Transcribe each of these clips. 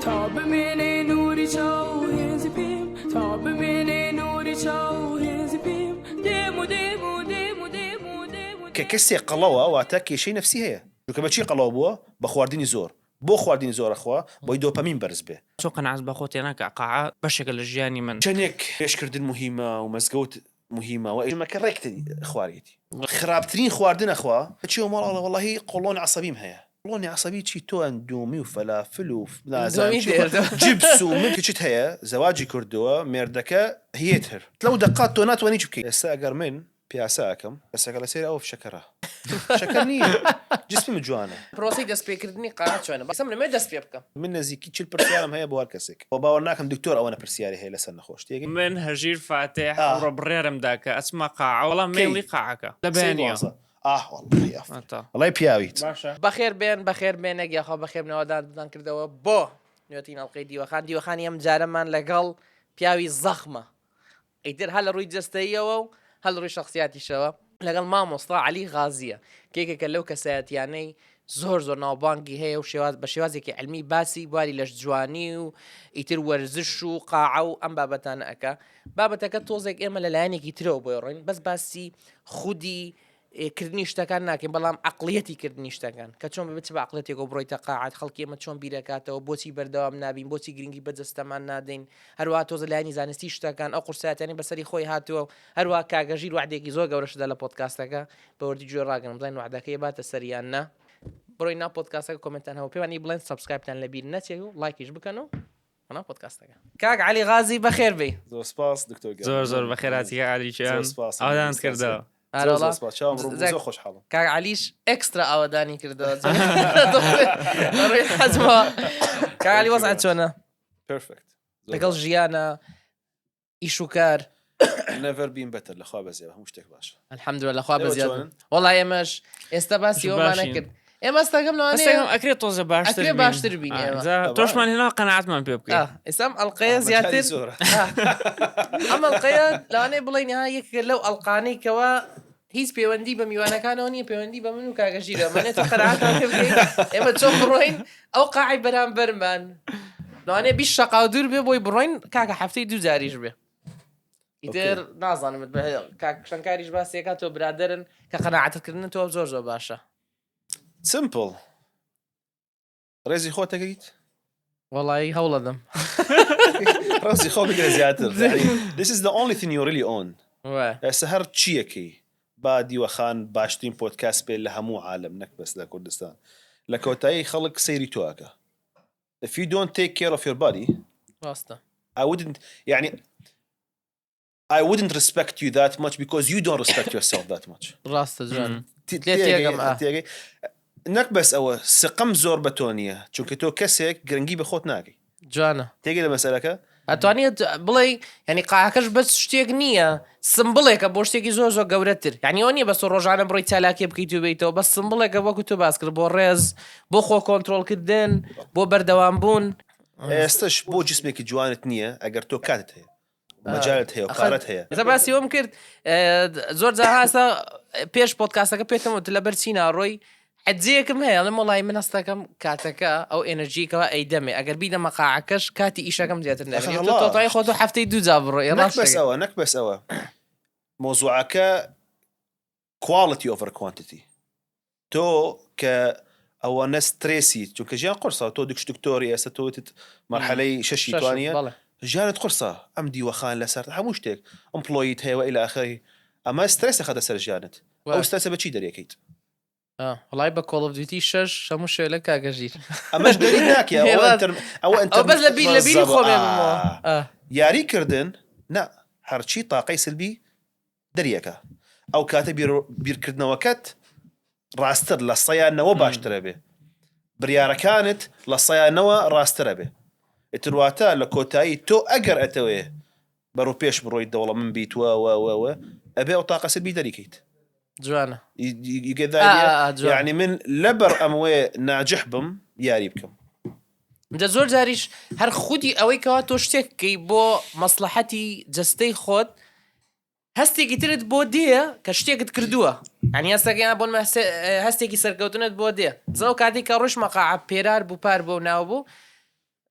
تا بمێنێ نوری چاو هێزی پێم تا بمێنێ نوری چاو هێزی پێم دێم و دێم و دێم و دێم و دێم و کە کەسێک قەڵەوە واتە کێشەی نەفسی هەیە چونکە بە چی قەڵەو بووە بە خواردنی زۆر بۆ خواردنی زۆر ئەخوا بۆی دۆپەمین بەرز بێ. تۆ قەناعەت بە خۆت تێناکا قاعە بەشێکە لە ژیانی من. چەنێک پێشکردن موهیمە و مزگەوت موهیمە و ئەمەکە ڕێک خواریەتی. خراپترین خواردن ئەخوا ئەچیەوە ماڵ ئەڵێ وەڵاهی قۆڵۆن عەسەبیم هەیە قۆڵۆنی عەسەبی چی تۆ ئەندۆمی و فەلافل و نازانم چی جبس و من کچت هەیە زەواجی کردووە مێردەکە هیت هەر لەو دەقات تۆ ناتوانی هیچ بکەی ئێستا ئەگەر من پیاسە ئەکەم کەسەکە لە سەیرە ئەوف شەکەرە شەکەر نییە جسمم جوانە. پرۆسەی دەستپێکردنی قاعە چۆنە؟ بەس من ئەمەوێت دەست پێ بکەم. من نزیکی 40 پرسیارم هەیە بۆ هەر کەسێک وە باوەڕ ناکەم دکتۆر ئەوەنە پرسیاری هەیە لەسەر نەخۆش تێگەی. من هەژیر فاتح ئەمڕۆ بڕیارم دا کە ئەچمە قاعە بەڵام مەیڵی قاعەکە لە بەیانیەوە. ئاه وەڵڵاهی ئەفرەت وەڵڵاهی پیاویت. باشە. بەخێر بێن بەخێر بێنێک یاخوا بەخێر بنەوە دانتان کردەوە بۆ نوێترین ئەڵقەی دیوەخان دیوەخانی ئەم جارەمان لەگەڵ پیاوی زەخمە ئیتر هەر لە ڕووی جەستەییەوە و هەر لە ڕووی شەخسیاتیشەوە لەگەڵ مامۆستا عەلی غازییە کە یەکێکە لەو کەسایەتیانەی زۆر زۆر ناوبانگی هەیە و شێواز بە شێوازێکی علمی باسی بواری لەشجوانی و ئیتر وەرزش و قاعە و ئەم بابەتانە ئەکا بابەتەکە تۆزێک ئێمە لە لایەنێکی ترەوە بۆی ڕۆین بەس باسی خودی کردنی شتەکان ناکەین بەڵام عەقڵیەتی کردنی شتەکان کە چۆن ببێت چ بە عەقڵیەتێکەوە بڕۆیتە قاعەت خەڵکی ئێمە چۆن بیرەکاتەوە بۆچی بەردەوام نابین بۆچی گرنگی بە جەستەمان نادەین هەروەها تۆزە لایەنی زانستی شتەکان ئەو قورسایەتیانەی بەسەری خۆی هاتووە و هەروەها کاکە ژیر وەعدێکی زۆر گەورەشدا لە پۆدکاستەکە بە وردی گوێ ڕاگرن بزانین وەعدەکەی باتە سەر یان نا بڕۆین ناو پۆدکاستەکە comment تان هەبوو پێمانی بڵێن subscribe تان لەبیر نەچێت و لایکیش بکەن و بەناو پۆدکاستەکە. کاک عەلی غازی بەخێر بێی. زۆر سپاس دکتۆر گیان. زۆر زۆر بەخێرهاتی کاک عەلی گیان. زۆر سپاس. ئاوەدانت کردەوە. زۆر زۆر سپاس چاوم ڕوون بوو زۆر خۆشحاڵم. کاک عەلیش extra ئاوەدانی کردەوە. ڕووی حەزمەوە. کاک عەلی وەزعت چۆنە؟ Perfect. لەگەڵ ژیانە ئیش و کار. Never been better لەخوا بەزیاد هەموو شتێک باشە. الحمدلله لەخوا بەزیاد. وەڵا ئێمەش ئێستا باسی ئەومان کرد. ئێمە ئەستەکەم لەوانەیە ئەکرێت تۆزە باشتر ئەکرێ باشتر بین ئێمە. تۆشمان هێنا قەناعەتمان پێ بکەی. ئێستا ئەم ئەڵقەیە زیاتر ئەم ئەڵقەیە لەوانەیە بڵێین ها یەکێکە لەو ئەڵقانەی کەوا هیچ پەیوەندی بە میوانەکانەوە نییە پەیوەندی بە من و کاکە ژیرە مانێت تۆ قەناعەتمان پێ بکەی ئێمە چۆن بڕۆین ئەو قاعەی بەرامبەرمان لەوانەیە 20 شەقاو دوور بێ بۆی بڕۆین کاکە هەفتەی دوو جاریش بێ ئیتر نازانم کاک شەنکاریش باسیەکە تۆ برادەرن کە قەناعەتکردن تۆ زۆر زۆر باشە. Simple ڕێزی خۆت ئەگریت؟ وەڵایی هەوڵەدەم. ڕێزی خۆ بگرە زیاتر This is the only thing you really own ئێستا هەر چیەکەی با دیوەخان باشترین پۆدکاست بێ لە هەموو عالەم نەک بەس لە کوردستان لە کۆتایی خەڵک سەیری تۆ ئەکا If you don't take care of your body ڕاستە I wouldn't یعنی I wouldn't respect you that much because you don't respect yourself that much. ڕاستە جوان تێگەم تێگەی نەک بەس ئەوە سقم زۆر بە تۆ نییە چونکە تۆ کەسێک گرنگی بە خۆت ناگەی جوانە تێگەی لە مەسەلەکە ئەتوانێت بڵێ ینی قاکەش بەس شتێک نییە سمبڵێکە بۆ شتێکی زۆر زۆر گەورەتر یعنی ئەوە نییە بەس ڕۆژانە بڕۆی چالاکی بکەیت و بیتەوە بەس سمبڵێکە وەکو تۆ باس کرد بۆ ڕێز بۆ خۆ کۆنتترۆلکردن بۆ بەردەوام بوون ئێستش بۆ جسمێکی جوانت نییە ئەگەر تۆ کاتت هەیە مەجالت هەیە و پارەت هەیە. ئێستا باسی ئەوەم کرد زۆر جار هەستە پێش پۆدکاستەکە پێتم وت لەبەر چی ناڕۆی حەجەیەکم هەیە ئەڵێم وەڵی من هەستەکەم کاتەکە ئەو energy کەوا ئەیدەمێ ئەگەر بیدەمە قاعەکەش کاتی ئیشەکەم زیاتر نابێت تۆ تۆتای خۆ تۆ هەفتەی دوو جار بڕۆ نەک بەس ئەوە نەک بەس ئەوە مۆزوعەکە Quality over quantity تۆ کە ئەوەنە سترێسی چونکە ژیان قورسە تۆ دکش دکتۆری ئێستا تۆ وتت مەرحەلەی شەشی توانیە ژیانت قورسە ئەم دیوەخان لەسەر هەموو شتێک employee ت هەیە وئیلا ئاخری ئەمە سترێس دەخاتە سەر ژیانت ئەو سترێسە بە چی دەرێکەیت؟ وەڵای بە Call of Duty شەش هەموو شوێ لە کاکە ژیر ئەمەش دەری ناکە ئەوە ئەوە ئەو بەس لە بیر لە بیری خۆمێ یاری کردن نا هەرچی تاقەی سلبی دەریەکە ئەو کاتە بیرکردنەوەکەت ڕاستتر لە سەیا نەوە باشترە بێ بریارەکانت لە سەیا نەوە ڕاسترە بێ ئیتر واتە لە کۆتایی تۆ ئەگەر ئەتەوێ بەرەو پێش بڕۆیت دەوڵەمن بیت وە وە وە وە ئەبێ ئەو تاقە سلبی دەریکەیت جوانە You get the idea؟ یعنی من لەبەر ئەمەوێ ناجح بم یاری بکەم جا زۆر جاریش هەر خودی ئەوەی کەوا تۆ شتێک بکەی بۆ مەسڵەحەتی جەستەی خۆت هەستێکی ترت بۆ دێ کە شتێکت کردووە یانی هەستەکەیان بۆن هەستێکی سەرکەوتنت بۆ دێ زەو کاتێک کە ڕۆژ مەقاعە پێرار بوو پار بۆ ناو بوو.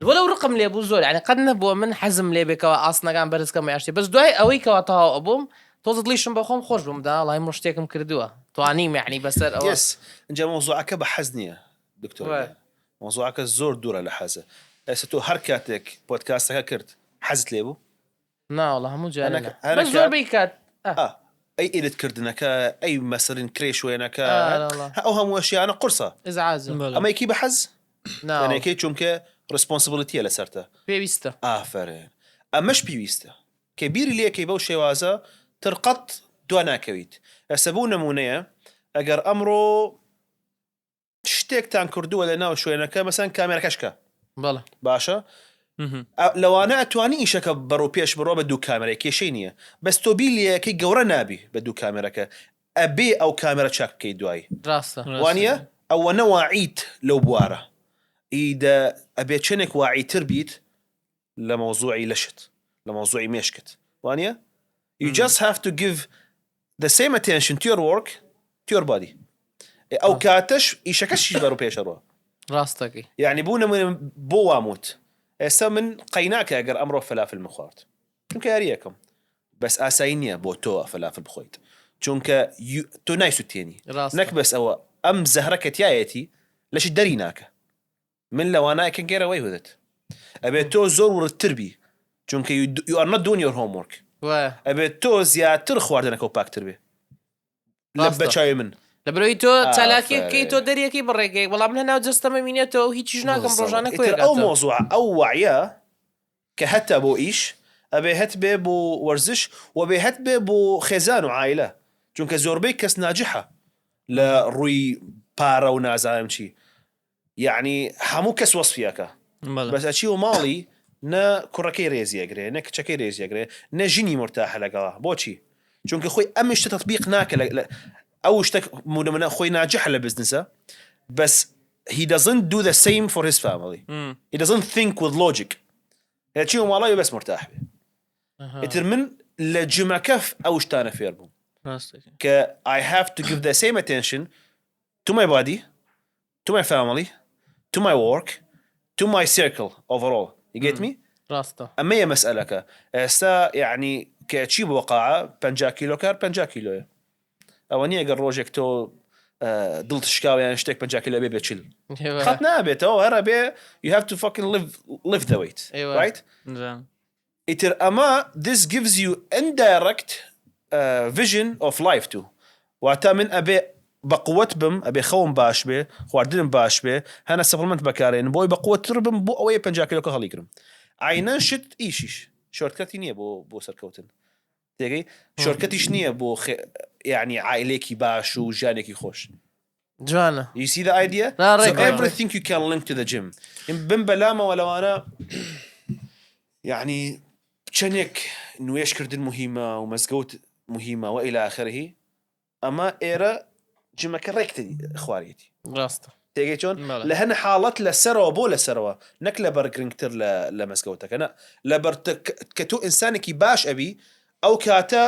وەلەو ڕقم لێ بوو زۆر یعنی قەت نەبووە من حەزم لێ بێ کەوا ئاسنەکان بەرز کەم یان شتێ بەس دوای ئەوەی کەوا تەواو ئەبووم تۆزە دڵیشم بە خۆم خۆش بووم دا وەڵای من شتێکم کردووە توانیم یعنی بەسەر ئەوە یەس ئینجا مەوزوعەکە بە حەز نییە دکتۆر وایە. گیان مەوزوعەکە زۆر دوورە لە حەزە ئێستا تۆ هەر کاتێک پۆدکاستەکە کرد حەزت لێ بوو؟ نا وەڵا هەموو جارێ هەنەک نا هەنەک بەس کات زۆربەی کات ئا. ئا ئەی edit کردنەکە ئەی مەسەلەن کرێ شوێنەکە ئا وەڵا. ئەو هەموو ئەشیانە قورسە ئیزعاجە. بەڵێ. ئەمە یەکی بە حەز؟ نا یانی وەڵا. ئەکەی چونکە responsibility یە لەسەرتە. پێویستە. ئافەرین ئەمەش پێویستە کە بیری لێکەی بەو شێوازە تر قەت دوا ناکەویت ئێستا بۆ نمونەیە ئەگەر ئەمڕۆ شتێکتان کردووە لە ناو شوێنەکە مەسەن کامێرەکە شکا بەڵێ باشە لەوانە ئەتوانی ئیشەکە بەڕۆ پێش بڕۆ بە دوو کامێرای کێشەی نییە بەس تۆ بیلەکەی گەورە نابی بە دوو کامێرەکە ئەبێ ئەو کامێرە چاک بکەیت دوایی ڕاستە وانە ئەوە نەواعیت لەو بوارە ئیدە ئەبێ چەندێک واعیتر بیت لە مەوزوعی لەشت لە مەوزوعی مێشکت وانە you just have to give the same attention to your work to your body ئەو کاتەش ئیشەکەشی بەرو پێشەڕوە ڕاستەکەی یعنی بوو نمونە بۆ واموت ئێستا من قەیناکە ئەگەر ئەمڕۆ فەلافل مخوارد چونکە یاریەکەم بەس ئاسایی نییە بۆ تۆ فەلافل بخۆیت چونکە تۆ نایسوتێنی نەک بەس ئەوە ئەم زەهرە کە تایەتی لەشی دەری ناکە من لەوانە I can get away with it ئەبێت تۆ زۆر وردتر بی چونکە you are not doing your homework ئەبێت تۆ زیاتر خواردنەکە و پاکتر بێ لە ڕاستە. بەچاوی من لەبەرئەوەی تۆ چالاکیەک ئافەرین. کەی تۆ دەریەکەی بە ڕێگەیەک بەڵام من لەناو جەستەمە مینێتەوە و هیچیش ناکەم بالضبط. ڕۆژانە ئیتر کۆی ئەو ئەکاتەوە. مۆزوع ئەو وعیە کە هەتە بۆ ئیش ئەبێ هەت بێ بۆ وەرزش و بێ هەت بێ بۆ خێزان و عایلە چونکە زۆربەی کەس ناجحە لە ڕووی پارە و نازانم چی یەعنی هەموو کەس وەسفی ئەکا بەس ئەچی و ماڵی نە کوڕەکەی رێزی ئەگرێ نە کچەکەی رێزی ئەگرێ نە ژنی مورتاحە لەگەڵا بۆچی چونکە خۆی ئەم شتە تەتبیق ناکە لە ئەو شتە مونەمنە خۆی ناجحە لە بزنسە بەس he doesn't do the same for his family he doesn't think with logic هەچی و ماڵی بەس مرتاح بێ ئیتر من لە جمەکەف ئەو شتانە فێر بووم کە I have to give the same attention to my body to my family to my work to my circle overall you get me ڕاستە ئەمەیە مەسئلەکە ئێستا یعنی کە چی بۆ قاعە 50 کیلۆ کار 50 کیلۆیە ئەوە نییە گەر ڕۆژێک تۆ دڵت شکاوە یان شتێک 50 کیلۆ بێ بێ چل خەت نابێتەوە هەرە بێ you have to fucking live live the weight right ئیتر ئەمە this gives you indirect vision of life too واتە من ئەبێ بەقوەت بم ئەبێ خەوم باش بێ خواردنم باش بێ هەنە supplement بەکارێنم بۆی بەقوەتتر بم بۆ ئەوەی 50 کیلۆکە هەڵیگرم عینەن شت ئیشیش shortcut ی نییە بۆ بۆ سەرکەوتن تێگەی shortcut یش نییە بۆ یعنی عیلێکی باش و ژیانێکی خۆش جوانە You see the idea? نا، So ڕێک، ڕێک. everything you can link to the gym. بم بەلامەوە لەوانە یعنی چەندێک نوێژکردن مهمە و مزگەوت مهمە و إلى آخره ئەمە ئێرە جمەکە ڕێکتری خوارێتی ڕاستە تێگەی چۆن بەڵێ. لە هەنە حاڵەت لەسەرەوە بۆ لەسەرەوە نەک لەبەر گرنگتر لە لە مزگەوتەکە نە لەبەر کە تۆ ئینسانێکی باش ئەبی ئەو کاتە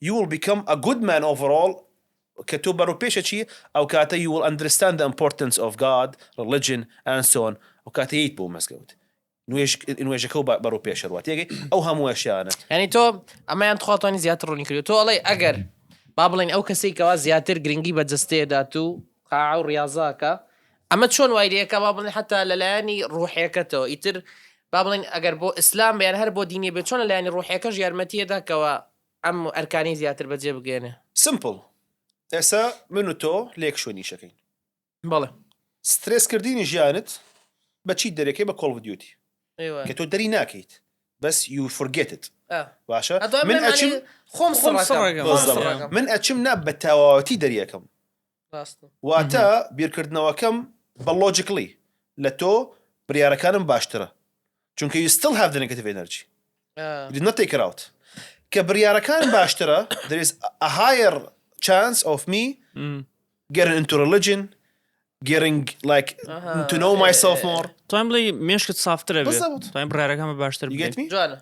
you will become a good man overall کە تۆ بەرەو پێش ئەچی ئەو کاتە you will understand the importance of God, religion and so on ئەو کاتە یەیت بۆ مزگەوت نوێژ نوێژەکە و بەرەو پێش ئەڕوا تێگەی ئەو هەموو ئەشیانە. یانی تۆ ئەمەیان تخوا توانی زیاتر ڕوونی کردەوە تۆ ئەڵێی ئەگەر با بڵێین ئەو کەسەی کەوا زیاتر گرنگی بە جەستەیە دات و قاعە و ڕیاضاکە ئەمە چۆن وای لێکا با بڵێن حتا لە لایەنی ڕوحیەکەتەوە ئیتر با بڵێن ئەگەر بۆ ئیسلام بێ یان هەر بۆ دینی بێ چۆن لە لایەنی ڕوحیەکەش یارمەتیەدا کەوا ئەم ئەرکانەی زیاتر بەجێ بگەێنێ. Simple ئێستا من و تۆ لە یەک شوێن ئیشەکەین. بەڵێ. سترێس کردنی ژیانت بە چی دەرەکەی بە Call of Duty کە تۆ دەری ناکەیت بەس you forget it باشە من ئەچم خۆم سڕەکەم من ئەچم نا بە تەواوەتی دەریەکەم واتە بیرکردنەوەکەم بە logically لە تۆ بریارەکانم باشترە چونکە you still have the negative energy you did not take it out کە بریارەکان باشترە there is a higher chance of me getting into religion. Getting like to know myself more. توانم بڵێی مێشکت سافترە بێ بالضبط. توانم بڕیارەکان بە باشتر You get بدەی me? جوانە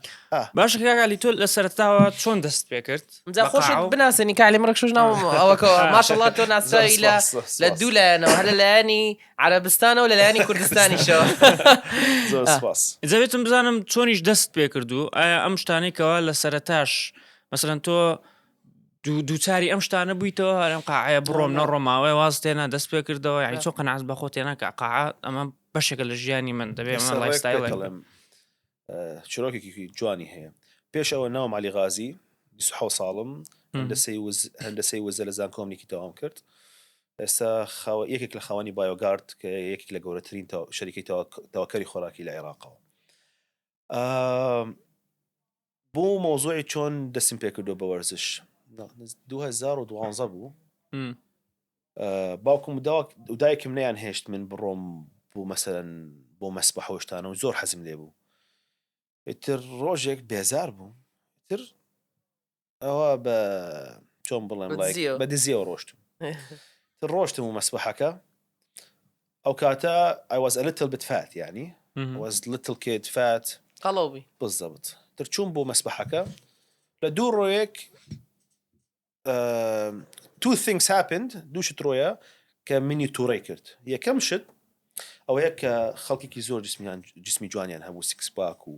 باشە کاک عەلی تۆ لە سەرەتاوە چۆن دەست پێ کرد جا بە خۆشت قاعە و- بناسێنی کالی مڕێک شوش ناوم ئەوەکەوە ماشەڵڵا تۆ ناسراوی لە زۆر سپاس، زۆر لە سپاس. دوو لایەنەوە هەر لە لایەنی عەرەبستانەوە لە لایەنی کوردستانیشەوە زۆر سپاس. جا بێتم بزانم چۆنیش دەست پێ کرد و ئایا ئەم شتانەی کەوا لە سەرەتاش مەسەلەن تۆ دووچاری ئەم شتانە بوویتەوە هەرم قاعەیە بڕۆم نەڕۆم ماوەیە واز تێنا دەست پێ کردەوە یعنی چۆ قەناعەت بە خۆ تێنا کە قاعە ئەمە بەشێکە لە ژیانی من دەبێ ئەمە lifestyle ێک چیرۆکێکی جوانی هەیە پێش ئەوە ناوم علی غازی 26 ساڵم هەندەسەی هەندەسەی وزە لە زانکۆمنیکی تەواوم کرد ئێستا یەکێک لە خاوەنی بایۆگارد کە یەکێک لە گەورەترین شەریکەی تەواکەری خۆراکی لە عێراقەوە بۆ مەوزوعی چۆن دەستم پێکردووە بە وەرزش 2012 بوو باوکم و دایکم نیان هێشت من بڕۆم بۆ مەسەرەن بۆ مەسبح هۆشتانە و زۆر حەزم لێ بوو ئیتر ڕۆژێک بێزار بوو تر ئەوە بە چۆن بڵێم بە دزیەوە ڕۆشتم تر ڕۆشتم و مەسبحەکە ئەو کاتە I was a little bit fat یعنی I was little kid fat قەڵەوبی بالضبط تر چوون بۆ مەسبحەکە لە دوو ڕۆیەک two things happened دوو شت ڕۆیە کە منی تووڕەی کرد یەکەم شت ئەوەیە کە خەڵکێکی زۆر جسمیان جسمی جوانیان هەبوو six pack و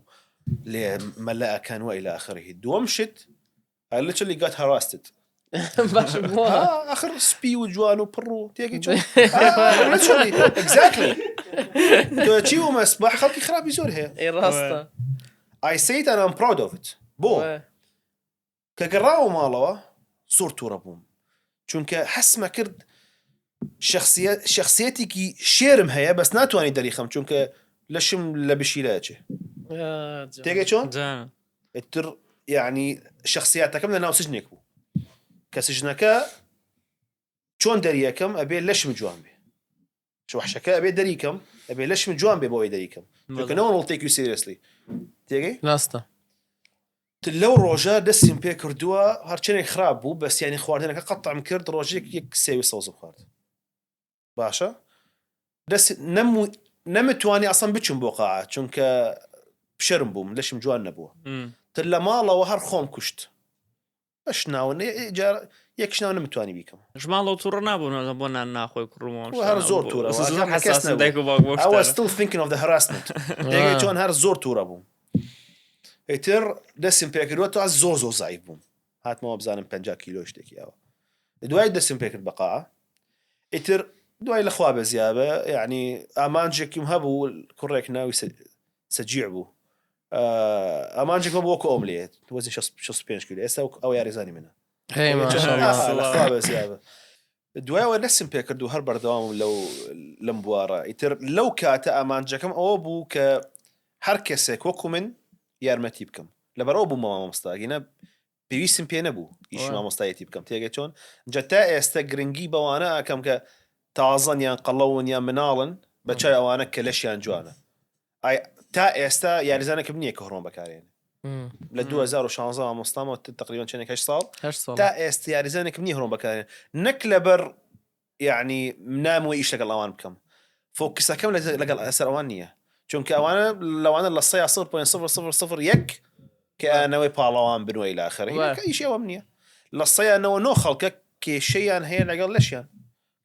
لێ مەلەکان وە إلى آخره دووەم شت I literally got harassed. باش بۆ آخر سپی و جوان و پڕ و تێکی چۆن literally exactly تۆ چی و مەسبح خەڵکی خراپی زۆر هەیە ئەی ڕاستە I say it and I'm proud of it بۆ کە گەڕاوە ماڵەوە زۆر تووڕە بووم چونکە حەسمە کرد شخصیە شخصیەتێکی شێرم هەیە بەس ناتوانانی دەریخەم چونکە لەشم لە بشیلە چێ تێگەی چۆن ئیتر یعنی شخصیاتەکەم لە ناو سجنێک بوو کە سجنەکە چۆن دەریەکەم ئەبێ لەشم جوان بێ وحشەکە ئەبێ دەریکەم ئەبێ لەشم جوان بێ بۆی دەریکەم چونکە no one will take you seriously تێگەی ڕاستە لەو ڕۆژە دەستیم پێ کردووە هەرچەنێک خراپ بوو بەس یانی خواردنەکە قەتعم کرد ڕۆژێک یەک سێوی سەوزم خوارد باشە دەست نەم نەمتوانی ئەسڵەن بچم بۆ قاعە چونکە شەرم بووم لەشم جوان نەبووە تر لە ماڵەوە هەر خۆم کوشت بەش ناوە جار یەک شناو نەمتوانی بیکەم ژماڵەوە تووڕە نابوون بۆ نان ناخۆی کوڕمەوە هەر زۆر توورە زۆر حەساسن دایک و باوک بۆ I was still thinking of the harassment دەگەی چۆن هەر زۆر تووڕە بووم ئیتر دەستم پێکردووە تا زۆر زۆر زعیف بووم هاتمەوە بزانم 50 کیلۆ شتێکی ئەوە دوای دەستم پێکرد بەقا ئیتر دوای لەخوا بێ زیابە یعنی ئامانجێکیم هەبوو کوڕێک ناوی سەجیع بوو ئامانجێک هەبوو وەکو ئەوم لێت وەزنی 65 کیلۆ ئێستا ئەو یاریزانی منە لەخوا بێ زیابە دوایەوە دەستم پێکرد و هەر بەردەوامم لەو لەم بوارە ئیتر لەو کاتە ئامانجەکەم ئەوە بوو کە هەر کەسێک وەکو من یارمەتی بکەم لەبەرەوە بوومە مامۆستا گینە پێویستم پێ نەبوو ئیشی مامۆستایەتی بکەم تێگەی چۆن جا تا ئێستا گرنگی بەوانە ئەکەم کە تازەن یان قەڵەون یان مناڵن بە چای ئەوانە کە لەشیان جوانە ئای تا ئێستا یاریزانێکم نییە کە هۆرمۆن بەکارێن لە 2016 مامۆستامەوە تقریبا چەندێک هەشت ساڵ تا ئێستا یاریزانێکم نییە هۆرمۆن بەکارێن نەک لەبەر یەعنی نامەوێ ئیش لەگەڵ ئەوان بکەم focus ەکەم لەگەڵ لەسەر ئەوان نییە چونکە ئەوانە لەوانە لە سەیا 0.001 کە ئەیانەوەی پاڵەوان بن و إلى آخره ئیشی ئەوەم نییە لە سەیا 99 خەڵکە کێشەیان هەیە لەگەڵ لەشیان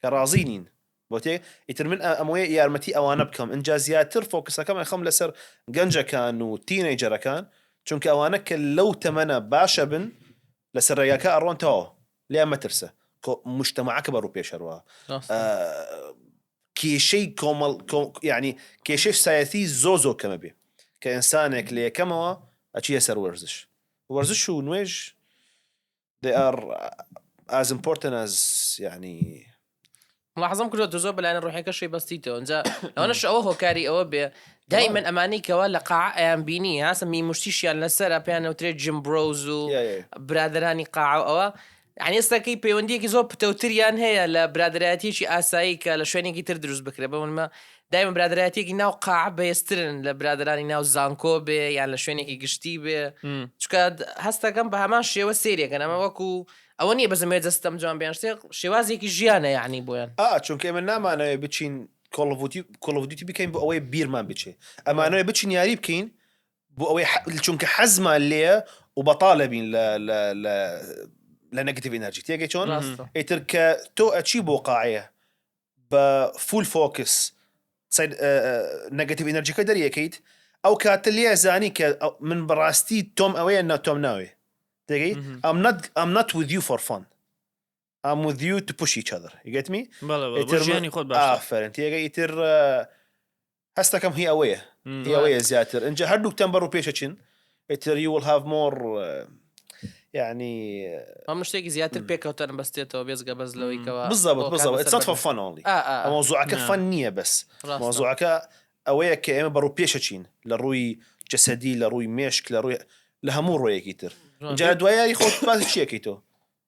کە ڕازی نین بۆ تێ ئیتر من ئەمەوەی یارمەتی ئەوانە بکەم ئینجا زیاتر focus ەکەم ئەخەم لەسەر گەنجەکان و teenager ەکان چونکە ئەوانە کە لەو تەمەنە باشە بن لەسەر ڕێگاکە ئەڕۆن تەواو لێیان مەترسە مجتەمەعەکە بەڕوو پێش هەروە کێشەی کۆمەڵ یعنی کێشەی سایەتی زۆ زۆ کەمە بێ کە ئینسانێک لە یەکەمەوە ئەچیە سەر وەرزش وەرزش و نوێژ they are as important as یعنی ملاحظەم کردووە تۆ زۆر بەلایەنە ڕۆحیەکەشی بەستیتەوە ئینجا لەوانەش ئەوە هۆکاری ئەوە بێ دایمەن ئەمانەی کەوا لە قاعە ئەیان بینی هاسە میموشتیشیان لەسەرە پێیان نەوترێت gym bros و برادەرانی قاعە و ئەوە یعنی ئێستاکەی پەیوەندیەکی زۆر پتەوتریان هەیە لە برادەرایەتیەکی ئاسایی کە لە شوێنێکی تر دروست بکرێت بە منمە دایمە برادەرایەتیەکی ناو قاعە بەهێزترن لە برادەرانی ناو زانکۆ بێ یان لە شوێنێکی گشتی بێ چونکە هەستەکەم بە هەمان شێوە سێریەکەن ئەمە وەکو. ئەوە نییە بەس ئەمەوێ جەستەم جوان بێ یان شتێک شێوازێکی ژیانە یعنی بۆیان. ئا چونکە ئێمە نامانەوێ بچین Call of Duty Call of Duty بکەین بۆ ئەوەی بیرمان بچێ ئەمانەوێ بچین یاری بکەین بۆ ئەوەی چونکە حەزمان لێیە و بەتاڵە بین لە لە لە لە negative energy تێگەی چۆن ڕاستە. ئیتر کە تۆ ئەچی بۆ قاعەیە بە full focus negative energy ەکە دەریەکەیت ئەو کاتە لێ زانی کە من بەڕاستی تۆم ئەوەیە نە تۆم ناوێ تێگەی I'm not I'm not with you for fun I'm with you to push each other you get me بەڵێ بەڵێ بۆ ژیانی خۆت باشتر ئافەرین تێگەی ئیتر هەستەکەم هی ئەوەیە هی ئەوەیە زیاتر ئینجا هەردووکتان بەڕوو پێشەچن ئیتر you will have more یعنی هەموو شتێکی زیاتر پێکەوتەن بەستێتەوە بێزگە بەس لەوەی کەوا بالضبط بالضبط it's not for fun only مەوزوعەکە fun نییە بەس مەوزوعەکە ئەوەیە کە ئێمە بەڕوو پێشەچین لە ڕووی جەسەدی لە ڕووی مێشک لە ڕووی لە هەموو ڕۆیەکی تر جا دوای یاری خۆت باسی چیەکەی تۆ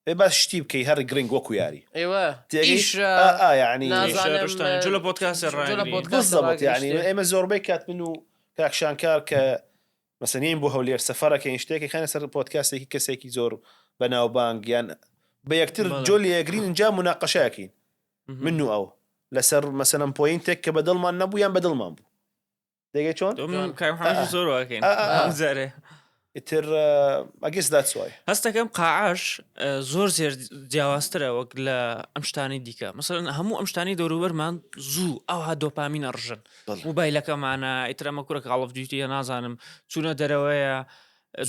ئێ باس شتی بکەی هەر گرنگ وەکو یاری ئێوە تێگەی ئیش ئا ئا یعنی نازانم شتان جۆ لە پۆدکاست جۆ لە ڕاگری پۆدکاست بالضبط یعنی ڕاگریشتێ. ئێمە زۆربەی کات من و کاک شانکار کە مەسەنین بۆ هەولێر سەفەرەکەین شتێکی خەنە سەر پۆدکاستێکی کەسێکی زۆر بەناوبانگ یان بە یەکتر بەڵێ. جۆ لێگرین اینجا مناقەشەکەین من و ئەو لەسەر مەسەلەن point ێک کە بەدڵمان نەبوو یان بەدڵمان بوو دەگەی چۆن؟ تۆ من کاک محەممەد زۆر واکەین ئا، ئا، ئا. هەموو جارێ ئیتر I guess that's why هەستەکەم قاعەش ئە، زۆر زێر جیاوازترە وەک لە ئەم شتانەی دیکە مەسەلەن هەموو ئەم شتانەی دەوروبەرمان زوو ئەوها دۆپامین ئەڕژن بەڵێ. موبایلەکەمانە ئیتر ئەمە کورە Call of Duty ە نازانم چوونە دەرەوەیە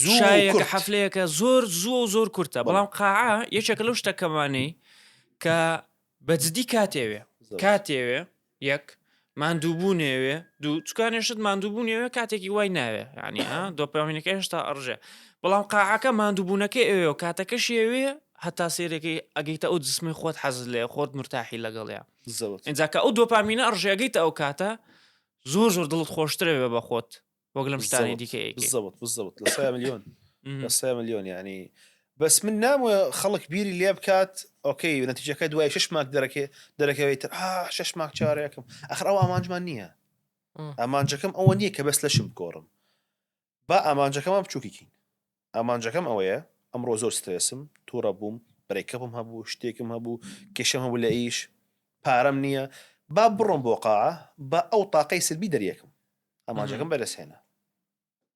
زوو و شایەکە کورت. حەفلەیەکە زۆر زووە و زۆر کورتە بەڵێ. بەڵام قاعە یەکێکە لەو شتە کەمانەی کە بە جدی کاتێوێ زۆر. کاتێوێ یەک ماندووبوونێوێ دوو چکانێ شت ماندووبوونێوێ کاتێکی وای ناوێ یعنی ها دۆپامینەکە هێشتا ئەڕژێ بەڵام قاعەکە ماندووبوونەکەی ئەوێ و کاتەکەشی ئەوێ هەتا سێرەکەی ئەگەیتە ئەو جسمی خۆت حەزت لێ خۆت مرتاحی لەگەڵیا بالضبط ئینجا کە ئەو دۆپامینە ئەڕژێ ئەگەیتە ئەو کاتە زۆر زۆر دڵت خۆشترە بێ بە خۆت وەک لەم شتانەی بالضبط دیکە ئەیکەی بالضبط بالضبط لە سایە ملیۆن مم. لە سایە ملیۆن یعنی بەس من نامەوێ خەڵک بیری لێ بکات okay نەتیجەکە دوای شش مانگ دەرەکێ دەرەکەوێت تر ئا شش مانگ چارەیەکم ئەخر ئەو ئامانجمان نییە مم. ئامانجەکەم ئەوە نییە کە بەس لەشم بگۆڕم با ئامانجەکەمان بچووکیکین ئامانجەکەم ئەوەیە ئەمڕۆ زۆر سترێسم تووڕە بووم breakup م هەبوو شتێکم هەبوو کێشەم هەبوو لە ئیش پارەم نییە با بڕۆم بۆ قاعە با ئەو تاقەی سلبی دەریەکەم ئامانجەکەم بەدەستهێنا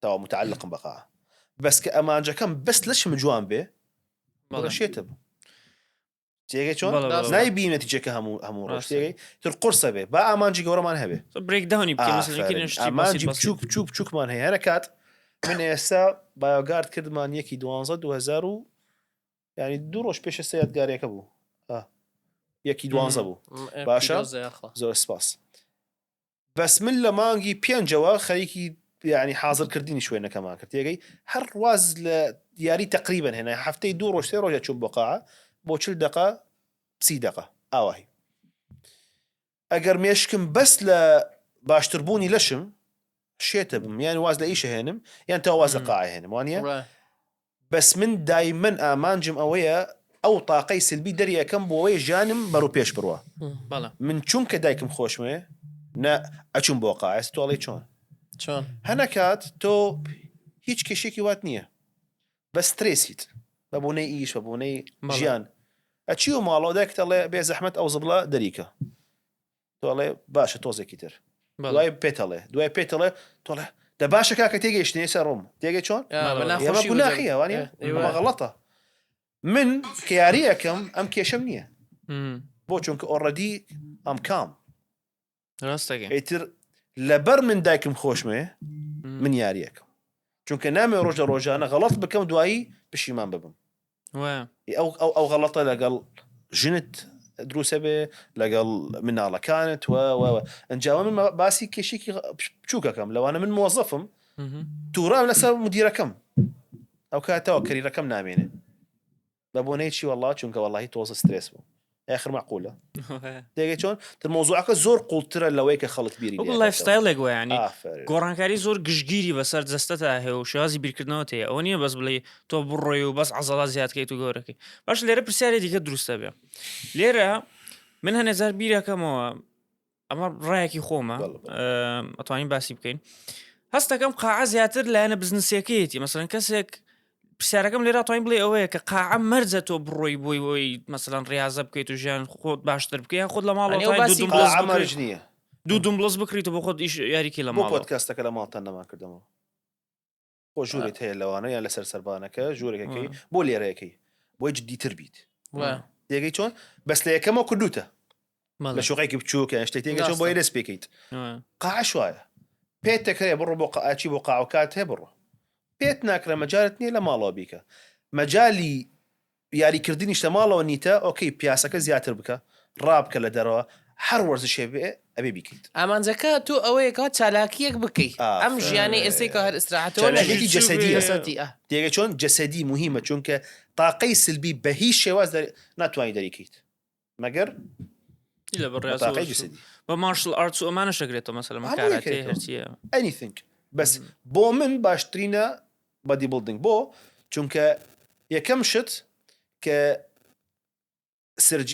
تەواو متعلقم بە قاعە بەس کە ئامانجەکەم بەس لەشم جوان بێ بەڵێ شێتە بوو تێگەی چۆن بەڵێ، بەڵێ. نایبینی نەتیجەکە هەموو هەموو ڕۆژ ڕاستە. تێگەی تر قورسە بێ با ئامانجی گەورەمان هەبێ breakdown ی بکەین مەسەلەن ئافەرین. یەکێ شتی ئامانجی بەسیط بەسیط. بچووک بچووک بچووکمان هەیە هەرە کات من ئێستا بایۆگارد کردمان یەکی دوانزە 2000 و یعنی دوو ڕۆژ پێش ئێستا یادگاریەکە بوو ئا. یەکی دوانزە بوو باشە. پیرۆزە یاخوا. زۆر سپاس بەس من لە مانگی پێنجەوە خەریکی یعنی حاضرکردنی شوێنەکەمان کرد تێگەی هەر واز لە یاری تقریبا هێنا هەفتەی دوو ڕۆژ سێ ڕۆژە چوون بۆ قاعە بۆ چل دقە سی دقە ئاواهی ئەگەر مێشکم بەس لە باشتربوونی لەشم شێتە بم یان واز لە ئیشە هێنم یان تا واز لە قاعە هێنم وانە ڕا. بەس من دایمەن ئامانجم ئەوەیە ئەو تاقەی سلبی دەریەکەم بۆ ئەوەی ژیانم بەرەو پێش بڕوا. بەڵێ. من چونکە دایکم خۆشمەوێ نە ئەچوم بۆ قاع ئێستا تۆ ئەڵێی چۆن؟ چۆن؟ هەنە کات تۆ هیچ کێشێکی وات نییە بەس سترێسیت بە بۆنەی ئیش بە بۆنەی بەڵێ. ژیان ئەچی و ماڵەوە دایکت ئەڵێ بێ زەحمەت ئەو زبڵە دەریکە تۆ ئەڵێ باشە تۆزێکی تر بەڵێ. دوای پێتەڵێ دوای پێتەڵێ تۆڵێ دە باشە کاکە تێگەیشتنی ئێستا ڕۆم تێگەی چۆن ئا، بە بەڵێ. ئێمە ناخۆشی گوناحیە وانە ئێ، ئێوە. ئەمە غەڵەتە من کە یاریەکەم ئەم کێشەم نییە مم. بۆ چونکە already I'm calm ڕاستەکەی. ئیتر لەبەر من دایکم خۆشمێ مم. من یاریەکەم چونکە نامێ ڕۆژ لە ڕۆژانە غەڵەت بکەم دوایی پشیمان ببم وایە. ئەو ئەو ئەو غەڵەتە لەگەڵ ژنت دروسە بێ لەگەڵ مناڵەکانت و و و. ئەنجاوە من باسی کێشێکی بچووکەکەم لەوانە من مۆزەفم مهم. تووڕام لەسەر مدیرەکەم ئەو کاتەوە career ەکەم نامێنێ بە بۆنەی چی وەڵا چونکە وەڵاهی تۆزە سترێس بوو ئاخر مەعقولە دەگەی چۆن تر مەوزوعەکە زۆر قوڵترە لەوەی کە خەڵک بیری وەکو لێ life ئەکاتەوە. style ێک وایە یانی ئافەرین. گۆڕانکاری زۆر گشتگیری بەسەر جەستەتا هەیە و شێوازی بیرکردنەوەت هەیە ئەوە نییە بەس بڵێی تۆ بڕۆی و بەس عەزەڵات زیاد کەیت و گەورەکەی باش لێرە پرسیارێ دیکە دروستە بێ لێرە من هەنێ جار بیرەکەمەوە ئەمە ڕایەکی خۆمە بەڵێ، بەڵێ. ئەتوانین باسی بکەین هەستەکەم قاعە زیاتر لایەنە بزنسیەکەیەتی مەسەلەن کەسێک پرسیارەکەم لێرا توانین بڵێ ئەوەیە کە قاعە مەرجە تۆ بڕۆی بۆی بۆی مەسەلەن ڕاضە بکەیت و ژیان خۆت باشتر بکەی یان خۆت لە ماڵەوە ئەنێ ئەو توانین دوو باسی دومبڵز قاعە بکڕیت مەرج نییە دوو دومبڵز بکڕیت و بۆ خۆت ئیش یاریکەی لە بۆ ماڵەوە. پۆدکاستەکە لە ماڵتان نەمان کردەمەوە خۆ ژوورێت هەیە لەوانە یان لەسەر سەربانەکە ژوورێکەکەی بۆ لێرەکەی بۆی جدیتر بیت تێگەی چۆن بەس لە یەکەمەوە کردوتە لە شوقێکی بچووک یان شتێک تێگەی چۆن بۆی دەست پێکەیت قاعش وایە پێت دەکرێت بڕۆ بۆ قاچی بۆ قاوکات هەیە بڕۆ پێت ناکرێ مەجارت نییە لە ماڵەوە بیکە مەجای یاریکردنیش لە ماڵەوە نیتە ئۆکەی پیاسەکە زیاتر بکە ڕابکە لە دەرەوە هەر وەرزشێ بێ ئەبێ بیکەیت. ئامانجەکە تۆ ئەوەیە کەوا چالاکیەک بکەی ئەم ژیانەی ئێستەی کە هەر ئیسراحەتەوە چالاکیەکی جەسەدیە جەسەدی ئە. تێگەی چۆن جەسەدی موهیمە چونکە تاقەی سلبی بە هیچ شێواز ناتوانی دەریکەیت مەگەر لە بە بڕیار تاقەی جەسەدی. بە martial arts و ئەمانەش دەگرێتەوە مەسەلەن هەمووی کاراتێ دەگرێتەوە. هەرچیە. Anything بەس بۆ من باشترینە body building بۆ چونکە یەکەم شت کە سرج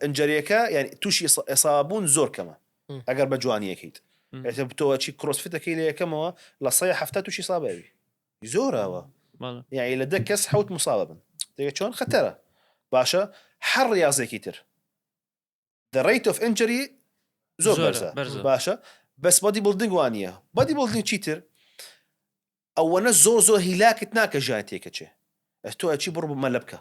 injury ەکە یعنی تووشی ئیسابون زۆر کەمە ئەگەر بە جوانیەکەیت تۆ چی CrossFit ەکەی لە یەکەمەوە 70% تووشی سابەوی زۆرەوە یعنی لە دە کەس حوت مسابە بن دەگە چۆن خەتەرە باشە هەر ڕاضێکی تر the rate of injury زۆر بەرزە باشە بەس body building وانە body building چیتر ئەوەنە زۆر زۆر هیلاکت ناکە ژیان تێکەچێ ئەس تۆ ئەچی بڕ مەلە بکە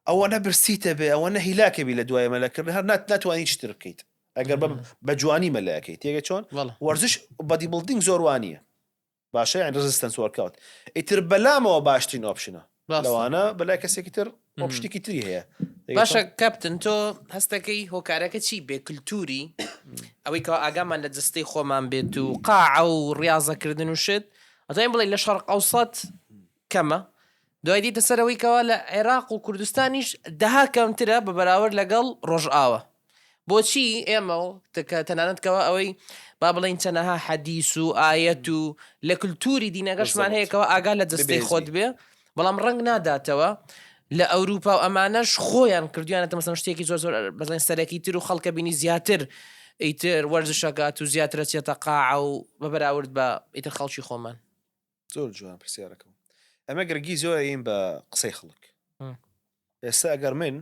ئەوەنە برسیتە بێ ئەوەنە هیلاکە بی لە دوای مەلەکردن هەر نات ناتوانانی چتر بکەیت ئەگەر بە جوانی مەلەکەی تێگە چۆن وەرزش body building زۆر وانە باشە یان resistance workout ئیتر بەلامەوە باشترین option ە لەوانە بەلای کەسێکی تر option ێکی تری هەیە. باشە کاپتن تۆ هەستەکەی هۆکارەکە چی بێ کللتوری ئەوەی کەوا ئاگامان لە جستەی خۆمان بێت و قاعە و ڕاضەکردن و شت ئەتوانین بڵێ لە شەرق ئەوسەت کەمە دوای دیتە سەرەوەی کەوا لە عێراق و کوردستانیش دەها کەمترە بە بەراورد لەگەڵ ڕۆژئاوە بۆچی ئێمە و تەنانەت کەوا ئەوەی با بڵێین چەنەها حەدیس و ئایەت و لە کللتوری دینەکەشمان هەیە کەەوە ئاگا لە جستەی خۆت بێ بەڵام ڕنگ ناداتەوە لە ئەوروپا و ئەمانەش خۆیان کردویانەتە مەسەن شتێکی زۆر زۆر بەزانین سەرەکی تر و خەڵکە بینی زیاتر ئیتر وەرزشەکات و زیاترە چێتە قاعە و بە بەراورد بە ئیتر خەڵکی خۆمان. زۆر جوان پرسیارەکەم ئەمە گرنگی زۆرین بە قسەی خەڵک ئێستا ئەگەر من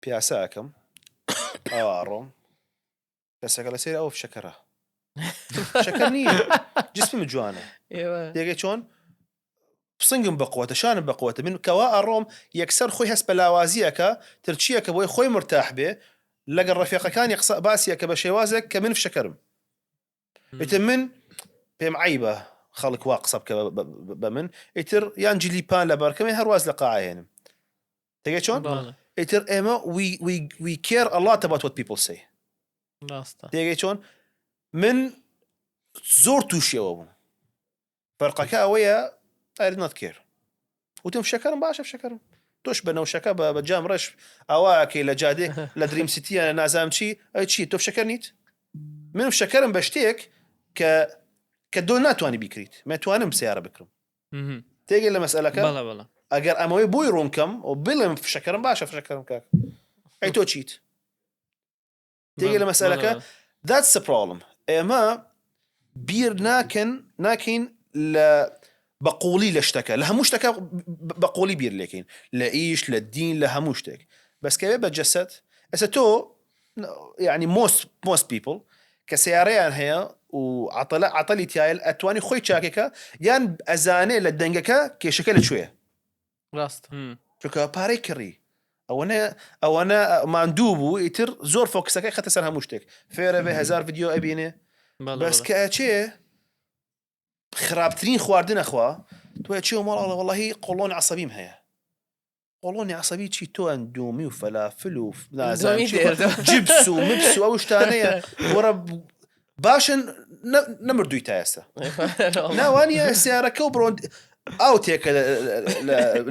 پیاسە ئەکەم ئاوا ئەڕۆم کەسەکە لە سەیر ئەو شەکەرە شەکەر نییە جسمم جوانە تێگەی چۆن سنگم بەقوتە شانم بەقوتە من کەوا ئەڕۆم یەکسەر خۆی هەست بە لاوازیەکە ترچیەکە بۆی خۆی مرتاح بێ لەگەڵ ڕەفیقەکانی قسە باسیەکە بە شێوازێک کە من فشەکەرم ئیتر من پێم عیبە خەڵک وا قسە بکە بە من ئیتر یان جلی پان لە بەرکەمێ هەرواز لە قاعێنم تێگەی چۆن ئیتر ئێمە we care a lot about what people say تێگەی چۆن من زۆر تووشیەوە بووم فەرقەکە ئەوەیە I did not care وتم شەکەرم باشە شەکەرم تۆش بە نەوشەکە بە بە جام ڕەش ئاواکەی لە جادێ لە دریم سیتیە نازام چی ئەی چی تۆ شەکەر نیت من شەکەرم بە شتێک کە کە دۆ ناتوانانی بیکریت مەتوانم سیارە بکرم تێگەی لە مەسئلەکە ئەگەر ئەمەوەی بۆی ڕوونکەم و بڵێم فشەکەرم باشە فشەکەرم کاک ئەی تۆ چیت تێگەی لە مەسئلەکە That's the problem ئێمە بیر ناکەن ناکەین لە بە قوڵی لە شتەکە لە هەموو شتەکە بە قوڵی بیر لێکەین لە ئیش لە دین لە هەموو شتێک بەسکەوێ بە جەسەت ئەسە تۆ یعنی most most people کە سیارەیان هەیە و عتەلە عتەلی تایل ئەتوانی خۆی چاکێکە یان ئەزانێ لە دەنگەکە کێشەکە لە کوێ ڕاست چونکە پارەی کڕی ئەوەنە ئەوەنە ماندوو بوو ئیتر زۆر focus ەکەی خەتە سەر هەموو شتێک فێرە بێ هزار ڤیدیۆ ئەبینێ بەس کە ئەچێ خراپترین خواردن ئەخوا تۆ ئەچێ ماڵ ئەڵێ وەڵاهی قۆڵۆن عەسەبیم هەیە قۆڵۆنی عەسەبی چی تۆ ئەندۆمی و فەلافل و نازانم ئەندۆمی چی دێردەوە. جبس و مبس و ئەو شتانەیە وەرە باشن نەمردووی تا ئێستا ناوانە سیارەکە و بڕۆن ئاو تێکە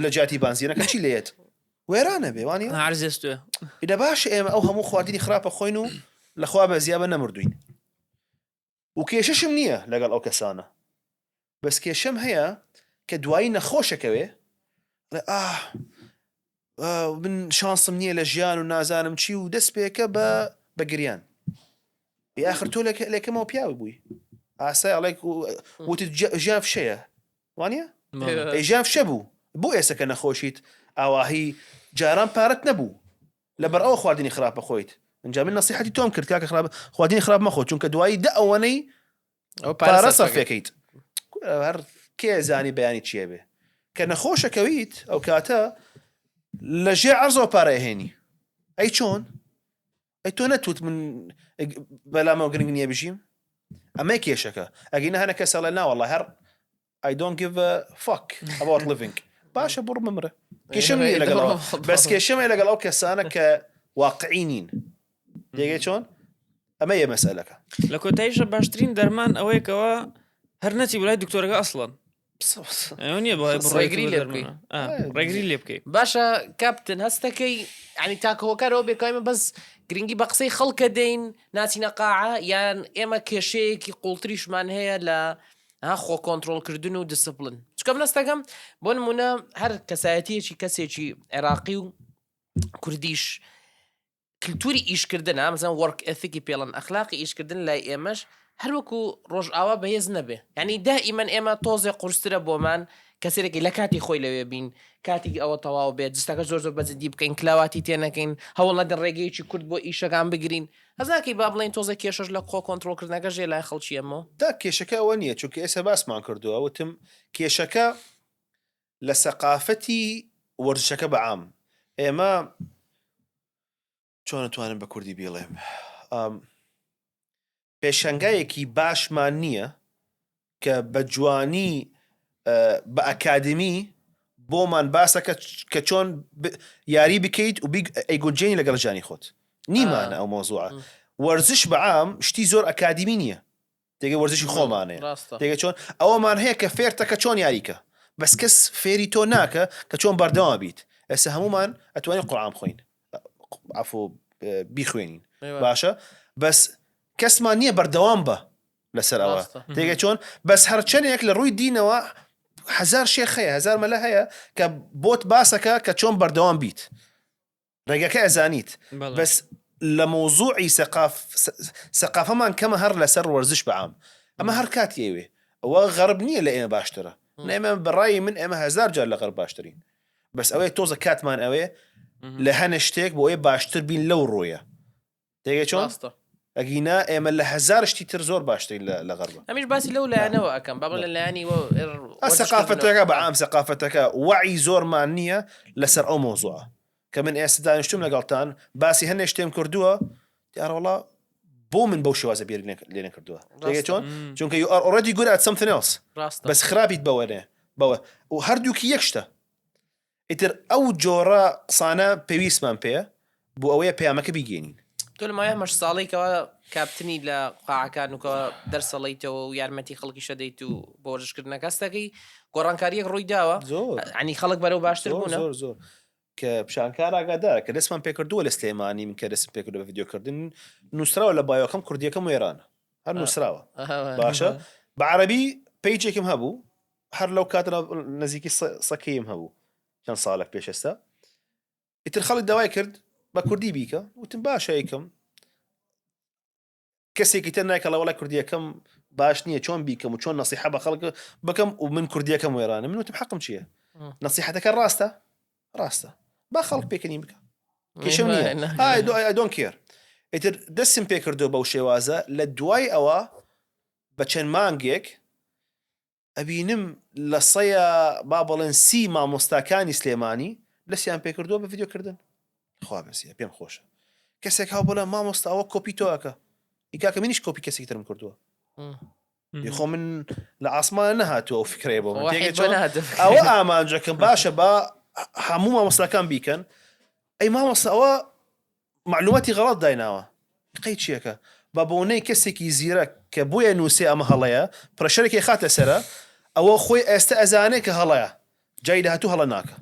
لە جیاتی بانزینەکە چی لێت وێرانە بێ وانە عرزێستێ لە باش ئێمە ئەو هەموو خواردنی خراپە خۆین و لەخوا بە زیابە نەمردوین و کێشەشم نییە لەگەڵ ئەو کەسانە بەس کێشەم هەیە کە دوایی نەخۆشەکەوێ ئاه من شانسم نییە لە ژیان و نازانم چی و دەست پێکە بە بەگریان یاخر تۆ لەکەمەوە پیاوی بووی ئاسای ئەڵێک وتت ژیان فشەیە وانە؟ ئەی ژیان فشە بوو بۆ ئێستا کە نەخۆشیت ئاواهی جاران پارەت نەبوو لەبەر ئەوە خواردنی خراپ بخۆیت ئینجا من نەسیحەتی تۆم کرد کاکە خراپ خواردنی خراپ مەخۆ چونکە دوایی دە ئەوەنەی ئەو پارە سەرفەکەیت هەر کێ زانی بەیانی چیە بێ کە نەخۆشەکەویت ئەو کاتە لە ژێر عەرزەوە پارە ئەهێنی ئەی چۆن ئەی تۆ نەتوت من بەلامەوە گرنگ نییە بژیم ئەمە کێشەکە ئەگەینە هەنە کەس ئەڵێ ناوەڵە هەر I don't give a fuck about living باشە بڕ بمرە کێشەم نییە لەگەڵ ئەوە. بەس کێشەم هەیە لەگەڵ ئەو کەسانە کە واقعی نین تێگەی چۆن ئەمە یە مەسەلەکە لە کۆتاییشە باشترین دەرمان ئەوەیە کەوا هەر نەچی بۆ لای دکتۆرەکە ئەسڵەن ئەوە نییە بۆ بڕۆی ڕێگری لێ بکەی. ڕێگری لێ بکەی باشە کاپتن هەستەکەی ینی تاکە هۆکارەوە بێکایمە بەس گرنگی بە قسەی خەڵکە دەین ناچینە قاعە یان ئێمە کێشەیەکی قوڵتریشمان هەیە لە ها خۆ کۆنترۆڵکردن و discipline چکە من هەستەکەم بۆ نمونە هەر کەسایەتیەکی کەسێکی عێراقی و کوردیش کللتوری ئیشکردن مەسەن work ethic ی پێڵن ئەخلاقی ئیشکردن لای ئێمەش هەروەکو ڕۆژئاوا بەهێز نەبێ یعنی دائیمەن ئێمە تۆزێ قورسترە بۆمان کەسێکی لە کاتی خۆی لەوێ بین کاتی ئەوە تەواو بێت جستەکە زۆر زۆر بەجددی بکەین کلاواتی تێنەکەین هەوڵ نەدەن ڕێگەیەکی کورت بۆ ئیشەکان بگرین هەست ناکەی با بڵێین تۆزێ کێشەش لە خۆ کۆنترۆڵکردنەکەش هەیە لای خەڵکی ئێمەوە؟ دا کێشەکە ئەوە نییە چونکە ئێستا باسمان کردووە وتم کێشەکە لە سەقافەتی وەرزشەکە بە عام ئێمە چۆن توانم بە کوردی بیڵێم پێشەنگایەکی باشمان نییە کە بە جوانی بە ئەکادمی بۆمان باسەکە کە چۆن یاری بکەیت و ئەیگونجێنی لەگەڵ ژیانی خۆت نیمانە ئەو مۆزوعە وەرزش بەعام شتی زۆر ئەکادمی نییە تێگە وەرزشی خۆمانەیە تێگە چۆن ئەوەمان هەیە کە فێرتەکە چۆن یاریکە بەس کەس فێری تۆ ناکە کە چۆن بەردەوام بیت ئێستا هەمومان ئەتوانین قورعان بخۆین عفو بیخوێنین باشە بەس کەسمان نییە بەردەوام بە لەسەر ئەوە تێگە چۆن بەس هەرچەندێک لە ڕووی دینەوە هزار شێخ هەیە هزار مەلە هەیە کە بۆت باسەکە کە چۆن بەردەوام بیت ڕێگەکە ئەزانیت بەس لە مۆزوعی سەقاف سەقافەمان کەمە هەر لەسەر وەرزش بەعام ئەمە هەر کاتی ئەوێ ئەوە غەرب نییە لە ئێمە باشترە ئێمە بەڕای من ئێمە هزار جار لە غەرب باشترین بەس ئەوەی تۆزە کاتمان ئەوێ لە هەنە شتێک بۆ ئەوەی باشتر بین لەو ڕۆیە تێگەی چۆن؟ ڕاستە. ئەگینا ئێمە لە هەزار شتی تر زۆر باشترین لە لە غەربە. ئەمیش باسی لەو لایەنەوە ئەکەم با بڵێن لە لایەنی وە ئە سەقافەتەکە بە عام سەقافەتەکە وەعی زۆرمان نییە لەسەر ئەو مەوزوعە کە من ئێستا دانیشتوم لەگەڵتان باسی هەنێ شتێم کردووە دیارە وەڵا بۆ من بەو شێوازە بیر لێ نەکردووە تێگەی چۆن؟ چونکە you are already good at something else ڕاستە بەس خراپیت بەوە نێ بەوە و هەردووکی یەک شتە ئیتر ئەو جۆرە قسانە پێویستمان پێیە بۆ ئەوەیە پەیامەکە بیگەینین. تۆ لە ماوەی ئەم هەشت ساڵەی کەوا کاپتنی لە قاعەکان و کەوا دەرس ئەڵێیتەوە و یارمەتی خەڵکیش ئەدەیت و بۆ وەرزشکردنەکە هەست دەکەی گۆڕانکارییەک ڕووی داوە؟ زۆر. یانی خەڵک بەرەو باشتر زۆر بوونە؟ زۆر زۆر کە پیشانکار ئاگادارە کە دەستمان پێکردووە لە سلێمانی من کە دەستم پێکردووە بە ڤیدیۆکردن نووسراوە لە bio کەم کوردییەکەم وێرانە هەر نووسراوە باشە بە عەرەبی page ێکم هەبوو هەر لەو کاتە نزیکی سەکەیم هەبوو چەند ساڵێک پێش ئێستا ئیتر خەڵک داوای کرد بە کوردی بیکە وتم باشە یکەم کەسێکی تر نایکەڵە وڵای کوردیەکەم باش نییە چۆن بیکەم و چۆن نصیحە بە خەڵک بکەم و من کوردیەکەم وێرانە من وتم حەقم چییە نصیحەتەکە ڕاستە ڕاستە با خەڵک پێکەنی بکە کێشەم نییە I don't care ئیتر دەستم پێکردو بەو شێوازە لە دوای ئەوە بە چەند مانگێک ئەبینم لە سەیا با بڵێن سی مامۆستاکانی سلێمانی دەستیان پێکردووە بە ڤیدیۆ کردن خوا بەسیە پێم خۆشە کەسێک هاو بڵێ مامۆستا ئەوە کۆپی تۆ ئەکا ئی کاکە منیش کۆپی کەسێکی ترم کردووە خۆ من لە ئاسمان نەهاتووە ئەو فکرەیە بۆ من تێگەی چۆن؟ ئەوە ئامانجەکەم باشە با هەموو مامۆستاکان بیکەن ئەی مامۆستا ئەوە مەعلوماتی غەڵەت دایناوە قەی چیەکە بە بۆنەی کەسێکی زیرەک کە بۆیە نووسێ ئەمە هەڵەیە pressure ێکی خاتە سەرە ئەوە خۆی ئێستا ئەزانێ کە هەڵەیە جای داهاتوو هەڵە ناکە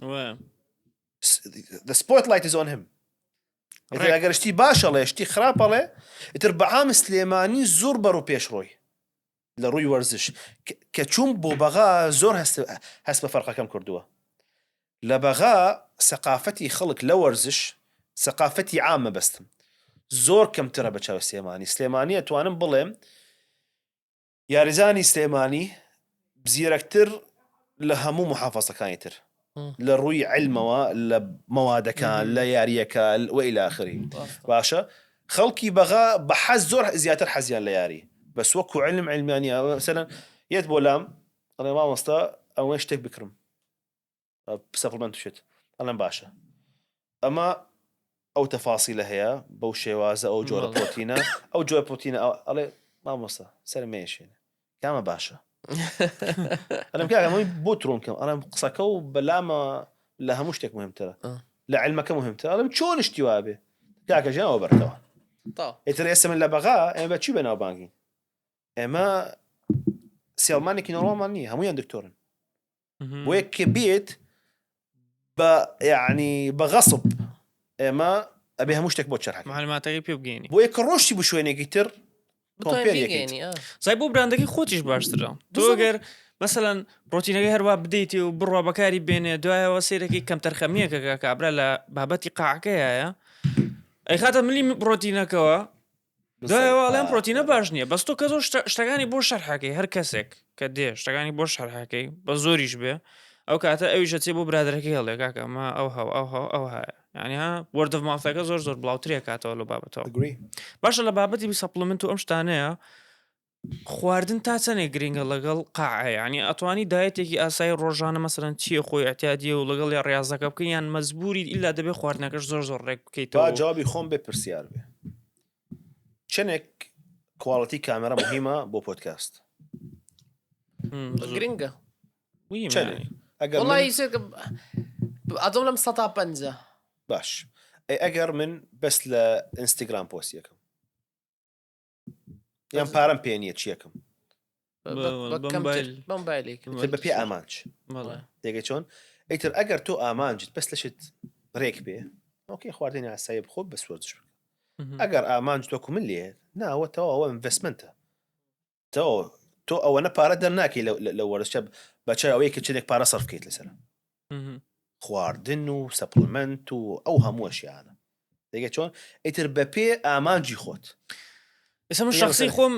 The spotlight is on him ئیتر ئەگەر شتی باش ئەڵێ شتی خراپ ئەڵێ ئیتر بەعام سلێمانی زۆر بەرەو پێش ڕۆی لە ڕووی وەرزش کە چووم بۆ بەغا زۆر هەست هەست بە فەرقەکەم کردووە لە بەغا سەقافەتی خەڵک لە وەرزش سەقافەتی عام مەبەستم زۆر کەمترە بە چاو سلێمانی سلێمانی ئەتوانم بڵێم یاریزانی سلێمانی زیرەکتر لە هەموو محافەزەکانی تر لە ڕووی علمەوە لە مەوادەکان لە یاریەکە وە ئیلا ئاخری باشە خەڵکی بەغا بە حەز زۆر زیاتر حەزیان لە یاری بەس وەکو علم علمیانە مەسەلەن یەت بۆ لام ئەڵێ مامۆستا ئەوە شتێک بکڕم supplement شت ئەڵێم باشە ئەمە ئەو تەفاسیلە هەیە بەو شێوازە ئەو جۆرە پرۆتینە ئەو جۆرە پرۆتینە ئەڵێ مامۆستا سەر مێشێنە کامە باشە ئەلم کاکە بۆ ترۆن کەم ئەڵێم قسەکە و بەلامە لە هەموو شتێک مهمترە لە علمەکە مهمتر ئەڵێم چۆن شتی وابێ کاکە ژیانەوە بەرتەوە ئیتر ئێستا من لە بەغا ئێمە بە چی بەناوبانگین ئێمە سێڵمانێکی نۆرماڵمان نییە هەمویان دکتۆرن بۆیە کە بێت بە یعنی بە غەسب ئێمە ئەبێ هەموو شتێک بۆ چرحەکە معلوماتەکەی پێ بگەینی بۆیە کە ڕۆشتی بۆ شوێنێکی تر compare یەکەیت. زای بۆ براندەکەی خۆتیش باشترە تۆ گەر مەسەلەن پرۆتینەکەی هەروە بدەیتی و بڕوا بەکاری بێنێ دوایەوە سیرەکەی کەمتەرخەمیەکە کە کابرا لە بابەتی قاعەکەیە ئەیخاتە ملی پرۆتینەکەوە دوایەوە ئەڵێم پرۆتینە باش نییە بەس تۆ کە زۆر شتەکانی بۆ شەرحەکەی هەر کەسێک کە دێ شتەکانی بۆ شەرحەکەی بە زۆریش بێ ئەو کاتە ئەویش ئەچێ بۆ برادەرەکەی هەڵێ کاکە ئەمە ئەو هەو ئەو هەو ئەو هەیە یعنی ها word of mouth ەکە زۆر زۆر بڵاوترێ کاتەوە لە بابەتەوە باشە لە بابەتی supplement و ئەم شتانەیە خواردن تا چەندێک گرنگە لەگەڵ قاعە یعنی ئەتوانی diet ێکی ئاسایی ڕۆژانە مەسەرەن چییە خۆی اعتیادیە و لەگەڵ یا ڕاضەکە بکەین یان مەجبوری ئیلا دەبێ خواردنەکەش زۆر زۆر ڕێک بکەیتەوە با جوابی خۆم بێ پرسیار بێ چەندێک quality کامێرا مهمە بۆ پۆدکاست گرنگە چەندێک ئەگەر وڵی ئەدۆم لەم سە پەنجە باش ئەی ئەگەر من بەس لە ئینستاگرام پۆستیەکەم یان پارەم پێ نییە چیەکەم بە پێ ئامانج تێگەی چۆن ئیتر ئەگەر تۆ ئامانجت بەس لەشت ڕێک بێ okay خواردنی ئاسایی بخۆ بەس وەرزش بکە ئەگەر ئامانج تۆکو من لێ ناوە تەواوە investment ە تۆ تۆ ئەوەنە پارە دەرناکەی لە وەرزشە بە چای ئەوەیە کە چنێک پارە سەرف بکەیت لەسەر خواردن و supplement و ئەو هەمووەشیانە دەگە چۆن ئیتر بەپێ ئامانجی خۆت. ئێستا من شخصی خۆم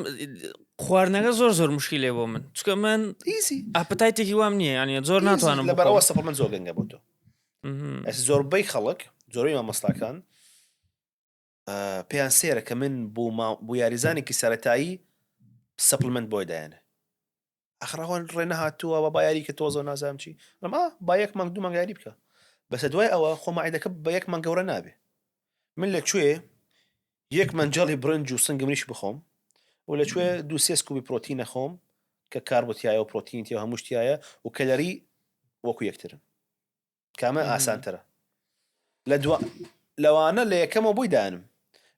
خواردنەکە زۆر زۆر مشکلێ بۆ من چکە من easy appetite ێکی وام نییە یعنی زۆر ناتوانم لەبەرەوە supplement زۆر گەنگە بۆ تۆ ئێستا زۆربەی خەڵک زۆربەی مامۆستاکان پێیان سێرە کە من بۆ یاریزانێکی سەتایی supplement بۆی دایانێ ئەخ ڕەوان ڕێ نەهاتووە بە با یاری کە تۆزەوە نازانم چی ئەڵێم ئا با یەک مانگ دوو مانگ یاری بکە بەسە دوای ئەوە خۆ مەعیدەکە بە یەک مانگ گەورە نابێ من لە کوێ یەک مەنجەڵی برنج و سنگم ریش بخۆم و لە کوێ دوو سێ scoop ی پرۆتین نەخۆم کە carb تایە و پرۆتین تیا و هەموو شتایە و کەلەری وەکو یەکترن کامە ئاسانترە لە دوا لەوانە لە یەکەمەوە بۆی دانم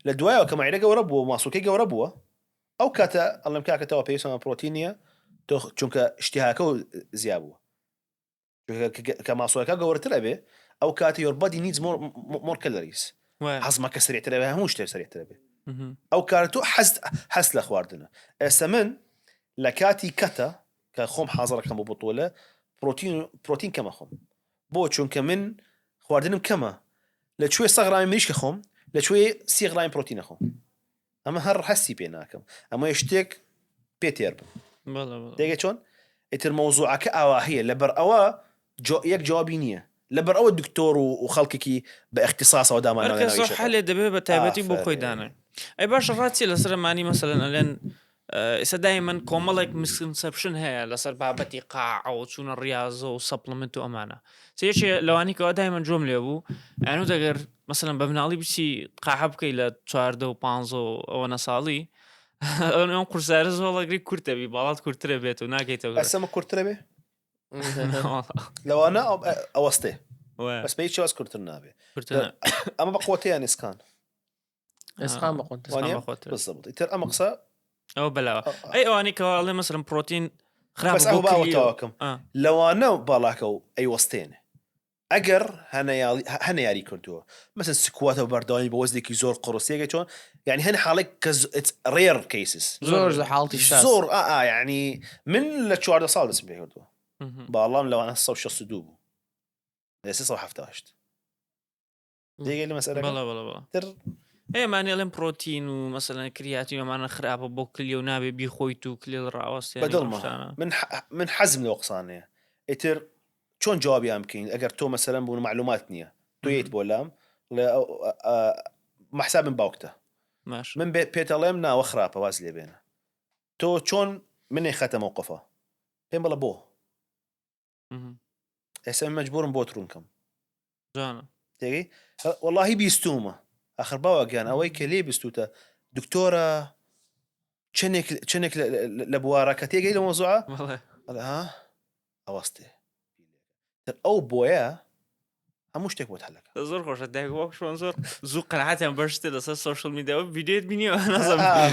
لە دوایەوە کە مەعیدە گەورە بووە ماسوولکەی گەورە بووە ئەو کاتە ئەڵێم کاکە تەوا پێویستمان پرۆتین نییە تۆ چونکە اشتهاکە و زیا بووە کە ماسوولەکە گەورەتر ئەبێ ئەو کاتە your body needs more calories هەزمەکە سریعتر ئەبێ هەموو شتێک سریعتر ئەبێ ئەو کاتە تۆ حەز حەز لە خواردنە ئێستا من لە کاتی cut ە کە خۆم حازڕەکەم بۆ بتۆلە پرۆتین پرۆتین کەمە خۆم بۆ چونکە من خواردنم کەمە لە کوێ سە غرامی مریشکە خۆم لە کوێ سی غرامی پرۆتینە خۆم ئەمە هەر هەستی پێ ناکەم ئەمە شتێک پێ تێر بم دەگە چۆن ئیتر مەوزوعەکە ئاواهیە لەبەر ئەوە یەک جوابی نییە لەبەر ئەوە دکتۆر و خەڵکێکی بە اختصاصەوە دامان حلێ دەبێ بە تایبەتی بۆ خۆی دانێ ئەی باشە ڕاتی لەسەر مانی مەسەلەن ئەلێن ئێستا دایمەن کۆمەڵێک misconception هەیە لەسەر بابەتی قاعە و چوونە ڕاضە و supplement و ئەمانە سێشێ لەوانی کەەوە دایمەن جۆم لێ بوو ئەنو دەگەر مەسەلەن بە مناڵی بچی قاعە بکەی لە چواردە و پ و ئەوە نەساڵی ئەم قورسارە زۆڵەگری کورتەبی باڵات کورترە بێت و ناگەیتەوە ئەسەمە کورترە بێ لەوانە ئەوەستێ بەس بە هیچ شێواز کورتر نابێ ئەمە بە قوتیان ئیسکان ئێسقان بە قوت بالضبط ئیتر ئەمە قسە ئەو بەلاوە ئەی ئەوانەی کەوا ئەڵێ مەسەلەن پرۆتین خراپ بەس ئەو باوەتەوەکەم لەوانە باڵاکە و ئەیوەستێنێ ئەگەر هەنە یاری کردووە مەسەن squat ە و بەردەوامی بە وەزنێکی زۆر قڕسیەکە چۆن یعنی هەن حاڵێک کە rare cases زۆر لە حاڵتی زۆر ئا یعنی من لە 14 ساڵ دەستم پێ کردووە باڵام لەوانە 162 بوو ئێستا 178 دێگەی لە مەسەلەکە بەڵێ بەڵێ بەڵێ تر ئێ مانی ئەڵێم پرۆتین و مەسەلەن کریاتین و ئەمانە خراپە بۆ کلیە و نابێ بیخۆیت و کلیل ڕاوەستێنی بەدڵمە ئەم شتانە. من ح- من حەزم لەو قسانەیە. ئیتر چۆن جوابیان بکەین ئەگەر تۆ مەسەلەن بوون معلومات نییە تۆ یت بۆ لام مەحسابم باوکتە باش من بێ پێتەڵێم ناوە خراپە واز لێ بێنە تۆ چۆن منێ خەتە مەوقفە پێم بڵە بۆ ئێستا من مەجبورم بۆت ڕوون کەم جوانە تێگەی وەڵاهی بیستومە ئەخر باوە گیان ئەوەی کە لێ بیستوتە دکتۆرە چەندێک چەندێک لە بوارەکە تێگەی لە مۆزوعە ها ئەوەستێ ئەو بۆیە هەموو شتێک بۆت هەلەکە زۆر خۆشە دایک باوک شوان زۆر زوو قەناعەتیان بە شتێ لەسەر سۆشیال میدیا و ڤیدیۆت بینیوە نازانم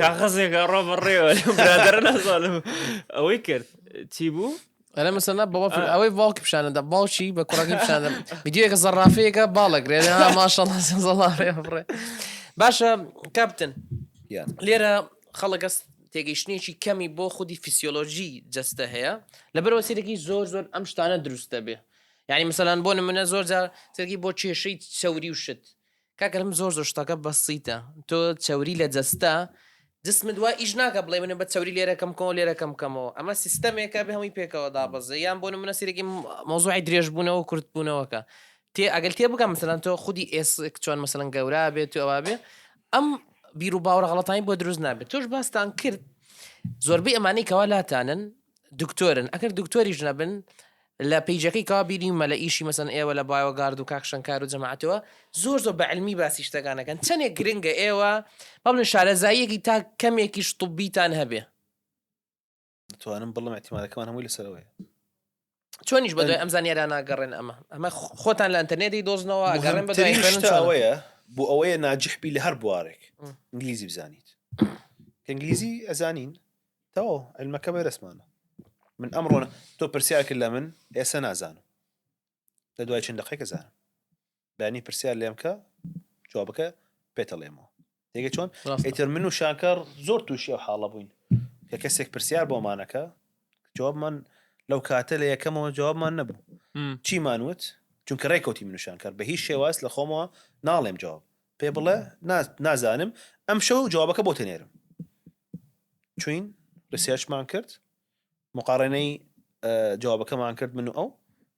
کاغەزێک ئەڕۆ بەڕێوە برادەرە نازانم ئەوەی کرد چی بوو ئەرە مەسەلەن بابا ئەوەی باوکی پیشانەدا باوکی بە کوڕەکەی پیشانە ڤیدیۆیەکە زەڕافەیەکە باڵەگرێ ماشەڵڵا زەڵا ڕێ باشە کاپتن لێرە خەڵک هەست تێگەیشتنێکی کەمی بۆ خودی فیسیۆلۆژی جەستە هەیە لەبەرەوە سێرەکی زۆر زۆر ئەم شتانە دروست دەبێ یعنی مثلەن بۆ نمونە زۆر جار سەرکی بۆ کێشەی چەوری و شت کاکە لەم زۆر زۆر شتەکە بەسیتە تۆ چەوری لە جەستە جسمت وا ئیش ناکە بڵێ منە بە چەوری لێرە کەم کەمەوە لێرە کەم کەمەوە ئەمە سیستەمێکە بێ هەمووی پێکەوە دابەزێ یان بۆ نمونە سیرێکی مۆزوعی درێژبوونەوە و کورتبوونەوەکە تێ ئەگەر تێ بگە مثلەن تۆ خودی ئێسک چۆن مثلەن گەورە بێت و ئەوە بێ ئەم بیر و باوەڕە غەڵەتانی بۆ دروست نابێت تۆش باستان کرد زۆربەی ئەمانەی کەوا لاتانن دکتۆرن ئەگەر دکتۆریش نەبن لە پەیجەکەی کەوا بینیومە لە ئیشی مەسەن ئێوە لە بایۆگارد و کاک شەنکار و جەماعەتەوە زۆر زۆر بە علمی باسی شتەکان ئەکەن چەندێک گرنگە ئێوە با بڵێن شارەزاییەکی تا کەمێکیش طبیتان هەبێ. دەتوانم بڵێم احتیمالەکەمان هەمووی لەسەرەوەیە. چۆنیش بەدوای ئەم زانیارانە گەڕێن ئەمە ئەمە خۆتان لە ئەتەرنێتی دۆزنەوە گەڕێن بەدوای خوێنن چۆنە؟ ئەوەیە بۆ ئەوەیە ناجح بی لە هەر بوارێک ئینگلیزی بزانیت کە ئینگلیزی ئەزانین تەواو علمەکە بەرەسمانە من ئەمڕۆ تۆ پرسیار کرد لە من ئێستا نازانم لە دوای چەند دقێکە زانم بەیانی پرسیار لێم کە جوابەکە پێتەڵێمەوە تێگە چۆن ئیتر من و شاکەر زۆر تووشی ئەو حاڵە بووین کە کەسێک پرسیار بۆمانەکە جوابمان لەو کاتە لە یەکەمەوە جوابمان نەبوو چیمان وت چونکە ڕێکەوتی من و شانکەر بە هیچ شێواز لە خۆمەوە ناڵێم جواب پێ بڵێ نازانم ئەم شەو جوابەکە بۆ تەنێرم چوین research مان کرد مقارنەی جوابەکەمان کرد من و ئەو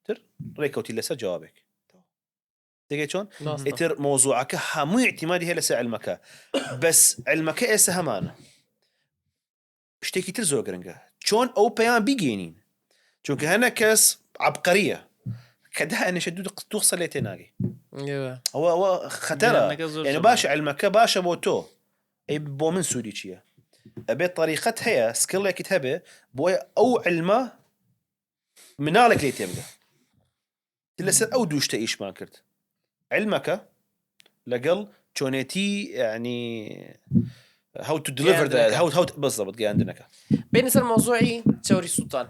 تر ڕێکەوتی لەسەر جوابێک دەگەی چۆن ئیتر مۆزوعەکە هەمووی اعتیمادی هەیە لەسەر علمەکە بەس علمەکە ئێستا هەمانە شتێکی تر زۆر گرنگە چۆن ئەو پەیام بیگەینین چونکە هەنە کەس عبقەریە کە دانیشە دوو قسە لێ تێناگەی ئەوە ئەوە خەتەرە یعنی باشە علمەکە باشە بۆ تۆ ئەی بۆ من سوودی چییە؟ ئەبێت طریقەت هەیە skill ێکت هەبێ بۆیە ئەو علمە مناڵێک لێ تێبگە لەسەر ئەو دوو شتە ئیشمان کرد علمەکە لەگەڵ چۆنێتی ینی how to deliver how how بالضبط گەیاندنەکە بینە سەر مۆزۆعی چەوری سوڵتان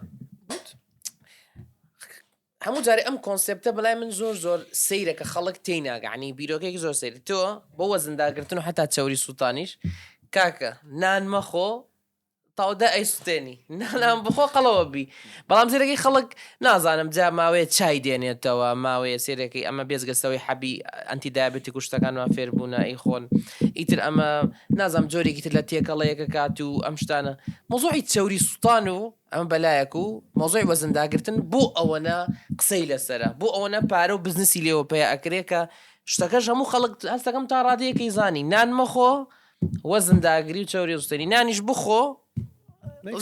هەموو جارێ ئەم concept ە بەلای من زۆر زۆر سەیرە کە خەڵک تێی ناگا عنی بیرۆکەیەکی زۆر سەیرە تۆ بۆ وەزنداگرتن و حتا چەوری سووتانیش کاکە نان مەخۆ تاودە ئەی سوتێنی نانان بخۆ قەڵەوە بی بەڵام سێرەکەی خەڵک نازانم جا ماوەیە چای دێنێتەوە ماوەیە سێرەکەی ئەمە بێزگەستەوەی حەبی ئەنتی دابێتی کوشتەکانمان فێربوونە ئەی خۆن ئیتر ئەمە نازانم جۆرێکی تر لە تێکەڵەیەکە کات و ئەم شتانە مۆزۆی چەوری سوتان و ئەمە بەلایەک و مەوزوعی وەزنداگرتن بۆ ئەوەنە قسەی لەسەرە بۆ ئەوەنە پارە و بزنسی لێوە پەیا ئەکرێ کە شتەکەش هەموو خەڵک هەستەکەم تا ڕادەیەکەی زانی نان مەخۆ وەزن داگری و چەوری زوستێنی نانیش بخۆ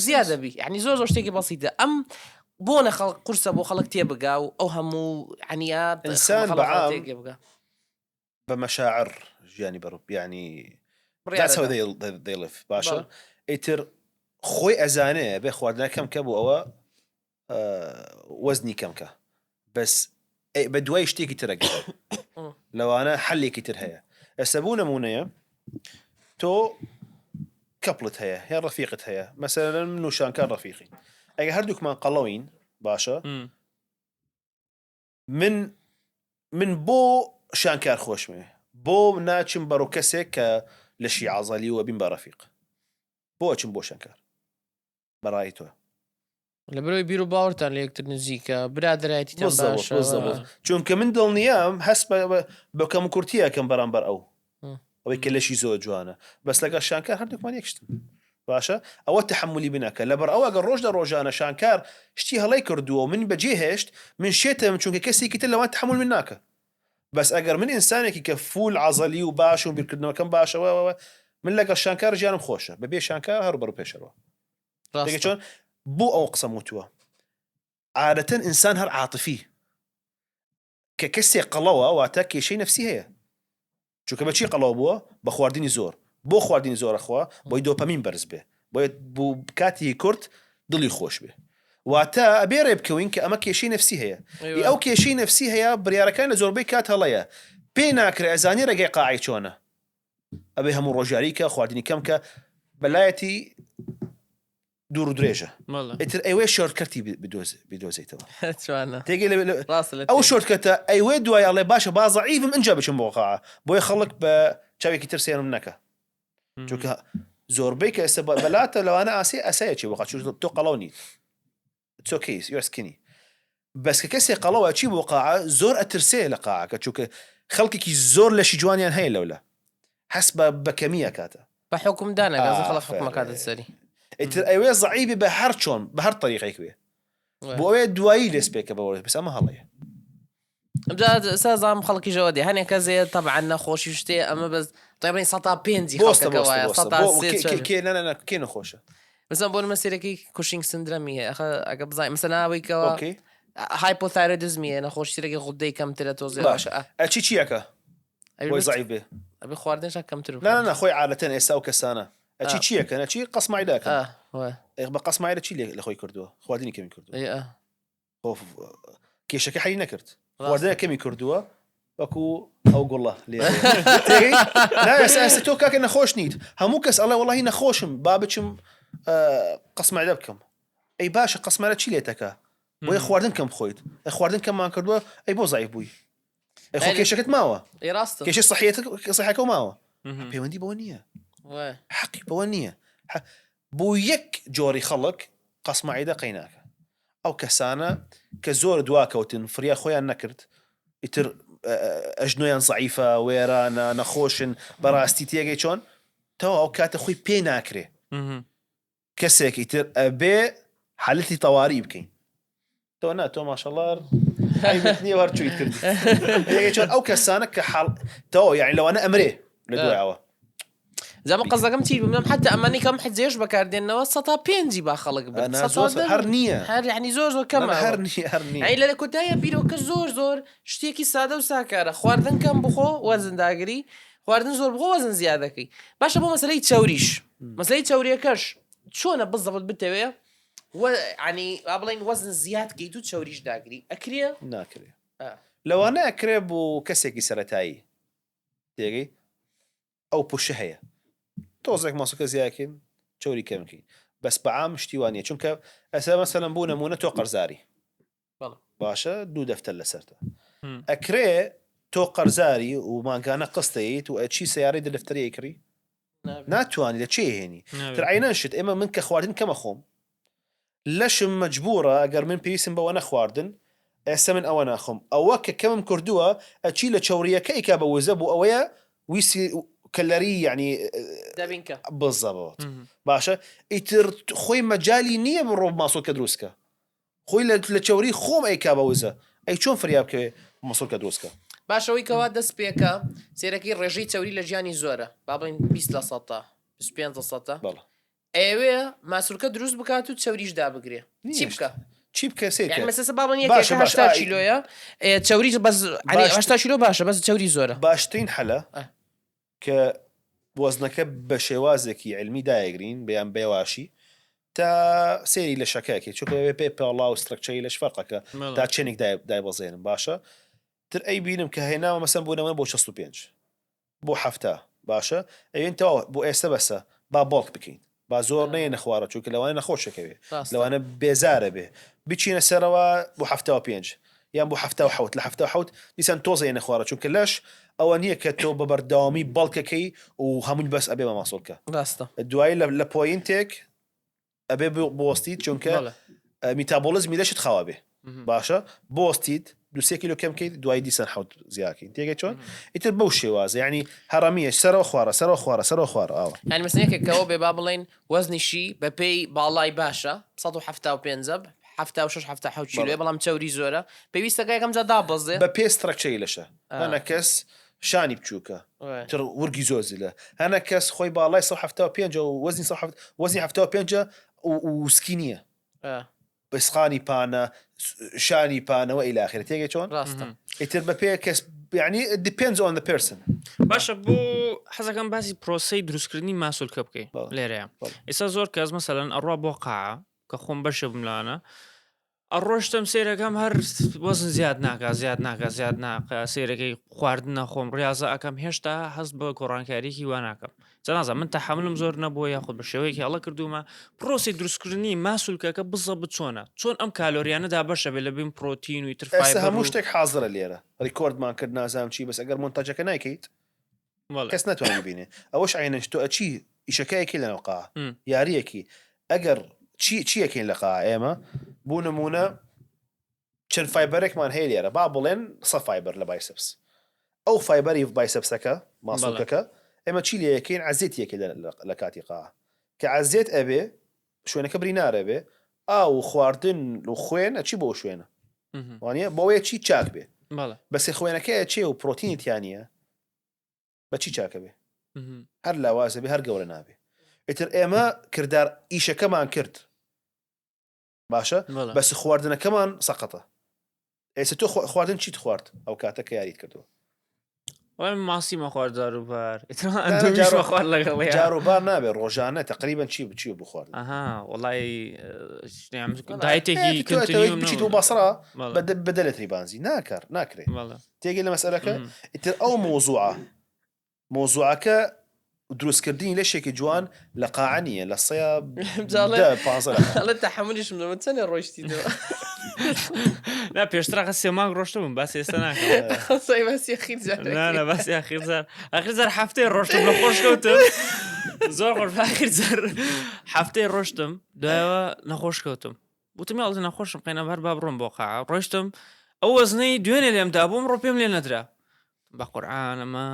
زیاد دەبی یعنی زۆر زۆر شتێکی بەسیتە ئەم بۆنە خەڵک قورسە بۆ خەڵک تێبگا و ئەو هەموو عنیە ئینسان بەعام بە مەشاعر ژیانی بەڕ یعنی That's how they live باشە ئیتر خۆی ئەزانێ بێ خواردنە کەم کە بۆ ئەوە وەزنی کەم کە بەس بە دوای شتێکی ترەگە لەوانە حلێکی تر هەیە ئێستا بوو نمونەیە تۆ couple ت هەیە هێ ڕەفیقت هەیە مەسەرەن من و شانکار ڕەفیقین ئەگە هەردووکمان قەڵەوین باشە من من بۆ شانکار خۆشمەوێ بۆ ناچم بەڕوو کەسێک کە لەشی عەزەلی و بیم بە ڕەفیق بۆ ئەچم بۆ شانکار بەڕای تۆ لەبەرەوەی بیر و باوەڕتان لە یەکتر نزیکە برادەرایەتیتان بالضبط باشە بالضبط چونکە من دڵنیام هەست بە- بە- بە کەم و کورتی ئەکەم بەرامبەر ئەو ئەوەی کە لەشی زۆر جوانە بەس لەگەڵ شانکار هەردووکمان یەک شتن. باشە ئەوە تەحەمولی بنەکە لەبەر ئەوە گەر ڕۆژ لە ڕۆژانە شانکار شتی هەڵەی کردووە و من بەجێ هێشت من شێتم چونکە کەسێکی تر لەوان تەحەمول من ناکە بەس ئەگەر من ئینسانێکی کە full عەزەلی و باش و بیرکردنەوەکەم باشە وە وە من لەگەڵ شانکار ژیانم خۆشە بەبێ شانکار هەر بەڕوو پێشەوە ڕاستە. چۆن بۆ ئەو قسەم وتووە عادەتەن ئینسان هەر عاتفی کە کەسێک قەڵەوە واتە کێشەی نەفسی هەیە چونکە بە چی قەڵەو بووە بە خواردنی زۆر بۆ خواردنی زۆر ئەخوا بۆی دۆپەمین بەرز بێ بۆیە بۆ کاتی کورت دڵی خۆش بێ واتە ئەبێ ڕێ بکەوین کە ئەمە کێشەی نەفسی هەیە ئی ئەو کێشەی نەفسی هەیە بڕیارەکان لە زۆربەی کات هەڵەیە پێی ناکرێ ئەزانی ڕێگەی قاعی چۆنە ئەبێ هەموو ڕۆژیاری کە خواردنی کەم کە بەلایەتی دوور و درێژە ئیتر ئەوێ shortcut ی بدۆزیتەوە تێگەی ئەو shortcut ە ئەیوێ دوای ئەڵێ باشە با زەعیفم ئینجا بچم بۆ قاعە بۆیە خەڵک بە چاوێکی تر سێرم نەکە چونکە زۆربەی کە ئێستا بەلاتە لەوانە ئاسی ئەسایە چی بۆ چون تۆ قەڵەو نیت it's okay you're skinny بەس کە کەسێ قەڵەوە چی بۆ قاعە زۆر ئەترسێ لە قاعەکە چونکە خەڵکێکی زۆر لەشی جوانیان هەیە لەولا هەست بە بەکەمی ئەکاتە. بە حوکم دانەکا زە خەڵک حوکم ئەکاتە سەری. ئیتر ئەوێ زەعیبی بە هەر چۆن بە هەر تەریقێک بێ بۆ ئەوێ دوایی لێس پێکە بەوە بەس ئەمە هەڵەیە. ئەمجا سازام خەڵکیشەوە دێ هەنێک کەس هەیە تەبعەن نەخۆشی شتێ ئەمە بەس تەبعەن سەتا پێنجی بۆستە خەڵکەکە بۆستە وایە بۆستە سەتا بۆ سێ کێ چوار کێ کێ نا نا نا کێ نەخۆشە مەسەن بۆ نمە سێرەکەی Cushing syndrome ی هەیە ئەخە ئەگە بزانین مەسەن ئەوەی کەوا okay hypothyroidism ی هەیە نەخۆشی سێرەکەی غودەی کەمترە تۆزێ باشە ئەچی چیەکە بۆی زەعیف بێ ئەبێ خواردنشان کەمتر نا نا نا خۆی عادەتەن ئێستا ئەو کەسانە ئەچی چیەکەن ئەچی قەسمایلەکەن بە قەسمایلە چی لە خۆی کردووە خواردنی کەمی کردووە کێشەکە حەلی نەکرد خواردنە کەمی کردووە وەکو ئەو گوڵە لێ تۆ کاکە نەخۆش نیت هەموو کەس ئەڵێ وەڵی نەخۆشم با بچم قەسمایلە بکەم ئەی باشە قەسمایلە چی لێتەکە بۆیە خواردن کەم بخۆیت ئەی خواردن کەممان کردووە ئەی بۆ زەعیف بووی ئەی خۆ کێشەکەت ماوە ڕاستە کێشەی سەحیەتە سەحەکە ماوە پەیوەندی بەوە نییە حەقی بەوە نییە بۆ یەک جۆری خەڵک قەسمەعیدە قەیناکە ئەو کەسانە کە زۆر دواکەوتن فریا خۆیان نەکرد ئیتر ئەژنۆیان زەعیفە وێرانە نەخۆشن بەڕاستی تێگەی چۆن تەواو ئەو کاتە خۆی پێ ناکرێ کەسێک ئیتر ئەبێ حالەتی تەواری بکەین تۆ نا تۆ ماشەڵڵا عەیبت نییە هەر چوویت کرد چۆن ئەو کەسانە کە حاڵ تەواو یعنی لەوانە ئەمرێ لە دوایەوە جا من قەزەکەم چی بوو حتى ئەمانەی کەم حەجێش بەکاردێنەوە سەتا پێنجی با خەڵک بن ئەنا زۆر سەتا هەر نییە هەر یعنی زۆر زۆر کەمە هەر نییە هەر نییە یعنی لە کۆتاییە بیرۆکە زۆر زۆر شتێکی سادە و ساکارە خواردن کەم بخۆ وەزن داگری خواردن زۆر بخۆ وەزن زیاد دەکەی باشە بۆ مەسەلەی چەوریش مەسەلەی چەوریەکەش چۆنە بزەبت بتەوێ وە عنی با بڵێین وەزن زیاد کەیت و چەوریش داگری ئەکرێ ناکرێ لەوانە ئەکرێ بۆ کەسێکی سەتایی تێگەی ئەو پوشە هەیە تۆزێک ماسوولکە زیاکەین چەوری کەمکەین بەس بەعام شتیوانە چونکە ئەسە مەسەلەن بوو نمونە تۆ قەرزاری باشە دوو دەفتەر لەسەرتە ئەکرێ تۆ قەرزاری و مانگانە قستەیت و ئەچی سیارەی دە دەفتەری ئەیکڕی ناتوانانی لە چێ هێنی تر عینەن شت ئێمە من کە خواردن کەمە خۆم لەشم مەجبورە ئەگەر من پێویستم بەوە نەخواردن ئێستا من ئەوە ناخۆم ئەوە کە کەمم کردووە ئەچی لە چەوریەکە ئیکا بە وزە بۆ ئەوەیە ویستی کەلەری یعنی دابینکە بزەبەوە باشە ئیتر خۆی مەجای نییە بڕۆ ماسۆکە دروستکە خۆی لە لە چەوری خۆم ئەیکا بە وزە ئەی چۆن فریا بکەوێ مەسڵکە دروست کە. باشە ئەوەی کەوا دەست پێکا سەیرەکەی ڕێژەی چەوری لە ژیانی زۆرە با بڵێین 20 لە سەتا 25 لە سەتا بەڵێ. ئەیەوێ ماسولکە دروست بکات و چەوریش دابگرێ چی نییە بکا؟ چی بکە سەیر یعنی کە مەسەسە با بڵێین باشە یەکێکە باشە 80 ئای کیلۆیە ئێ، چەوری بەس یعنی باش 80 کیلۆ باشە بەس چەوری زۆرە باشترین حەلە ئە. کە وەزنەکە بە شێوازێکی عیلمی دایەگرین بەیان بەیەواشی تا سەیری لەشەکە ئەکەی چونکە بێ پێ پێڵا و structure ی لەش فەرقەکە تا چێنێک دایبەزێنم باشە تر ئەی بینم کە هێناوە مەسەن بوونەوە بۆ 65 بۆ هەفتا باشە ئەوێن تەواو بۆ ئێستا بەسە با bulk بکەین با زۆر نەیەنە خوارە چونکە لەوانە نەخۆشەکەوێ لەوانە بێزارە بێ بچینە سەرەوە بۆ 75 یان بۆ 77 لە 77 دیسان تۆزە یەنە خوارە چونکە لەش ئەوە نییە کە تۆ بە بەردەوامی bulk ەکەی و هەمووی بەس ئەبێ بە ماسۆلکە ڕاستە دوایی لە point ێک ئەبێ بۆستیت چونکە metabolism ی لەشت خاوە بێ باشە بۆستیت. دوسێ کیلۆ کەم کەیت دوای دیسان حوت زیاکەین تێگەی چۆن ئیتر بەو شێوازە یعنی هەڕەمیە سەرەوە خوارە سەرەوە خوارە سەرەوە خوارە ئاوە یعنی مەسەلەن یەکێک کەەوە بێ با بڵێین وەزنیشی بەپێی باڵای باشە 175 76 77 کیلۆیە بەڵام چەوری زۆرە پێویستەکە یەکەم جار دابەزێ بە پێ structure ی لەشە هەنە کەس شانی بچووکە تر ورگی زۆر زلە هەنە کەس خۆی باڵای 175 و وەزنی وەزنی 75 و سکی نییە ئیسقانی پانە شانی پانەوە ئیلی ئاخر تێگەی چۆن ڕاستە ئیتر بە پێ کەس یعنی depends on the person باشە بۆ حەزەکەم باسی پرۆسەی دروستکردنی ماسولکە بکەی لێرەیە ئێستا زۆر کەس مەسەلەن ئەڕوا بۆ قاعە کە خۆم بەشێ بووم لەوانە ئەڕۆشتم سێرەکەم هەر وەزن زیاد ناکا زیاد ناکا زیاد ناکا سێرەکەی خواردنە خۆم ڕاضە ئەەکەم هێشتا هەست بە گۆڕانکاریکی وا ناکەم جەنازە من تەحملم زۆر نەبووە یاخود بە شێوەیەکی هەڵە کردومە پرۆسی دروستکردنی ماسولکەکە بزە بچۆنە چۆن ئەم کالۆریانە دابەشە بێ لە بین پرۆتین و تر ئێستا هەموو شتێک حاضرە لێرە record مان کرد نازانم چی بەس ئەگەر مۆنتاجەکە نایکەیت کەس ناتوانێت ببینێ ئەوەش عینەن تۆ ئەچی ئیشەکەیەکی لەناو قا یاریەکی ئەگەر چی چیەکەین لە قا ئێمە بۆ نمونە چەند fiber ێکمان هەیە لێرە با بڵێن سە fiber لە biceps ئەو fiber ی biceps ەکە ماسوڵکەکە ئێمە چی لەکەین عزیێت یەکێ لە کاتی قا کە عزیێت ئەبێ شوێنەکە برینارە بێ ئاو و خواردن و خوێن ئەچی بۆ شوێنە وانە بۆیە چی چاک بێ بەسێ خوێنەکە چێ و پرۆتینی تیانە بە چی چاکە بێ هەر لاوازە بێ هەر گەورە نابێ ئیتر ئێمە کردار ئیشەکەمان کرد باشە بەس خواردنەکەمان سەقەتە ئێستا تۆ خواردن چیت خوارد ئەو کاتە کە یاریت کردووە ماسی مەخوارد جاروبار جاروبار نابێ ڕۆژانە تقریبا چی بچی بخوارد وڵی diet ێکی بچیت و بەسرا بەدەلەتری بانزی ناکار ناکرێت تێگەی لە مەسەلەکە ئیتر ئەو مۆزوعە مۆزوعەکە دروستکردنی لەشێکی جوان لە قاعە نییە لە سەیا ئەڵێ تەحەمولیشم لەمە چەندێ ڕۆیشتیتەوە نا پێشتر ئەخە سێ مانگ ڕۆشتبووم باسی ئێستا ناکەم سەی باسی ئەخیر جار نا نا باسی ئەخیر جار ئەخیر جار هەفتەی ڕۆشتم لە خۆش کەوتم زۆر خۆش ئەخیر جار هەفتەی ڕۆشتم دوایەوە نەخۆش کەوتم وتم یاڵ نەخۆشم قەینە هەر با بڕۆم بۆ قاعە ڕۆشتم ئەو وەزنەی دوێنێ لێم دابووم ڕۆ پێم لێ نەدرا بە قورعان ئەمە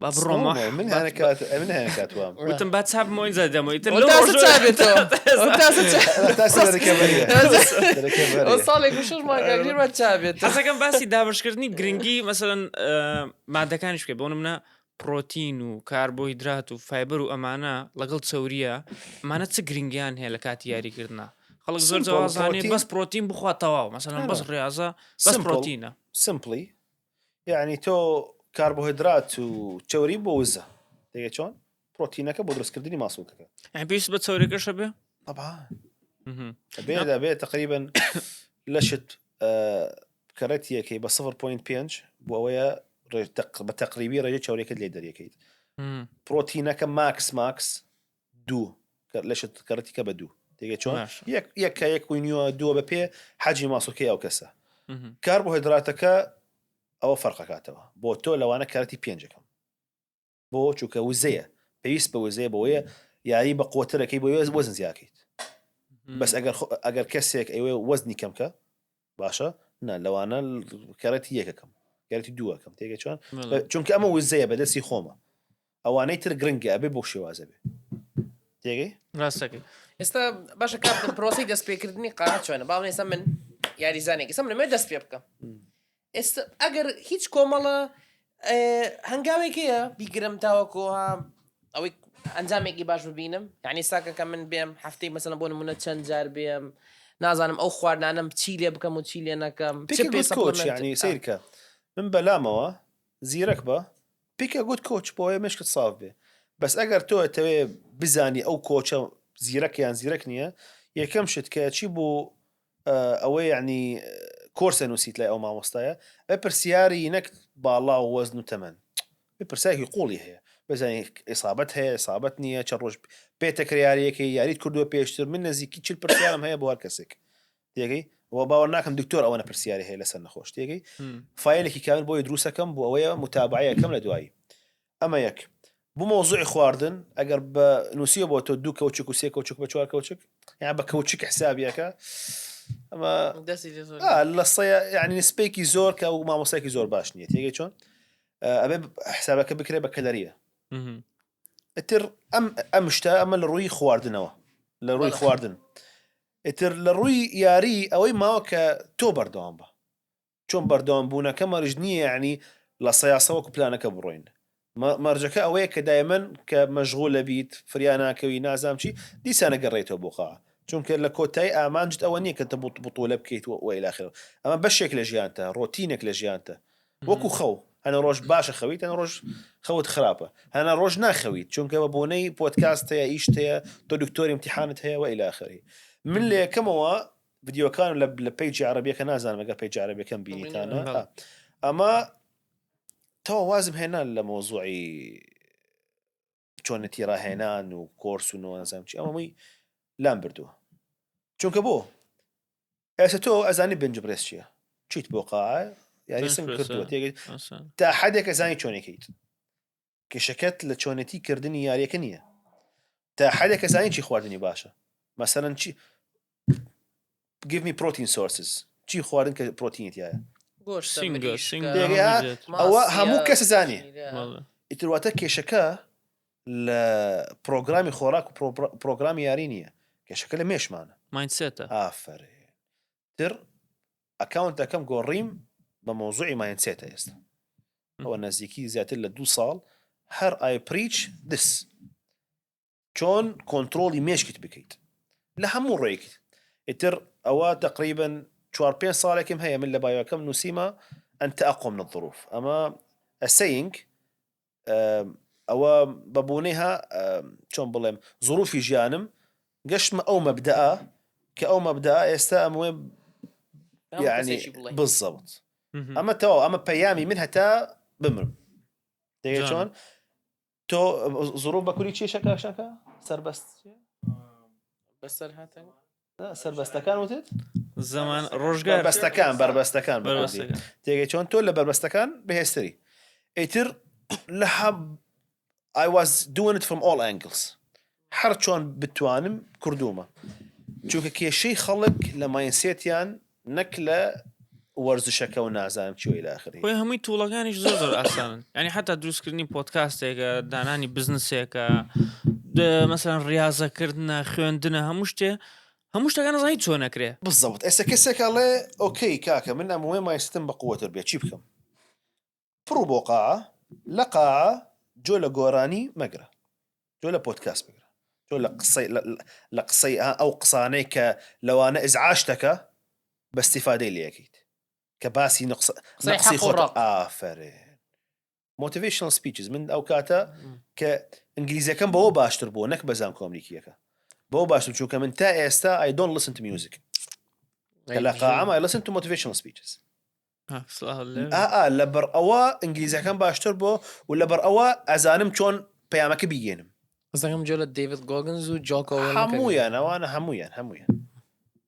با بڕۆمە من هەنەکات من هەنەکات وام وتم با چاپ بمەوە ئینجا دەمەوە ئیتر لەو ڕۆژە چابێتەوە ئەو ساڵێک و شەش مانگ ئەگیر بە چابێت حەزەکەم باسی دابەشکردنی گرنگی مەسەلەن مادەکانیش بکەی بۆ نمونە پرۆتین و کاربۆهیدرات و fiber و ئەمانە لەگەڵ چەوریە ئەمانە چ گرنگیان هەیە لە کاتی یاریکردنا خەڵک زۆر Simple، جوازانێ پرۆتین- بەس پرۆتین بخوا تەواو مەسەلەن بەس نا. ڕاضە بەس Simple. پرۆتینە simply یعنی تۆ کاربۆهیدرات و چەوری بۆ وزە دەگە چۆن پرۆتینەکە بۆ دروستکردنی ماسوڵکەکە یعنی پێویست بە چەوریەکەشە بێ طبعا مهم. بێ دەبێ تقریبا لەشت کەڕێتیەکەی بە 0.5 بۆ ئەوەیە بە تەقریبی ڕێژەی چاورەکەت لێ دەریەکەیت پرۆتینەکە max max دوو لەشت کەڕەتیکە بە دوو تێگە چۆن یەک یەکە یەک و نیوە دووە بە پێ حەجی ماسوڵکەی ئەو کەسە کاربۆهیدراتەکە ئەوە فەرقەکاتەوە بۆ تۆ لەوانە کارتی پێنجەکەم بۆ چونکە وزەیە پێویست بە وزەیە بۆیە یاری بە قوترەکەی بۆ وەزن زیاکەیت بەس ئەگەر ئەگەر کەسێک ئەوێ وەزنی کەمکە باشە نا لەوانە کەرەتی یەکەکەم کەرەتی دووەکەم تێگە چۆن چونکە ئەمە وزەیە بەدەستی خۆمە ئەوانەی تر گرنگە ئەبێ بۆ شێوازە بێ تێگەی ڕاستەکەی ئێستا باشە کاپتن پرۆسی دەستپێکردنی قاعە چۆنە باڵ ئێستا من یاریزانێک ئێستا من دەست پێ بکەم ئێستا ئەگەر هیچ کۆمەڵە هەنگاوێک هەیە بیگرم تاوەکو ئەوەی ئەنجامێکی باش ببینم یعنی ساکە کە من بێم هەفتەی مەسەلەن بۆ نمونە چەند جار بێم نازانم ئەو خواردنانم چی لێ بکەم و چی لێ نەکەم چ پێ coach یعنی سیرکە من بەلامەوە زیرەک بە pick a good coach بۆیە مشکت ساف بێ بەس ئەگەر تۆ ئەتەوێ بزانی ئەو coach ە زیرەک یان زیرەک نییە یەکەم شت کە چی بۆ ئەوەی یعنی کۆرسە نووسیت لای ئەو مامۆستایە ئە پرسیاری نەک باڵا و وەزن و تەمەن پرسیارێکی قوڵی هەیە بزانین ئیسابەت هەیە ئیسابەت نییە چە ڕۆژ پێتە کریاریەکەی یاریت کردووە پێشتر من نزیکی چل پرسیارم هەیە بۆ هەر کەسێک تێگەی و باوەڕ ناکەم دکتۆر ئەوەنە پرسیاری هەیە لەسەر نەخۆش تێگەی فایلێکی کامل بۆی دروستەکەم بۆ ئەوەیە متابعەیەکەم لە دوایی ئەمە یەک بۆ مۆزوعی خواردن ئەگەر بە نووسیوە بۆ تۆ دوو کەوچک و سێ کەوچک بە چوار کەوچک یان بە کەوچک حسابیەکە. ئەمە لە سەیە یعنی نسبەیەکی زۆر کە و مامۆسایکی زۆر باش نییە تێگەی چۆن ئەبێ حسابەکە بکرێ بە کەلەریە ئیتر ئەم ئەم شتە ئەمە لە ڕووی خواردنەوە لە ڕووی خواردن ئیتر لە ڕووی یاری ئەوەی ماوە کە تۆ بەردەوام بە چۆن بەردەوام بوونەکە مەرج نییە یعنی لە سەیاسە وەکو پلانەکە بڕۆین مەرجەکە ئەوەیە کە دایمەن کە مەشغولە بیت فریا ناکەوی نازام چی دیسانە گەڕێتەوە بۆ قاعە چونکە لە کۆتایی ئامانجت ئەوە نییە کە تە بتوڵە بکەیت و ئیلاخر ئەمە بەشێک لە ژیانتە ڕۆتینێک لە ژیانتە وەکو خەو هەنە ڕۆژ باشە خەویت هەنە ڕۆژ خەوت خراپە هەنە ڕۆژ ناخەویت چونکە بە بۆنەی پۆدکاست هەیە ئیشت هەیە تۆ دکتۆری امتحانت هەیە و الی آخره من لە یەکەمەوە ڤیدیۆکان لە لە page ی عەرەبیەکە نازانم ئەگەر page ی عەرەبیەکەم بینیتانە بەڵێ. ئەمە تەوا وازم هێنا لە مۆزوعی چۆنەتی ڕاهێنان و کۆرس و نازانم چی ئەمەی لام بردووە چونکە بۆ ئێستا تۆ ئەزانی bench press چییە چیت بۆ قاعە یاری سنگ کردووە تێگەیت تا حدێک ئەزانی چۆنێکیت کێشەکەت لە چۆنێتی کردنی یاریەکە نییە تا حدێک ئەزانی چی خواردنی باشە مەسەرەن چی give me protein sources چی خواردن کە پرۆتینی تایە ئەوە هەموو کەس زانێ ئیترواتە کێشەکە لە پرۆگرامی خۆراک و پرۆگرامی یاری نییە کێشەکە لە مێشمانە mindset ە ئافەرین تر ئەکاونتەکەم گۆڕیم بە مەوزوعی mindset ە ئێستا ئەوە نزیکی زیاتر لە دو ساڵ هەر I preach this چۆن کۆنترۆڵی مێشکت بکەیت لە هەموو ڕێکیت ئیتر ئەوە تقریبا چوار پێنج ساڵێکم هەیە من لە bio ەکەم نووسیمە أنت أقوى من الظروف ئەمە a saying ئەوە بە بۆنەیها چۆن بڵێم زروفی ژیانم گەشتمە ئەو مەبدەئە کە ئەو مەبدەئە ئێستا ئەموێ یعنی بالضبط ئەمە تەواو ئەمە پەیامی من هەتا بمرم دەگەی چۆن تۆ زروف بە کوری چی شەکە شەکە سەربەست بەسەر هاتن سەربەستەکان وتت زەمان ڕۆژگار بەربەستەکان بەربەستەکان بەربەستەکان تێگەی چۆن تۆ لە بەربەستەکان بەهێزتری ئیتر لە I was doing it from all angles هەر چۆن بتوانم کردومە چونکە کێشەی خەڵک لە mindset یان نەک لە وەرزشەکە و نازانم چی و الی آخره. خۆی هەمووی tool ەکانیش زۆر زۆر ئاسانن یعنی حتا دروستکردنی پۆدکاستێکە دانانی بزنسێکە مەسەن ڕاضەکردنە خوێندنە هەموو شتێ هەموو شتەکان نەزانی چۆن نەکرێ بالضبط ئێستا کەسێک ئەڵێ okay کاکە من ئەمەوێ mindset م بە قوتر بێ چی بکەم بڕۆ بۆ قاعە لە قاعە جۆ لە گۆرانی مەگرە جۆ لە پۆدکاست بگرە جۆ لە قسەی لە قسەی ئەو قسانەی کە لەوانە ئزعاج دەکە بە استیفادەی لەکەیت کە باسی نقصی خۆت ئافرێن motivational speeches من ئەو کاتە کە ئینگلیزیەکەم بەوە باشتر بووە نەک بە زانکۆ ئەمریکیەکە بەوە باشتر چونکە من تا ئێستا I don't listen to music لە قاعەم I listen to motivational speeches ئا لەبەر ئەوە ئینگلیزەکەم باشتر بۆ و لەبەر ئەوە ئەزانم چۆن پەیامەکە بیگەێنم زەنگم جۆ لە دەیڤد گۆگنز و جۆکۆ هەمویان ئەوانە هەمویان هەمویان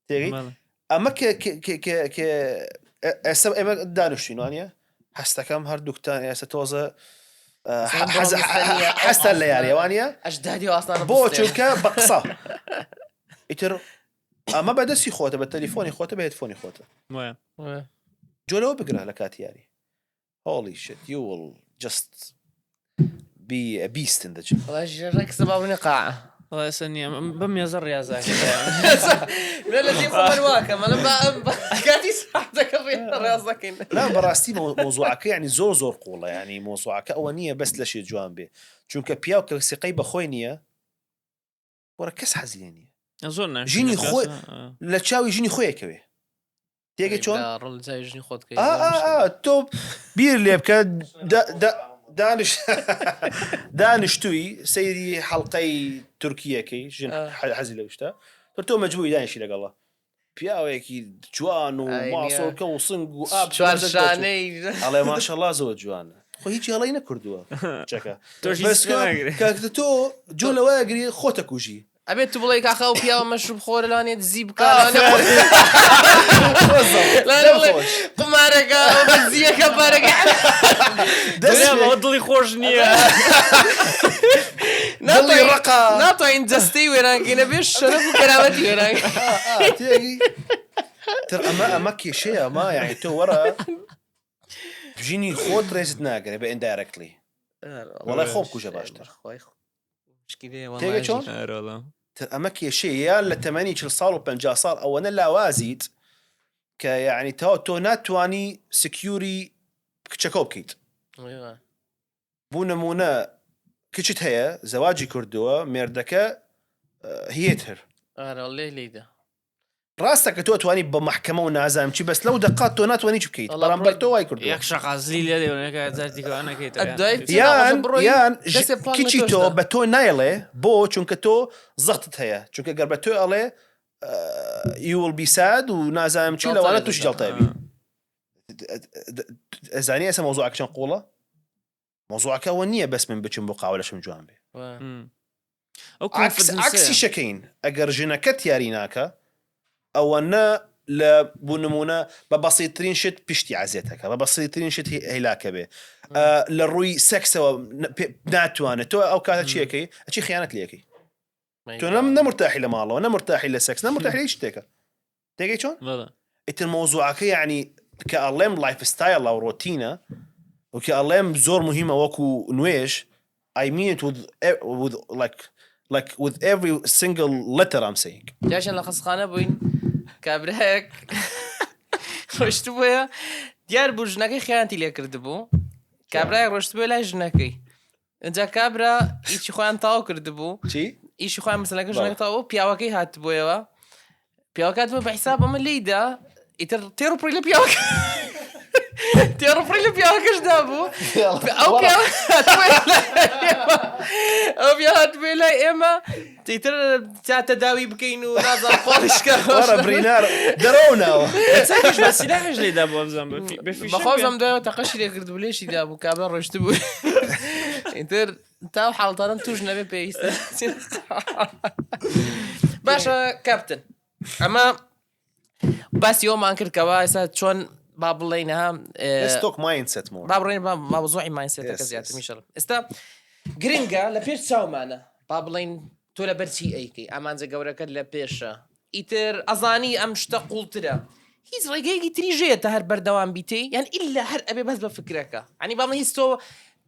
تێگەی ئەمە کە ئێستا ئێمە دانیشتین وانە هەستەکەم هەردووکتان ئێستا تۆزە هەستان لە یاریەوانە ئەشدادی ئاسان بۆ چونکە بە قسە ئیتر ئەمە بە دەستی خۆتە بە تەلیفۆنی خۆتە بە headphone ی خۆتە جۆرەوە بگرە لە کاتی یاری Holy shit you will just be a beast in the gym ڕێکسە باونی قاعە وەڵا نییە بەم مێزە ڕاضە ڕاضەکەین لا بەڕاستی مۆزوعەکە ینی زۆر زۆر قوڵە ینی مۆزوعەکە ئەوە نییە بەس لەشێ جوان بێ چونکە پیاو کە سیقەی بەخۆی نییە وەرە کەس حەزی لێ نییە زۆر ژینی خۆی لە چاوی ژنی خۆیەکەوێ تێگە چۆن ژنی خۆت تۆ بیر لێ بکە دانش دانیشتووی سەیری حەڵلقەی تورکیەکەی ژن حەزی لە شتە تۆ مەجبووی دانیشی لەگەڵە پیاوێکی جوان و ماسۆکە و سنگ و ئاب چوارشانەی ئەڵێ ماشەڵا زۆر جوانە خۆ هیچ هەڵی نەکردووە چەکە کاکە تۆ جۆ لەوە گری خۆتە کوژی ئەبێت تو بڵێ کاخە و پیاوە مەشروب خۆرە لانێ دزی بکە قمارەکە زیەکە پارەکە دڵی خۆش نییە. دڵی ڕەقە. ناتوانین جەستەی وێرانکەین ئەبێ شەرەف و کەرامەتی وێرانکەین. تر ئەمە ئەمە کێشەیە ئەمە یعنی تۆ وەرە ژینی خۆت ڕێزت ناگرێ بە indirectly وەڵای خۆم کوژە باشتر. تێگە چۆن؟ تر ئەمە کێشەیە یان لە تەمەنی 40 ساڵ و 50 ساڵ ئەوەنە لاوازیت کە یعنی تاو تۆ ناتوانی secure ی کچەکە بکەیت بو نمونە کچت هەیە زەواجی کردووە مێردەکە hit her ڕاستە کە تۆ توانی بە مەحکەمە و نازانم چی بەس لەو دەقات تۆ ناتوانانی چ بکەیت بەرامبەر تۆ وای کردووە یەک شەقازلی لێ دێ یان یان کچی تۆ بە تۆ نایڵێ بۆ چونکە تۆ زەختت هەیە چونکە گەر بە تۆ ئەڵێ you will be sad و نازانم چی لەوانە توش جەڵتەبی ئەزانی ئێستا مەوزوعەکە چەند قوڵە مەوزوعەکە ئەوە نییە بەس من بچم بۆ قاوە لەشم جوان بێ ئەو عکسی شەکەین ئەگەر ژنەکەت یاری ناکە ئەوەنە لە بوو نمونە بە بەسیترین شت پشتی عزیێتەکە بە بەسیترین شت هیلاکە بێ لە ڕووی سەکسەوە ناتوانێت تۆ ئەو کاتە چیەکەی ئەچی خیانەت لەکەی تۆ نەم نەمرتاحی لە ماڵەوە نەمرتاحی لە سەکس نەمرتاحی هیچ شتێکە تێگەی چۆن ئیتر مەوزوعەکە یعنی کە ئەڵێم lifestyle و ڕۆتینە و کە ئەڵێم زۆر مهمە وەکو نوێژ I mean it with, with like like with every single letter I'm saying. جاشان لە خەستخانە بووین کابرایەک ڕۆشتبووە دیار بوو ژنەکەی خیانەتی لێ کردبوو کابرایەک ڕۆشتبووە لای ژنەکەی ئینجا کابرا ئیشی خۆیان تەواو کردبوو چی؟ ئیشی خۆیان مەسەلەکە ژنەکە تەواو پیاوەکەی هاتبوویەوە پیاوەکە هاتبوو بە حیساب ئەمە لێیدا ئیتر تێر و پڕی لە پیاوەکە تێر و پڕی لە پیاوەکەش دابوو ئەو پیاوە ئەو پیاوە هاتبووە لای ئێمە ئیتر تا تەداوی بکەین و نازانم قۆڵیشکە وەرە برینار دەرەوە ناوە چەکیش بە سیلاحیش لێدا بوو ئەبزانم بە فی- بە فیشەک بەخۆزم دوایەوە تەقەشی لێ کرد و لێشی دابوو کابرا ڕۆشت بوو ئیتر تا ئەو حاڵەتانەم توش نەبێ پێویستە باشە کاپتن ئەمە باسی ئەومان کرد کەوا ئێستا چۆن با بڵێین ها Let's talk mindset more. با بڕێن با مەوزوعی mindset ەکە Yes, زیاتر yes. میشەڵ ئێستا گرنگە لە پێش چاومانە با بڵێین تۆ لەبەر چی ئەیکەی ئامانجە گەورەکەت لە پێشە ئیتر ئەزانی ئەم شتە قوڵترە هیچ ڕێگەیەکی تری ژەیە تا هەر بەردەوام بیتێ یان ئیلا هەر ئەبێ بەس بە فکرەکە ئەنی با بڵێین هیچ تۆ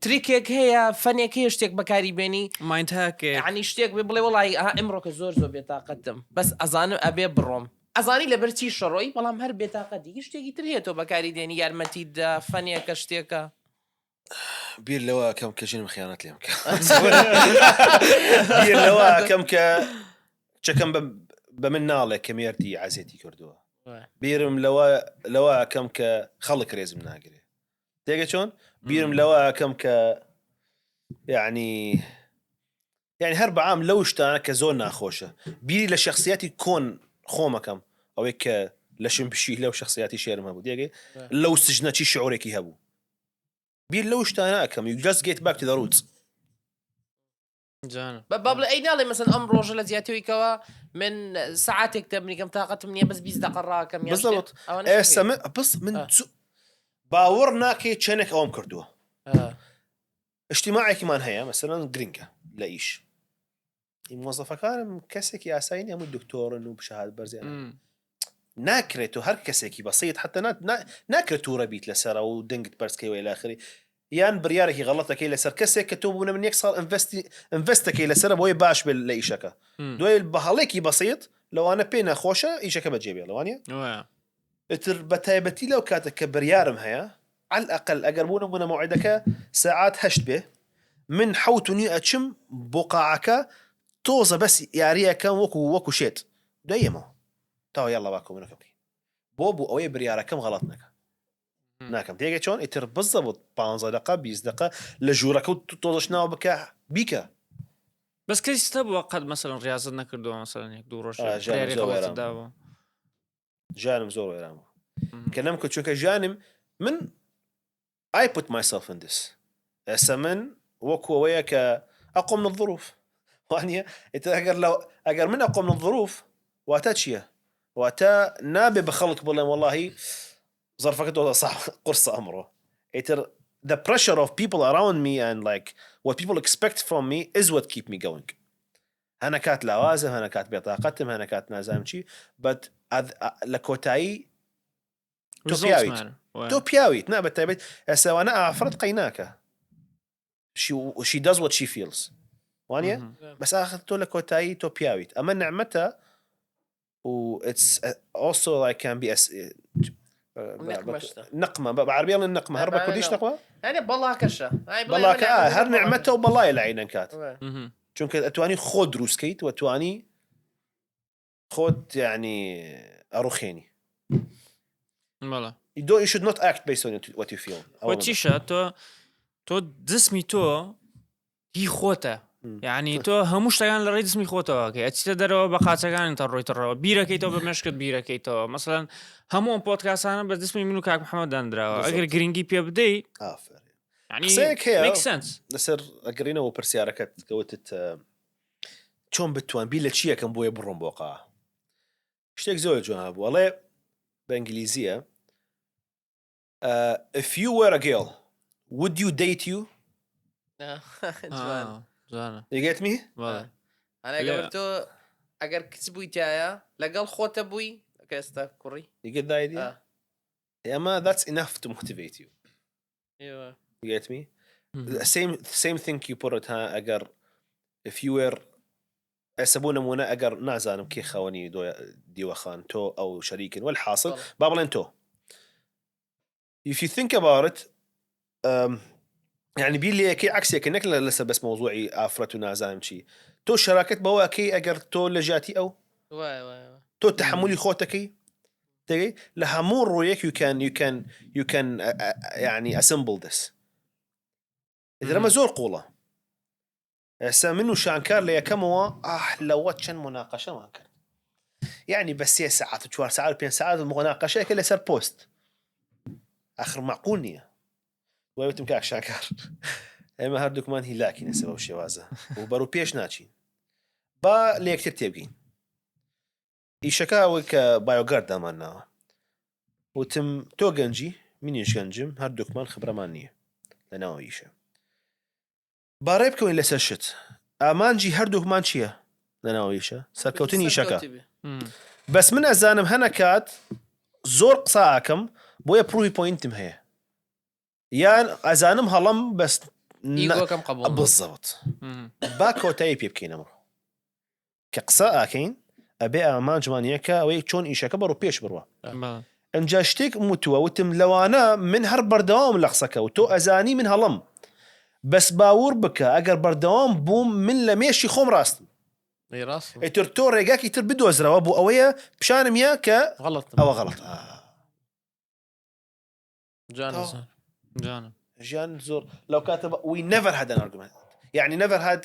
trick ێک هەیە فەنێک هەیە شتێک بەکاری بێنی mind hack ێک یعنی شتێک بێ بڵێ وەڵی ئەها ئەمڕۆکە زۆر زۆر بێتاقەتم بەس ئەزانم ئەبێ بڕۆم ئەزانی لەبەر چی شەڕۆی بەڵام هەر بێتاقەتی هیچ شتێکی تر هەیە تۆ بەکاری دێنی یارمەتیت دا فەنێکە شتێکە بیر لەوە ئەکەم کە ژنم خیانەت لێم کە بیر لەوە ئەکەم کە چەکەم بە من ناڵێ کە مێردی عەزێتی کردووە بیرم لەوە لەوە ئەکەم کە خەڵک رێزم ناگرێ تێگە چۆن بیرم لەوە ئەکەم کە یعنی یعنی هەر بەعام لەو شتانە کە زۆر ناخۆشە بیری لە شخصیاتی کۆن خۆمەکەم ئەوەی کە لەشم پشی لەو شخصیاتی شێرم هەبوو دێگەی لەو سژنە چی شعورێکی هەبوو بیر لەو شتانە ئەکەم you just get back to the roots جوانە. بە با بڵێ ئەی ناڵێ مەسەن ئەم ڕۆژە لە جیاتەوەی کەوا من سەعاتێک تەمرینکەم تاقەتم نییە بەس 20 دەقە ڕاکەم یان شتێک. بالضبط ئەوانە ئێستا من بەس من آه. چ- باوەڕ ناکەی چەندێک ئەوەم کردووە آه. اجتماعێکمان هەیە مەسەلەن گرنگە لە ئیش مۆزەفەکانم کەسێکی ئاسایی نیە هەموو دکتۆرن و شەهادە بەرزیان ناکرێت و هەر کەسێکی بەسیت حتا ناکرێت تووڕە بیت لەسەر و دەنگت بەرزکەیەوە الاخری یان بریارێکی غەڵەتەکەی لەسەر کەسێک کە تۆ بوونە من یەک ساڵ invest ی invest ەکەی لەسەر بۆی باش بێت لە ئیشەکە دوای بە هەڵێکی بەسیت لەوانە پێ نەخۆشە ئیشەکە بەجێ بێڵێ وانە ئیتر بە تایبەتی لەو کاتە کە بریارم هەیە عەل ئەقل ئەگەر بۆ نمونە مەوعیدەکە سەعات هەشت بێ من حەوت و نیو ئەچم بۆ قاعەکە تۆزە بەس یاریەکەم وەکو وەکو شێت دوای یەمەوە تاوە یاڵڵا با کۆبوونەکە بکەین بۆ بۆ ئەوەیە بریارەکەم غەڵەت نەکە ناکەم تێگەی چۆن ئیتر بزەبت پ دقە 20 دقە لە ژوورەکە و تۆزەش ناوە بکە بیکە بەس کەس هەبووە قەت مەسەلەن ڕاضت نەکردووە مەسەلەن یەک دوو ڕۆژ آه، ژیانم بڕیاری زۆر غەڵەتت وێران بوو. دابوو ژیانم زۆر وێران بوو کە نەم کرد چونکە ژیانم من I put myself in this ئێستا من وەکو ئەوەیە کە ئەقۆم من الظروف وانە ئیتر ئەگەر لە ئەگەر من ئەقۆم من الظروف واتە چییە واتە نابێ بە خەڵک بڵێم وەڵاهی زەرفەکە تۆ صعب قرصە ئەمڕۆ ئیتر the pressure of people around me and like what people expect from me is what keep me going هەنە کات لاوازم هەنە کات بێتاقەتم هەنە کات نازانم چی but لە کۆتایی تۆ پیاویت تۆ پیاویت نا بە تایبەت ئێساوانە ئافرەت قەیناکە she does what she feels وانە بەس ئاخر تۆ لە کۆتایی تۆ پیاویت ئەمە نعممەتە و it's also like can be نقمە بە عربی ئەڵێن نقمە هەر بە کوردیش نقمە یعنی بەڵاکەشە بەڵاکە هەر نعمەتە و بەڵای لە عینەن کات چونکە ئەتوانی خۆ دروستکەیت و توانی خۆت یعنی ئەڕوخێنی بەڵێ You don't you should not act based on what you feel. وە چیشە تۆ تۆ جسمی تۆ هی خۆتە یعنی تۆ هەموو شتەکان لە ڕێی جسمی خۆتەوەکەی ئەچیتە دەرەوە بە قاچەکانی تە ڕۆیتەڕەوە بیرەکەیتەوە بە مشکت بیرەکەیتەوە مەسەلەن هەموو ئەم پۆدکاستانە بە جسمی من و کاک محەممەد دانراوە ئەگەر گرنگی پێ بدەی ئافرین قسەیەک هەیە لەسەر ئەگەڕینەوە پرسیارەکەت کەوتت چۆن بتوان بیر لە چیەکەم بۆیە بڕۆم بۆ قا شتێک زۆر جوان هەبوو ئەڵێ بە ئینگلیزیە if you were a girl would you date you you get me ئەگەر تۆ ئەگەر کچ بوویتایە لەگەڵ خۆتە بووی کە ئێستا کوڕی you get the idea ئەمە that's enough to motivate you You get me? Same same thing you put it ها ئەگەر if you were ئێستا بۆ نمونە ئەگەر نازانم کێ خاوەنی دیوەخان تۆ ئەو شەریکن وەلحاصل با بڵێن تۆ if you think about it um, يعني بیر لەکەی عکسێکە نەک لە لەسەر بەس مەوزوعی ئافرەت و نازانم چی تۆ شەراکەت بەوەکەی ئەگەر تۆ لە ژاتی ئەو تۆ تحملی خۆتەکەی تێگەی لە هەموو ڕوویەک you can you can you can یعنی assemble this ئیتر ئەمە زۆر قوڵە ئێستا من و شانکار لە یەکەمەوە ئاه لەوە چەند مناقەشەمان کرد یعنی بە سێ سەعات و چوار سەعات و پێنج سەعات مناقەشەیەکە لەسەر پۆست ئاخر معقول نییە وای وتم کاک شاکار ئێمە هەردووکمان هیلاکین ئێستا بەو شێوازە و بەرەو پێش ناچین با لە یەکتر تێبگەین ئیشەکە ئەوەی کە بایۆگارد دامان ناوە وتم تۆ گەنجی منیش گەنجم هەردووکمان خبرەمان نییە لە ناو ئیشە با ڕێ بکەوین لەسەر شت ئامانجی هەردووکمان چییە لە ناو ئیشە سەرکەوتنی ئیشەکە بەس من ئەزانم هەنە کات زۆر قسە ئاکەم بۆیە prove point م هەیە یان ئەزانم هەڵەم بەس ئیگۆکەم قبوڵ بالضبط با کۆتایی پێ بکەین ئەمڕۆ کە قسە ئاکەین ئەبێ ئامانجمان یەکە ئەوەی چۆن ئیشەکە بەڕوو پێش بڕوە ئەجا شتێک وتووە وتم لەوانە من هەر بەردەوام لە قسەکە و تۆ ئەزانی من هەڵم بەس باوەڕ بکە ئەگەر بەردەوام بووم من لە مێشی خۆم ڕاستم ئیتر تۆ ڕێگاکی تر بدۆزرەوە بۆ ئەوەیە پیشانم یا کە غەڵەت ئەوە غەڵەت جوانە تەواو. زۆر. جوانە ژیان زۆر لەو کاتە we never had an argument یعنی never had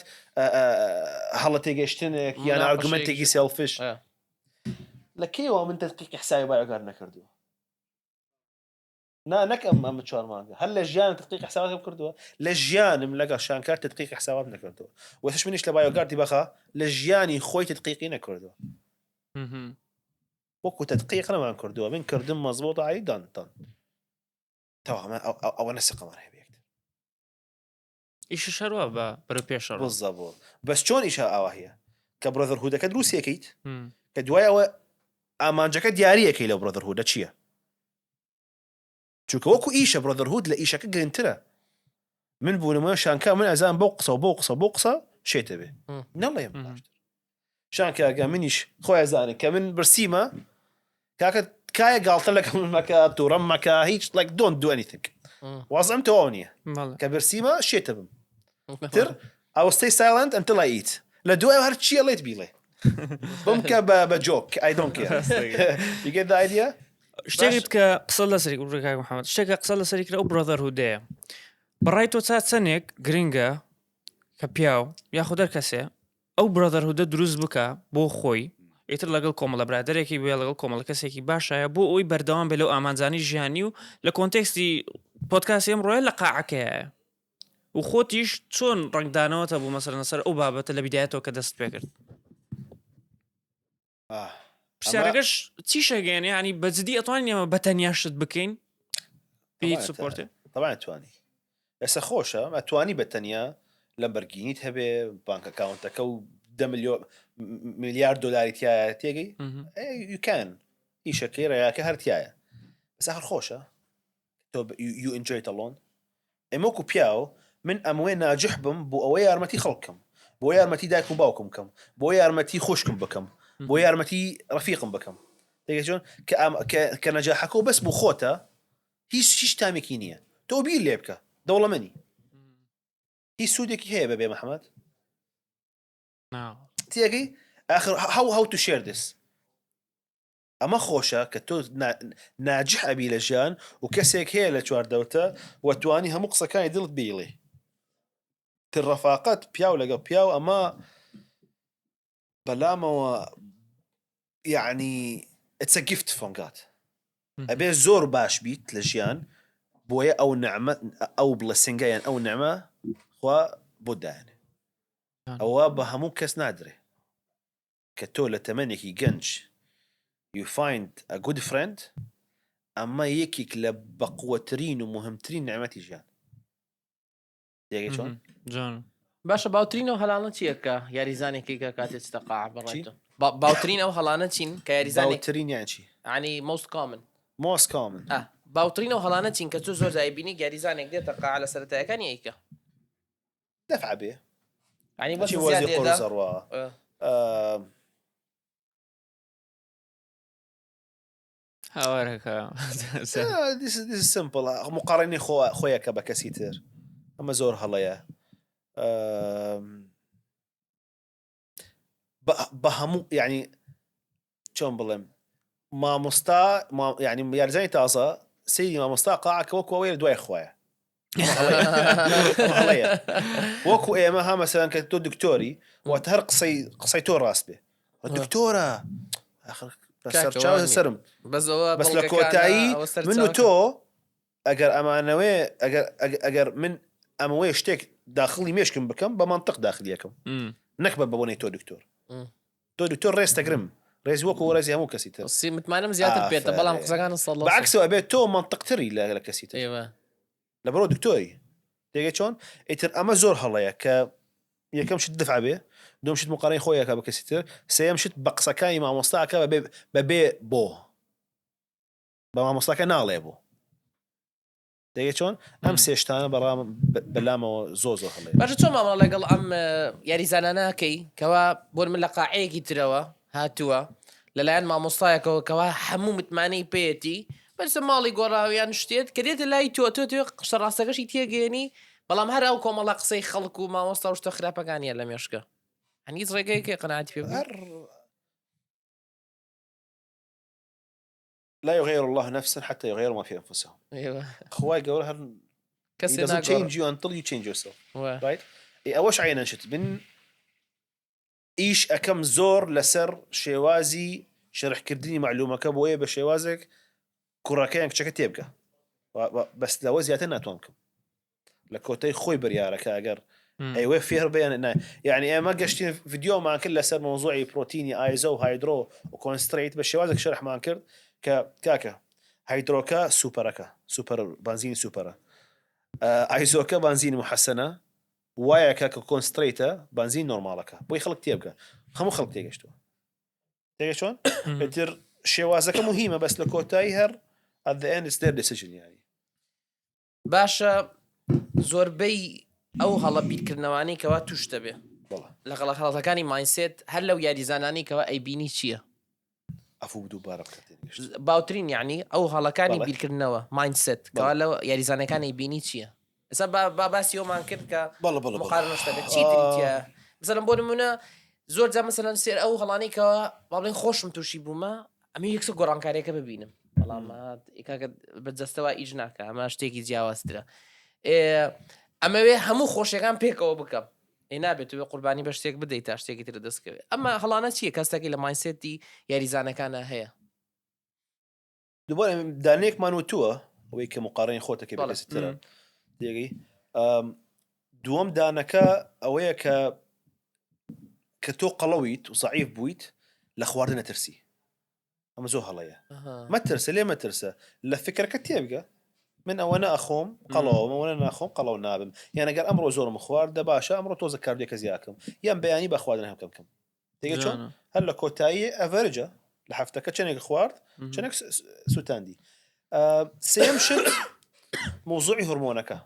هەڵە تێگەشتنێک یان مناقەشەیەکی. argument ێکی selfish ئا. لە کەیەوە من تدقیقی حسابی بایۆگار نەکردووە نا نەک ئەم ئەمە چوار مانگە هەر لە ژیان تدقیق حساباتم کردووە لە ژیانم لەگەڵ شانکار تدقیقی حسابات نەکردووە وەسش منیش لە بایۆگاردی بەخا لە ژیانی خۆی تدقیقی نەکردووە مهم. وەکو تدقیق نەمان کردووە من کردم مەزبوط ئای دان دان تەواو ئەوە نەسقەمان هەیە بەیەکتر ئیشش هەروا بە بەرەو پێشەڕ بالضبط بەس چۆن ئیشە ئاوا هەیە کە brotherhood ەکە دروستەکەیت کە دوای ئەوە ئامانجەکە دیاریەکەی لەو brotherhood ە چییە چونکە وەکو ئیشە brotherhood لە ئیشەکە گرنگترە من بوو نمونە شانکا من ئەزان بەو قسە و بەو قسە بۆ قسە شێتە بێ نەڵێم باشتر شانکاگە منیش خۆی ئەزانێت کە من برسیمە کاکە کایە گاڵتە لەگەڵ من مەکە تووڕەم مەکە هیچ like don't do anything وازم تەواو نییە کە برسیمە شێتە بم تر I will stay silent until I eat لە دوای هەر چیە ڵێت بیڵێ بمکە بە joke I don't care you get the idea شتێکت کە قسە لەسەری کاک محەممەد شتێکە قسە لەسەری کرا ئەو brotherhood ەیە بەڕای تۆ تا چەندێک گرنگە کە پیاو یاخود هەر کەسێ ئەو brotherhood ە دروست بکە بۆ خۆی ئیتر لەگەڵ کۆمەڵە برادێکی بێ لەگەڵ کۆمەڵە کەسێکی باشایە بۆ ئەوی بەردەوام بێ لەو ئامانجانی ژیانی و لە context ی پۆدکاسی ئەمڕۆیە لە قاعەکەیە و خۆتیش چۆن ڕەنگدانەوەتە بوو مەسەلەن لەسەر ئەو بابەتە لە بیدایەتەوە کە دەست پێکرد پرسیارەکەش چی شەگەیەنێ ینی بەجددی ئەتوانین ئێمە بە تەنیا شت بکەین هیچ support ێ طبعا توانی ئێستا خۆشە ئەتوانی بە تەنیا لە بەرگینیت هەبێ بانک account ەکە و دە میلیارد دلاری تایە تێگەی you can. ئیشەکەی ڕێیاکە هەر تایە بەس ئاخر خۆشە تۆ you enjoy it alone. ئێمە وەکو پیاو من ئەمەوێ ناجح بم بۆ ئەوە یارمەتی خەڵک بکەم بۆ یارمەتی دایک و باوکم بکەم بۆ یارمەتی خوشکم بکەم بۆ یارمەتی ڕەفیقم بکەم تێگەی چۆن کە ئەم کە کە نەجاحەکە و بەس بۆ خۆتە هیچ هیچ تامێکی نییە تۆ بیر لێ بکە دەوڵەمەنی هیچ سوودێکی هەیە بەبێ محەممەد تێگەی ئاخر how how to share this ئەمە خۆشە کە تۆ ناجح ئەبی لە ژیان و کەسێک هەیە لە چواردەوتە و توانی هەموو قسەکانی دڵت بیڵێ تر ڕەفاقەت پیاو لەگەڵ پیاو ئەمە بەلامەوە یعنی it's a gift from God ئەبێ زۆر باش بیت لە ژیان بۆیە ئەو نەعمە ئەو blessing ە یان ئەو نەعمە خوا بۆ دایانێ ئەوە بە هەموو کەس نادرێ کە تۆ لە تەمەنێکی گەنج you find a good friend ئەمە یەکێک لە بەقوەترین و مهمترین نعمەتی ژیان تێگەی چۆن؟ جوان. باشە باوترین ئەو هەڵانە چییە کە یاریزانێکی کە کاتێ چتە قاع بەڕای تۆ باوترین ئەو هەڵانە چین کە یاریزانێک باوترین یان چی؟ ینی most common most common باوترین ئەو هەڵانە چین کە تۆ زۆر جای بینی یاریزانێک دێتە قاع لە سەرەتایەکانی ئەیکە دەفع بێ ینی بەس چی وەزی زیاد لێدا قورس ئەڕوا هاوارەکە simple مقارنەی خۆ خۆیەکە بە کەسی تر ئەمە زۆر هەڵەیە بە هەموو یعنی چۆن بڵێم مامۆستا یعنی یارزانی تازە سەیری مامۆستا قاعکە وەکو ئەوەیە دوای خوایە هەڵەیە وەکو ئێمە ها مەسەلەن کە تۆ دکتۆری واتە هەر قسەی قسەی تۆ ڕاست بێ دکتۆرە ئاخر سەرچاو سەرم بەس ئەوە بەس لە کۆتایی من و تۆ ئەگەر ئەمانەوێ ئەگەر ئەگەر من ئەمەوەی شتێک داخلی مێشکم بکەم بە منطق داخلیەکەم نەک بە بەبوونەی تۆ دکتۆر تۆ دکتۆر ڕێز دەگرم ڕێز وەکو ڕێزی هەموو کەسی تر سی متمانەم زیاتر پێتە بەڵام قسەکان سەڵ بەعکسەوە ئەبێت تۆ منطقتری لە کەسی تر لە بەرەوە دکتۆری تێگەی چۆن ئیتر ئەمە زۆر هەڵەیە کە یەکەم شت دفع بێ دوم شت مقارنەی خۆیەکە بە کەسی تر سێم شت بە قسەکانی مامۆستاکە بەبێ بەبێ بۆ بە مامۆستاکە ناڵێ بۆ دەگەی چۆن ئەم سێ شتانە بەڕام بەلامەوە زۆر زۆر هەڵەیە. باشە چۆن مامەڵە لەگەڵ ئەم یاریزانانە ئەکەی کەوا بۆ من لە قاعەیەکی ترەوە هاتووە لەلایەن مامۆستایەکەوە کەوا هەموو متمانەی پێیەتی بەرسە ماڵی گۆڕاویان شتێت کە دێتە لای تۆ تۆ تۆ قشتە ڕاستەکەشی تێگەێنی بەڵام هەر ئەو کۆمەڵە قسەی خەڵک و مامۆستا و شتە خراپەکانیە لە مێشکە هەنگیز ڕێگەیەکی قەناعەتی پێ بکەی؟ هەر لا يغير الله نفسا حتى يغير ما في انفسهم خوای گەورە هەر کەسێ doesn't change you until you change yourself right ئەوەش عینەن شت من ئیش ئەکەم زۆر لەسەر شێوازی شەرحکردنی معلومەکە بۆیە بە شێوازێک کوڕەکەیان کچەکە تێبگە بەس لەوە زیاتر ناتوان بکەم لە کۆتای خۆی بریارەکە ئەگەر ئەیوێ فێر بێن نا یعنی ئێمە گەشتین ڤیددیۆمان کرد لەسەر مۆزوعی پرۆتینی iso و hydro و concentrate بە شێوازێک شەرحمان کرد کە کاکە hydro کە super ەکە super بنزینی super ە iso کە بنزینی محەسەنە وایەکە کە concentrate ە بنزین normal ەکە بۆی خەڵک تێبگە هەموو خەڵک تێگەشتووە تێگە چۆن ئیتر شێوازەکە مهمە بەس لە کۆتایی هەر at the end it's their decision یاری باشە زۆربەی ئەو هەڵە بیرکردنەوانەی کەوا توش دەبێ لە غەڵە خەڵەتەکانی mindset هەر لەو یاریزانانی کەوا ئەیبینی چییە؟ ئەفو دووبارە بکە باوترین یعنی ئەو هەڵەکانی بیرکردنەوە mindset کەوا لە یاریزانەکانی بینی چییە؟ ئێستا با باسی ئەومان کرد کە مقارنە شتەکە چی تری تیایە مثلەن بۆ نمونە زۆر جا مثلەن سێر ئەو هەڵانەی کەوا با بڵێن خۆشم تووشی بوومە ئەمە یەکسەر گۆڕانکاریەکە ببینم بەڵام کاکە بە جەستەوە ئیش ناکە ئەمە شتێکی جیاوازترە ئەمەوێ هەموو خۆشیەکان پێکەوە بکەم ئێ نابێت توێ قوربانی بە شتێک بدەیت تا شتێکی تر دەستکەوێت ئەمە هەڵانە چییە کەستەکەی لە mindset ی یاریزانەکانە هەیە دوبارە دانەیەکمان وتووە ئەوەی کە مقارنەی خۆتەکە بە کەسی ترە تێگەی دووەم دانەکە ئەوەیە کە کە تۆ قەڵەویت و زەعیف بوویت لە خواردن نەترسی ئەمە زۆر هەڵەیە مەترسە لێ مەترسە لە فکرەکە تێبگە من ئەوە ناخۆم قەڵەوە ئەوە ناخۆم قەڵەو نابم یان ئەگەر ئەمڕۆ زۆرم خوارد دە باشە ئەمڕۆ تۆزە cardio ەکە زیاکەم یان بەیانی بە خواردن هەم کەم کەم تێگە چۆن هەر لە کۆتایی average ە. لە هەفتەکە چەندێک خوارد چەندێک سووتاندی سێم شت مۆزوعی هۆرمۆنەکە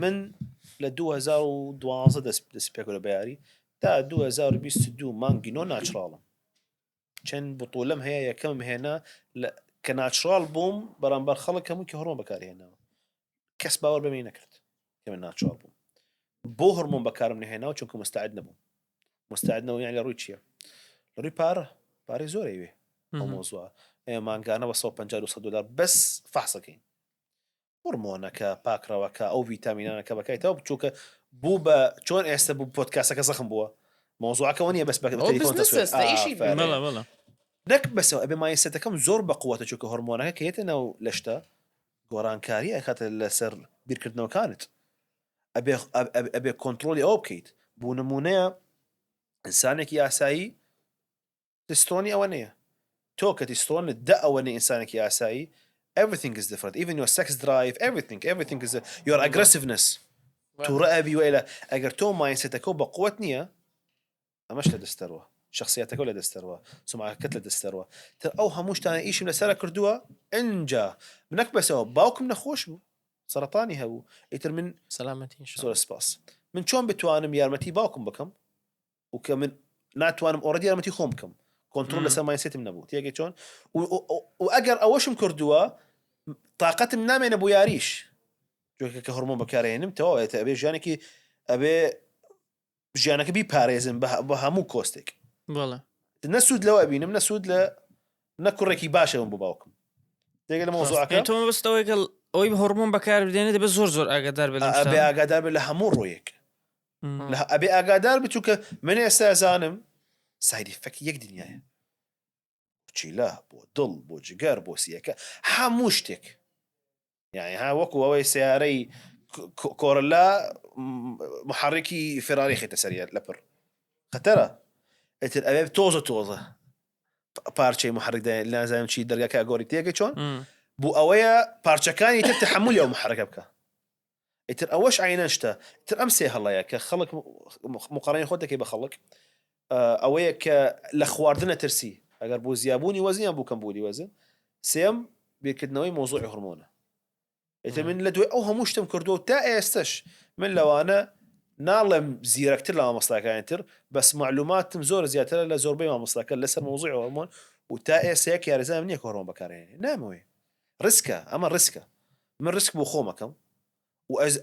من لە 2012 دەست دەست پێکرە بە یاری تا 2022 مانگی نۆ natural م چەند بتولەم هەیە یەکەمم هێنا کە natural بووم بەرامبەر خەڵک هەموو کە هۆرمۆن بەکارهێناوە کەس باوەڕ بەمەی نەکرد کە من natural بووم بۆ هۆرمۆن بەکارم نهێناوە چونکە مستعد نەبووم مستعد نەبووم یان لە ڕووی چییە لە ڕووی پارە پارەی زۆر ئەوێ ئەو مۆزوع مانگانە بە 150 200 دلار بەس فەحسەکەین هۆرمۆنەکە پاکڕەوەکە ئەو ڤیتامینانە کە بەکایتەوە بچووکە بوو بە چۆن ئێستا بوو پۆدکاستەکە زەخم بووە مۆزوعەکەەوە نییە بەس بە نەک بەسەوە ئەبێ mindset ەکەم زۆر بە قوتە چونکە هۆرمۆنەکە کە یەتە ناو لەشتە گۆڕانکاری ئەکاتە لەسەر بیرکردنەوەکانت ئەبێ ئەبێ کۆنتترۆلی ئەوە بکەیت بوو نمونەیە ئینسانێکی ئاسایی تستۆنی ئەوە نییە تۆ کە تستۆنت دە ئەوە نیە ئینسانێکی ئاسایی everything is different even your sex drive everything everything is your aggressiveness تووڕە ئەبی وئلە ئەگەر تۆ mindset ەکە بە قوت نییە ئەمەش لە دەستەروە شخصیاتەکە لە دەستەروە سمعەکەت لە دەستەروە تر ئەو هەموو شتانە ئیشم لەسەر کردووە ئەجا منەک بەسەوە باوکم نەخۆش بوو سەرەتانی هەبوو ئیتر من سەلامەتی زۆر سپاس من چۆن بتوانم یارمەتی باوکم بکەم و کە من ناتوانم already یارمەتی خۆم بکەم کۆنترۆل لەسەر mindset م نەبوو تێگەی چۆن و ئەگەر ئەوەشم کردووە تااقەتم نامێنە بۆ یاریش جۆکە کە هۆرمۆن بەکارهێنم تەواوێتە ئەبێ ژیانێکی ئەبێ ژیانەکە بیپارێزم بە هەموو cost ێک نەسوود لەوە بینم نەسوود لە نە کوڕێکی باشەوەم بۆ باوکم تێگە لە مۆزوعەکە تۆ مەبەستەوەی کە ئەوەی هۆرمۆن بەکار بدێنێت دەبێت زۆر زۆر ئاگادار بێت ئەبێ ئاگادار بێت لە هەموو ڕۆیەک لە ئەبێ ئاگادار بچووکە من ئێستا زانم side effect یەک دنیاە چیلە بۆ دڵ بۆ جگەر بۆ سیەکە هەموو شتێک یعنی ها وەکو ئەوەی سیارەی کۆرلا محرکی فێراری خێتە سەریە لە پڕ خەتەرە ئیتر ئەوێ تۆزە تۆزە پارچەی محرک نازانم چی دەرگاکە گۆری تێگە چۆن بۆ ئەوەیە پارچەکانی تر تحملی ئەو محرکە بکە ئیتر ئەوەش عینەن شتە ئیتر ئەم سێ هەڵەیە کە خەڵک مقارنەی خۆت دەکەی بە خەڵک ئەوەیە کە لە خواردنە ترسی ئەگەر بۆ زیابوونی وەزن یان بۆ کەمبوونی وەزن سێم بیرکردنەوەی مۆزوعی هۆرمۆنە ئیتر من لە دوای ئەو هەموو شتم کردو تا ئێستش من لەوانە ناڵێم زیرەکتر لە مامۆستاکانی تر بەس معلوماتم زۆر زیاترە لە زۆربەی مامۆستاکە لەسەر مۆزوعی هۆرمۆن و تا ئێستا یەک یاریزانم نییە کە هۆرمۆن بەکارهێنێ نامەوێ risk ە ئەمە risk ە من risk بۆ خۆم ئەکەم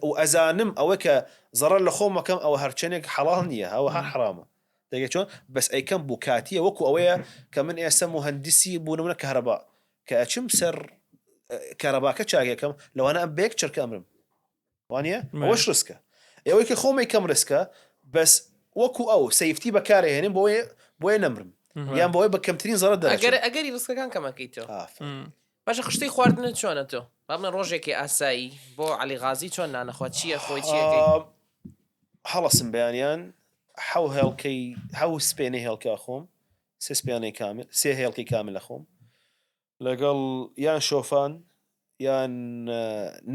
و ئەزانم ئەوە کە زەڕەر لە خۆم ئەکەم ئەوە هەرچەنێک حەڵاڵ نییە ئەوە هەر حرامە دەگەی چۆن بەس ئەیکەم بۆ کاتیە وەکو ئەوەیە کە من ئێستا موهەندیسی بوو نمونە کەهرەبا کە ئەچم سەر کارەباکە چاکەکەم لەوانە ئەم بێک چرکە ئەمرم وانە ئەوەش risk ە ئەوەی کە خۆمی کەم risk ە بەس وەکو ئەو safety بەکارهێنم بۆیە بۆیە نەمرم یان بۆیە بە کەمترین زەرەر دەگەر ئەگەری risk ەکان کەمەکەیتەوە باشە خشتەی خواردنت چۆنە تۆ؟ با بڵێن ڕۆژێکی ئاسایی بۆ عەلی غازی چۆن نانەخوا چییە خۆی چیەکەی؟ هەڵەسم بەیانیان حەو هێڵکەی حەو سپێنەی هێڵکە ئەخۆم سێ سپێنەی کامل سێ هێڵکەی کامل ئەخۆم لەگەڵ یان شۆفان یان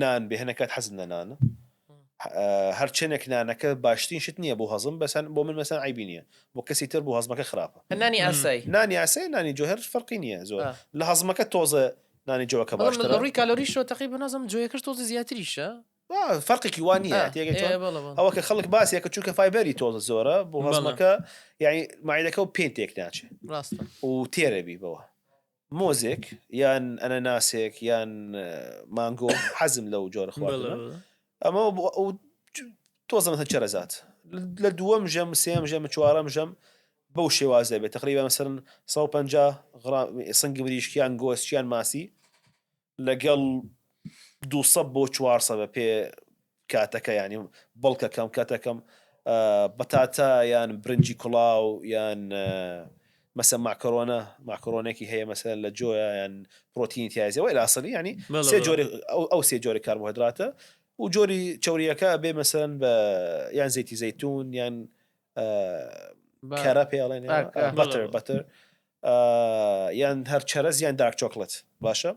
نان بێ هەنە کات حەزم لە نانە هەرچەنێک نانەکە باشترین شت نییە بۆ هەزم بەسەن بۆ من مەسەن عیبی نییە بۆ کەسی تر بۆ هەزمەکە خراپە نانی ئاسایی نانی ئاسایی نانی جۆ هەر فەرقی نییە زۆر لە هەزمەکە تۆزە نانی جۆەکە باشترە لە ڕووی کالۆریشەوە تەقریبا نازم جۆیەکەش تۆزە زیاتریشە فەرقێکی وا نییە تێگەی چۆن ئەوە کە خەڵک باسێکە چونکە fiber ی تۆزە زۆرە بۆ هەزمەکە یعنی مایلەکە و پێ تێک ناچێت ڕاستە و تێرەبی بەوە مۆزێک یان ئەنەناسێک یان مانگۆ حەزم لەو جۆرە خواردنە ئەمە تۆزە مەسەن چەرەزات لە دووەم ژەم سێم ژەم چوارەم ژەم بەو شێوازە بێت تقریبا مەسەن 150 غرام سنگی مریشکیان گۆشتیان ماسی لەگەڵ 200 بۆ 400 بە پێ کاتەکە یانی بەڵکەکەم کەتەکەم بەتاتە یان برنجی کوڵاو یان مەسە ماکەرۆنە ماکەرۆنێکی هەیە مەسەر لە جۆیە یان پرۆتینی تیازەوە لاسەری ینی سێ جۆری ئەو سێ جۆری کاربۆهیدراتە و جۆری چوریەکە بێ مەسەن بە یان زەیتی زەیتون یان کەرە پێڵێن butter butter یان هەر چەرەز یان dark chocolate باشە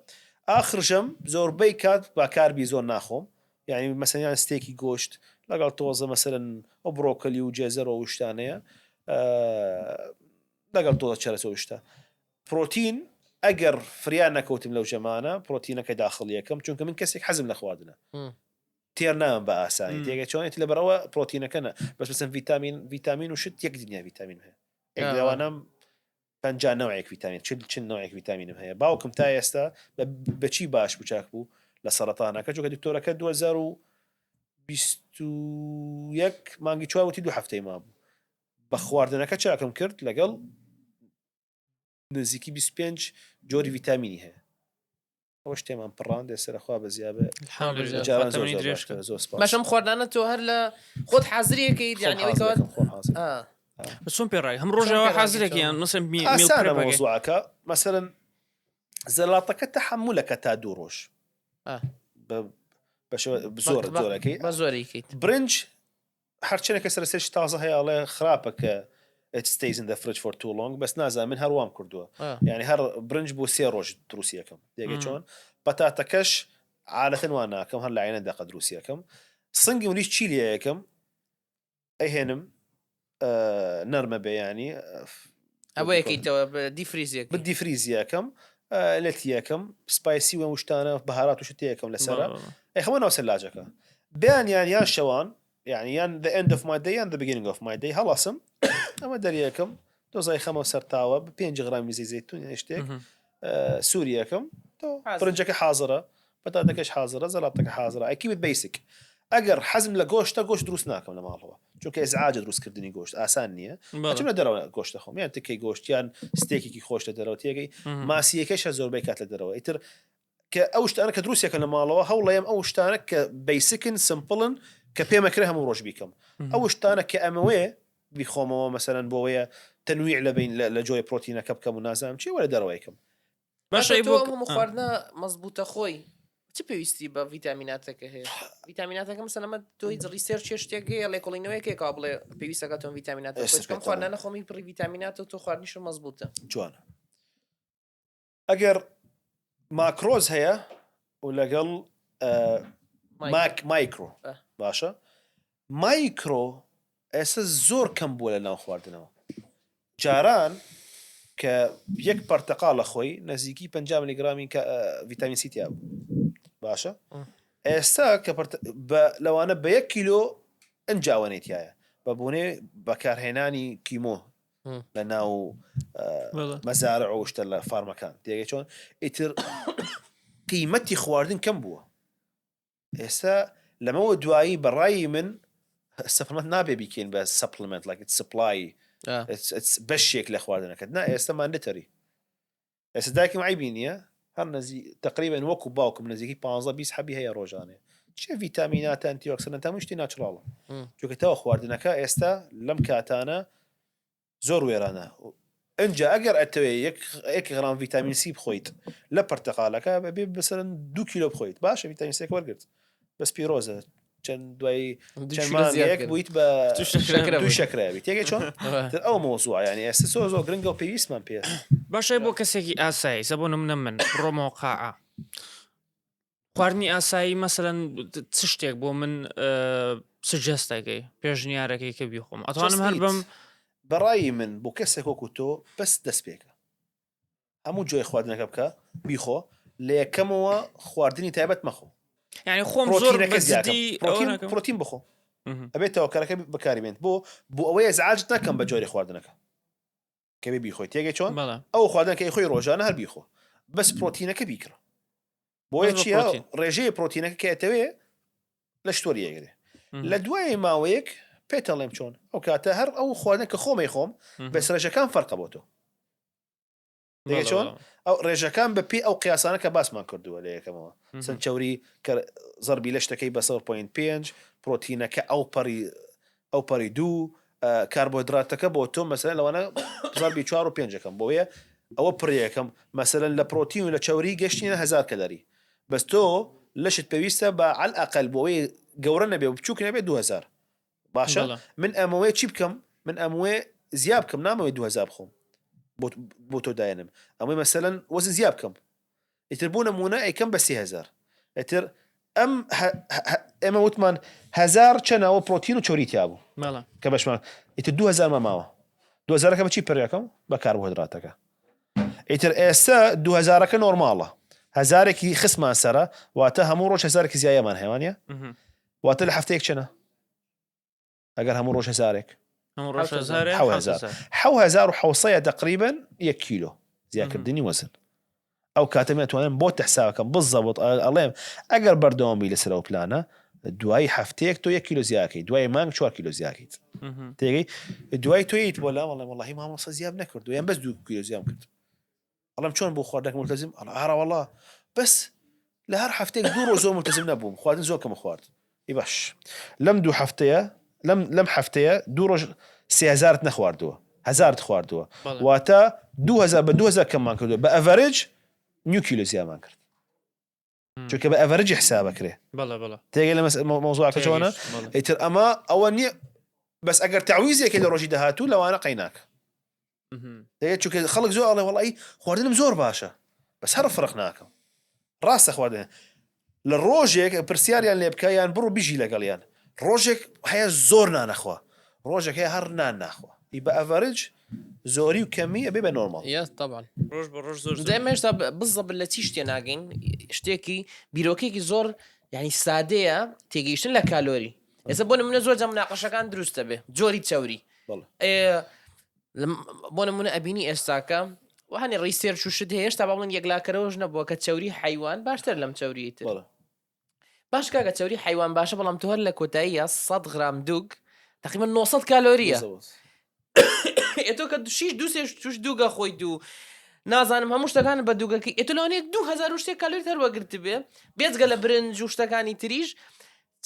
ئاخر ژەم زۆربەی کات با carb ی زۆر ناخۆم یعنی مەسەیان steak ی گۆشت لەگەڵ تۆزە مەسەرن ئەو بڕۆکەلی و جێزەرەوە شتانەیە لەگەڵ تۆزە چەرەسەوە شتە. پرۆتین ئەگەر فریا نەکەوتم لەو ژەمانە پرۆتینەکە داخڵیەکەم چونکە من کەسێک حەزم لە خواردنە تێر نام بە ئاسانی تێگە چۆنێت لە بەرەوە پرۆتینەکە نە بەس مەسەن ڤیتامین ڤیتامین و شت یەک دنیا ڤیتامین هەیە لەوانم 50 نەوەیەک ڤیتامین چل چل نەوەیەک ڤیتامینم هەیە باوکم تا ئێستا بەچی باش بوو چاک بوو لە سەرەتانەکە چونکە دکتۆرەکە 2021 مانگی چوار وتی دوو هەفتەی مابوو بە خواردنەکە چاکم کرد لەگەڵ نزیکی 25 جۆری ڤیتامینی هەیە ئەوە شتێمان پڕاند ئێستا خوا بەزیابێ الحمدلله جاران خوا زۆر تەمەنی زۆر درێژ کە. باشترە زۆر سپاس باشم خواردنانە تۆ هەر لە خۆت حازریەکەیت خۆم یعنی ئەوەی کەوات حازرەکەم، خۆم حازر. آه. بەس چۆن پێ ڕای هەم ڕۆژەوە پێ ڕاگەی حازرێکی چۆن؟ یان مەسەن میل ئاسانە پرێپەکەی مەوزوعەکە مەسەرەن زەلاتەکە تەحەمولەکە تا دوو ڕۆژ آه. بە- بە شێوە زۆر بە- زۆرەکەی بە زۆریکەیت برنج هەرچەنێکە سەر سەرش تازە هەیە ئەڵێ خراپە کە it stays in the fridge for too long بەس نازانم من هەر وام کردووە آه. یعنی هەر برنج بۆ سێ ڕۆژ دروستیەکەم دێگە چۆن پەتاتەکەش عادەتەن وا ناکەم هەر لایەنە دەقە دروستیەکەم سنگی منیش چی لێ یەکەم ئەهێنم نەرمە بێ ینی ئەوە یەکەیتەوە دیفریزیەک بدی فریزیەکەم لەتیەکەم سپایسی و شتانە بەهارات و شتەیەکەم لەسەر ئەخەمە ناو سەلاجەکە بیان یان یان شەوان یعنی یان the end of my day یان the beginning of my day هەڵاسم ئەمە دەریەکەم دۆزای خەمەوە سەرتاوە بە پێنج غرامی زەی زەیتون یان شتێک سووریەکەم برنجەکە حاضرە پەتاتەکەش حاضرە زەڵاتەکە حاضرە I keep it basic ئەگەر حەزم لە گۆشتە گۆشت دروست ناکەم لە ماڵەوە چونکە ئێزعاجە دروستکردنی گۆشت ئاسان نییە ئەچم لە دەرەوە گۆشت دەخۆم یان تکەی گۆشت یان ستێکێکی خۆش لە دەرەوە تێگەی ماسیەکەش هەر زۆربەی کات لە دەرەوە ئیتر کە ئەو شتانە کە دروستێکە لە ماڵەوە هەوڵەیەم ئەو شتانە کە basic ن simple ن کە پێمەکرێ هەموو ڕۆژ بیکەم ئەو شتانە کە ئەمەوێ بیخۆمەوە مەسەرەن بۆەیە تەنویع لە بین لە جۆی پرۆتینەکە بکەم و نازانم چی وەرە دەرەوەیکەم باشە باشە تۆ ئەم هەموو خواردنە مەزبوتە خۆی چ پێویستی بە ڤیتامیناتەکە هەیە ڤیتامیناتەکە مەسەلەن ئەمە تۆ هیچ research شتێک هەیە لێکۆڵینەوەیەک هەیە کەوا بڵێ پێویستەکە تۆ ڤیتامیناتە ئێستا خۆی چکەم پێت دەڵێم. خواردنانە خۆمی پڕی ڤیتامیناتە و تۆ خواردنیشم مەزبوتە جوانە ئەگەر macros هەیە و لەگەڵ ماک مایکرۆ باشە مایکرۆ ئێستا زۆر کەم بووە لە ناو خواردنەوە جاران کە یەک پرتەقا لە خۆی نزیکی 50 میلیگرامی ڤیتامین سی تیا بوو باشە ئێستا کە لەوانە بە یەک کیلۆ ئەنجاوەنێتایە بە بوونێ بەکارهێنانی کیمۆ لە ناو مەزارع و شتە لە فارمەکان تێگەی چۆن ئیتر قیمەتی خواردن کەم بووە ئێستا لەمەوە دوایی بەڕایی من supplement نابێ بیکەین بە supplement like supply بەشێک لە خواردنەکەت نا ئێستا mandatory ئێستا دایکم عیبی نییە هەر نزی تقریبا وەکو باوکم نزیکی 15 20 حەبی هەیە ڕۆژانێ چێ ڤیتامیناتە antioxidant هەموو شتی natural ە چونکە تەوە خواردنەکە ئێستا لەم کاتانە زۆر وێرانە ئەجا ئەگەر ئەتەوێ یەک یەک غرام ڤیتامین سی بخۆیت لە پرتەقالەکە بەبێ بەسەرن دو کیلۆ بخۆیت باشە ڤیتامین سێک وەرگرت بەس پیرۆزە چەند دوای چەند مانگێک بوویت بە دوو شەکرە بیت تێگەی چۆن تر ئەو مۆزوع یعنی ئێستا زۆر زۆر گرنگە و پێویستمان پێ باشە بۆ کەسێکی ئاسایی سە بۆ نمونە من بڕۆمەوە قاعە خواردنی ئاسایی مەسەلەن چ شتێک بۆ من suggest ەکەی پێشنیارەکەی کە بیخۆم ئەتوانم هەر بم بەڕای من بۆ کەسێک وەکو تۆ بەس دەست پێکە هەموو جۆی خواردنەکە بکە بیخۆ لە یەکەمەوە خواردنی تایبەت مەخۆ یعنی خۆم زۆر پرۆتینەکە زیادکەم. بەجدی ئەوە پرۆتین نەکەم. پرۆتین بخۆ مهم. ئەبێتەوە کەرەکە بەکاری بێنت بۆ بۆ ئەوەی ئەزعاجت نەکەم بە جۆری خواردنەکە کە بێ بیخۆی تێگەی چۆن بەڵێ ئەو خواردنەکە خۆی ڕۆژانە هەر بیخۆ بەس پرۆتینەکە بیکڕە بۆیە بەس بە چییە پرۆتین. ڕێژەیە پرۆتینەکە کە ئەتەوێ لە شتۆری ئەگرێ مهم. لە دوای ماوەیەک پێتەڵێم چۆن ئەو کاتە هەر ئەو خواردنە کە خۆمی خۆم مهم. بەس ڕێژەکان فەرقە بۆ تۆ دەگەی بەڵێ، چۆن؟ بەڵێ. ئەو ڕێژەکان بە پێی ئەو قیاسانە کە باسمان کردووە لە یەکەمەوە مهم. چەند چەوری کە زەربی لە شتەکەی بە 0.5 پرۆتینەکە ئەو پەڕی ئەو پەڕی دوو کاربۆهیدراتەکە بۆ تۆ مەسەلەن لەوانە زەربی چوار و پێنجەکەم بۆیە ئەوە پڕیەکەم مەسەلەن لە پرۆتین و لە چەوری گەشتینە هەزار کەلەری بەس تۆ لەشت پێویستە بە عەل ئەقل بۆ ئەوەی گەورە نەبێ و بچووک نەبێ 2000 باشە بەڵێ. من ئەمەوێ چی بکەم من ئەموێ زیا بکەم نامەوێ 2000 بخۆم بۆ بۆ تۆ داێنم ئەمەی مەسەلەن وەزن زیا بکەم ئیتر بۆ نمونە ئەیکەم بە 3000 ئیتر ئەم ئێمە وتمان هزار چەنەوە پرۆتین و چۆری تیا بوو بەڵێ کە بەشمان ئیتر 2000 ما ماوە 2000ەکە بە چی پرەکەم بە کاربۆهیدراتەکە. ئیتر ئێستا دوو هەزارەکە نۆرماڵە هەزارێکی خستمان سەرە واتە هەموو ڕۆژ هەزارێکی زیایەمان هەیە وانە واتە لە هەفتەیەک چەنە ئەگەر هەموو ڕۆژ هەزارێک هەموو ڕۆژ هەزارێک حەو هەزار حەو هەزار و حەوسەیە تقریبا یەک کیلۆ زیاکردنی وەزن ئەو کاتە من ئەتوانم بۆت حسابەکەم بزەبت ئەڵێم ئەگەر بەردەوام بی لەسەر ئەو پلانە دوای هەفتەیەک تۆ یەک کیلۆ زیاکەی دوای مانگ چوار کیلۆ زیاکەیت تێگەی دوای تۆ یت بۆ لام ئەڵێم وەڵاهی مامۆستا زیام نەکردو یان بەس دوو کیلۆ زیام کرد ئەڵێم چۆن بۆ خواردنەکە ملتزم ئەڵێ ئارا وەڵا بەس لە هەر هەفتەیەک دوو ڕۆژ زۆر ملتزم نەبووم خواردن زۆر کەم خوارد ئی باش لەم دوو هەفتەیە لەم لەم هەفتەیە دوو ڕۆژ سێ هەزارت نەخواردووە هەزارت خواردووە بەڵێ. واتە 2000 بە 2000 کەممان کردووە بە average نیو کیلۆ زیامان کرد چونکە بە average ی حسابەکرێ بەڵێ بەڵێ تێگەی لە مەوزوعەکە چۆنە تێگەیشتم، بەڵێ. ئیتر ئەمە ئەوە نییە بەس ئەگەر تەعویزێکی لە ڕۆژی داهاتوو لەوانە قەیناکە دەگەی چونکە خەڵک زۆر ئەڵێ وەڵی خواردنم زۆر باشە بەس هەر فڕق ناکەم ڕاستە خواردن لە ڕۆژێک پرسیاریان لێ بکە یان بڕۆ بژی لەگەڵیان ڕۆژێک هەیە زۆر نانەخوا ڕۆژێک هەیە هەر نان ناخوا ئی بە average زۆری و کەمی ئەبێ بە نۆرماڵ یە طبعا ڕۆژ بە ڕۆژ زۆر زۆر دەمێ هێشتا بزەبت لە چی شتێ ناگەین شتێکی بیرۆکێکی زۆر یعنی سادەیە تێگەیشتن لە کالۆری ئێستا بۆ نمونە زۆر جا مناقەشەکان دروستە بێ جۆری چەوری بەڵێ. ئێ، لەم- بۆ نمونە ئەبینی ئێستاکە و هەنێ research و شت هەیە هێشتا با بڵێن یەکلاکەرەوەش نەبووە کە چەوری حەیوان باشتر لەم چەوریی تر بەڵێ. باش کاکە چەوری حەیوان باشە بەڵام تۆ هەر لە کۆتاییە 100 غرام دوگ تقریبا 900 کالۆریە بالضبط. ئێ تۆ کە شیش دوو سێ توش دووگە خۆی دوو نازانم هەموو شتەکان بە دووگەکەی ئێ تۆ لەوانەیە 2000 و شتێک کالۆریت هەر وەگرتبێ بێجگە لە برنج و شتەکانی تریش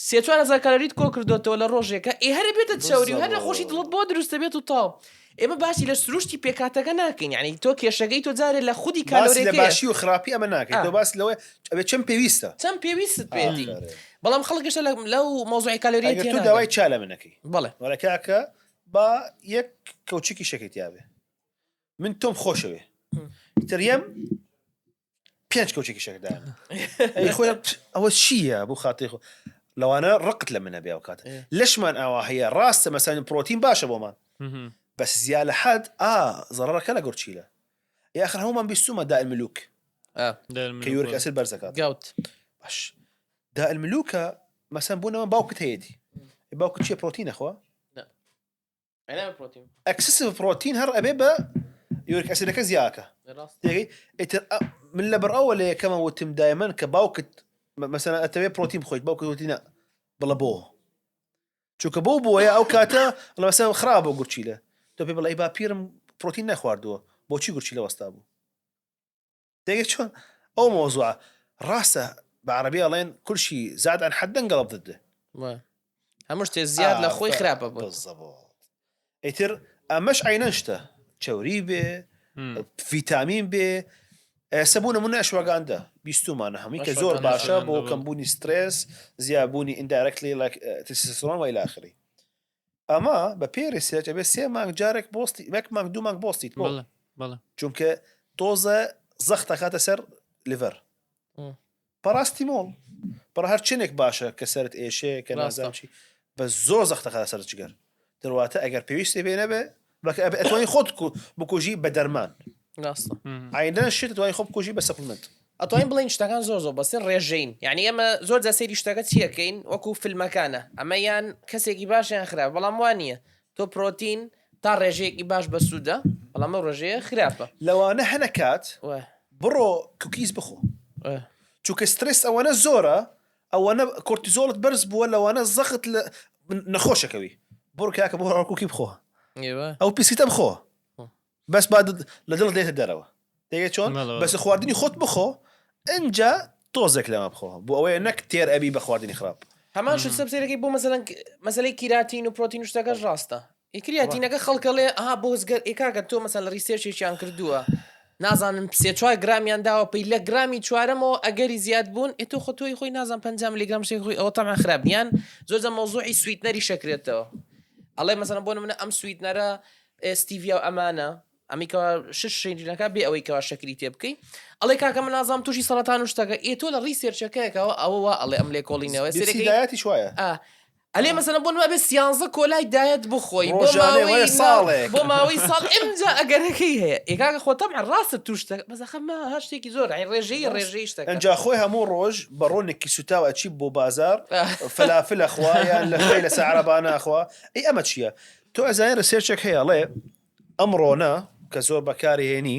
سێ 4000 کالۆریت کۆ کردۆتەوە لە ڕۆژێکە ئێ هەرە بێتە چەوری و هەر نەخۆشی دڵت بۆ دروستە بێت و تاو ئێمە باسی لە سروشتی پێکهاتەکە ناکەین یعنی تۆ کێشەکەی تۆ جارێ لە خودی باس لە کالۆریەکەیە باشی و خراپی ئەمە ناکەیت آه. تۆ باس لەوەی ئەبێ چەند پێویستە چەند پێویستت پێێتی ئافەرین. بەڵام خەڵک هێشتا لە- لەو مەوزوعی کالۆریە ئەگەر تۆ تێناگەن. داوای چا لە من ئەکەی بەڵێ وەڵا کاکە با یەک کەوچکی شەکەی تیاابێ من تۆم خۆشەوێ تر یەم پێنج کەوچێکی شەکر دایان ئەی خۆی ئەوە چییە بۆ خاتری خۆ لەوانە ڕقت لە منە بێ ئەو کاتە لەشمان ئاوا هەیە ڕاستە مەسەن پرۆتین باشە بۆمان بەس زیا لە حەد ئا زەڕەکە لە گورچیلە یاخر هەمومان بیستومە داء الملوك کە uric acid بەرزەکات gout باش داء الملوكە مەسەن بوونەوە باوکت هەیەتی باوکت چیە پرۆتین نەخوا excessive protein هەر ئەبێ بە uric acid ەکە زیاکە تێگەی ئیتر من لەبەر ئەوە لە یەکەمە وتم دایمەن کە باوکت مەسەلەن ئەتەوێ پرۆتین بخۆیت باوکت وتی نا بڵە بۆ چونکە بۆ بۆیە ئەو کاتە لەسەر خراپ بۆ گورچیلە تۆ پێ بڵێ باپیرم پرۆتین نەخواردووە بۆچی گورچیلە وەستا بوو تێگەی چۆن ئەو مۆزوعە ڕاستە بە عەرەبی ئەڵێن كل شيء زاد عن حده انقلب ضده هەموو شتێ زیاد لە خۆی خراپە بۆ بالضبط ئیتر ئەمەش عینەن شتە چەوری بێ ڤیتامین بێ ئێستا بوو نمونە ئەشواگاندا بیستومانە هەمووی کە زۆر باشە بۆ کەمبوونی سترێس زیابوونی indirectly testosterone وإلى آخره ئەمە بە پێی research ئەبێ سێ مانگ جارێک بۆستی یەک مانگ دوو مانگ بۆستیت بۆ بەڵێ بەڵێ چونکە تۆزە زەخت ئەخاتە سەر liver پاراستیمۆڵ بەڕ هەر چنێک باشە کە سەرت ئێشێ کە ڕاستە. نازانم چی بە زۆر زەخت ئەخاتە سەر جگەر دەرواتە ئەگەر پێویستی پێ نەبێ بەکە ئەبێ ئەتوانی خۆت بکوژی بە دەرمان ڕاستە عینەن شت ئەتوانی خۆ بکوژی بە supplement. ئەتوانین بڵێین شتەکان زۆر زۆر بەسن ڕێژەین یعنی ئێمە زۆر جار سەیری شتەکە چیەکەین وەکو فیلمەکانە ئەمە یان کەسێکی باش یان خراپ بەڵام وا نییە تۆ پرۆتین تا ڕێژەیەکی باش بەسوودە بەڵام ئەو ڕێژەیە خراپە لەوانە هەنە کات بڕۆ cookies بخۆ چونکە سترێس ئەوەنە زۆرە ئەوەنە cortisol ت بەرز بووە لەوانە زەخت لە نەخۆشەکەوی بڕۆ کاکە بۆ cookie بخۆ ئەو پیسیتە بخۆ بەس با لە دڵت دێتە دەرەوە تێگەی چۆن بەس خواردنی خۆت بخۆ ئەجا تۆزێک لەمە بخۆ بۆ ئەوەیە نەک تێر ئەبی بە خواردنی خراپ هەمان شت سەرەکەی بۆ مەسەلەن مەسلەی کیراتین و پرۆتین و شتەکەش ڕاستە ئی کریاتینەکە خەڵکەڵێ ئەها بۆ زگەر ئێکاکە تۆ مەسەن لە research ێکیان کردووە نازانم سێ چوار گرامیان داوە پێی لە گرامی چوارەمەوە ئەگەری زیاد بوون ئێ تۆ خۆ تۆی خۆی نازان 50 ملیگرام شتێک خۆی ئەوە تەمان خراپ نیان زۆر جار مەوزوعی sweetener ی شەکرێتەوە ئەڵێ مەسەلەن بۆ نمونە ئەم sweetener ە stevia و ئەمانە ئەمی کەوا شش شیرینەکە بێ ئەوەی کەوا شەکری تێ بکەی ئەڵێ کاکە من نازانم تووشی سەرەتان و شتەکە ئێ تۆ لە research ەکەیەکەوە ئەوە وا ئەڵێ ئەم لێکۆڵینەوە سەرەکەی دایەتیش وایە ئا. ئەلێ مەسەلەن بۆ نموونە ئەبێ سیانزە کۆلای diet بخۆی بۆ ڕۆژانەی ماوەی وەرە نا- ساڵێک. بۆ ماوەی ساڵ ئمجا ئەگەرەکەی هەیە ئێ کاکە خۆ تەبعەن ڕاستە تووش شتەکە بەس ئەخە ما ها شتێکی زۆر یعنی ڕێژەیی ڕێژەیی شتەکە ئەنجا خۆی هەموو ڕۆژ بە ڕۆنێکی سوتاو ئەچی بۆ بازار فەلافل ئەخوا یان لە خۆی لەسەر عەرەبانە ئەخوا ئەی ئەمە چییە تۆ ئەزانی research ێک هەیە ئەڵێ ئەم ڕۆنە کە زۆر بەکاری هێنی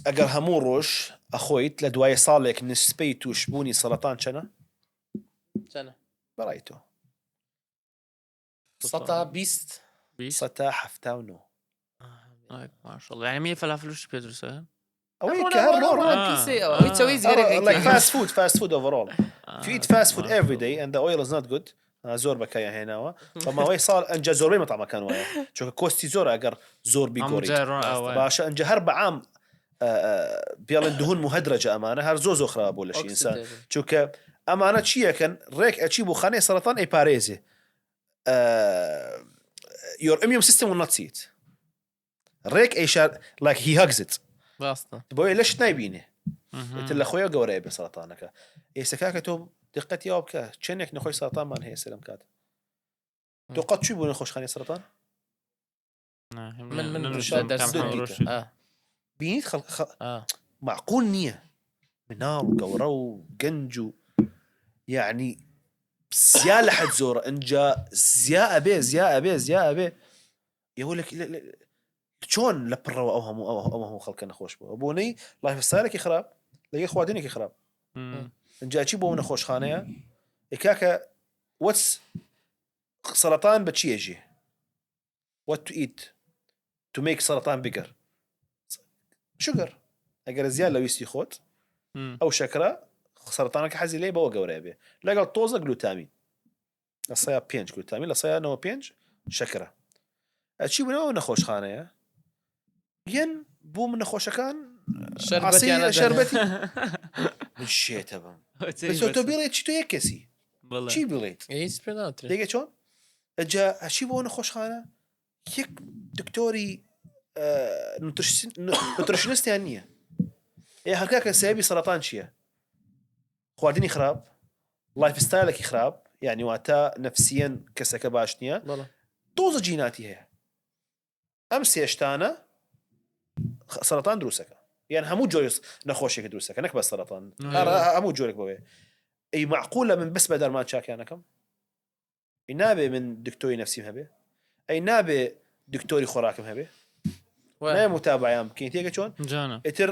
ئەگەر هەموو ڕۆژ ئەخۆیت لە دوای ساڵێک نسبەی تووشبوونی سەرەتان چەنە؟ چەنە؟ بەڕای تۆ 120 79. ماشاءالله یعنی فەلافلوش پێ دروستە ئەوەی کە هەر ڕۆ ڕۆ ئەوەی چەوەی زگەرەکەی like fast food fast food overall if you eat fast food every day and the oil is not good زۆر بەکایان هێناوە بە ماوەی ساڵ ئەنجا زۆربەی مەتامەکان وایە چونکە cost ی زۆر ئەگەر زۆر بیگۆڕیت باشە ئەنجا هەر بەعام بێڵن دهون مهدرجە ئەمانە هەر زۆ زۆ خراپ بۆ لەشی ئینسان چونکە ئەمانە چیەکەن ڕێک ئەچی بۆ خانەی سەرەتان ئەی پارێزێ your immune system will not see it ڕێک ئەیشار like he hugs it ڕاستە بۆیە لەشت نایبینێ ئیتر لە خۆیەوە گەورەیە بێ سەرەتانەکە ئێستا کاکە تۆ دقەتی ئەوە بکە چەندێک نەخۆی سەرەتانمان هەیە سەرم کات تۆ قەت چووی بۆ نەخۆشخانەی سەرەتان من من بینیت خەڵک معقول نییە مناڵ و گەورە و گەنج و یعنی زیا لە حەد زۆرە ئەجا زیا ئەبێ زیا ئەبێ زیا ئەبێ ئێوە لە چۆن لە پڕەوە ئەو هەموو ئەو ئەو هەموو خەڵکە نەخۆش بووە بۆنەی lifestyle ێکی خراپ لەگە خواردنێکی خراپ ئەجا چی بۆ نەخۆشخانەیە ئێ کاکە what's سەرەتان بە چی ئەژێ what to eat to make سەرەتان bigger sugar ئەگەر زیاد لە ویستی خۆت ئەو شەکرە سەرەتانەکە حەزی لێ بەوە گەورەیە بێ لەگەڵ تۆزە glutamine 5% glutamine 95% شەکرە ئەچی بنەوە نەخۆشخانەیە یەن بۆ من نەخۆشەکان شەربەتی من شێتە بم تۆ بڵێ چی تۆ یەک کەسی چی بڵێیت دەگە چۆن ئەجا ئەچی بۆ نەخۆشخانە یەک دکتۆری nutritionist یان نییە ئێ هەرکا کە سەبی سەرەتان چییە خواردنی خراپ lifestyle ێکی خراپ یعنی واتە نفسیەن کەسەکە باش نییە تۆزە جیناتی هەیە ئەم سێ شتانە سەرەتان دروستەکە یان هەموو جۆری نەخۆشیێکی دروستەکە نەک بە سەرەتان هەموو جۆرێک بەوێ ئەی معقولە من بەس بە دەرمان چاکیانەکەم ئەی نابێ من دکتۆری نفسیم هەبێ ئەی نابێ دکتۆری خۆراکم هەبێ نایە متابعیان بکەین تێگە چۆن ئیتر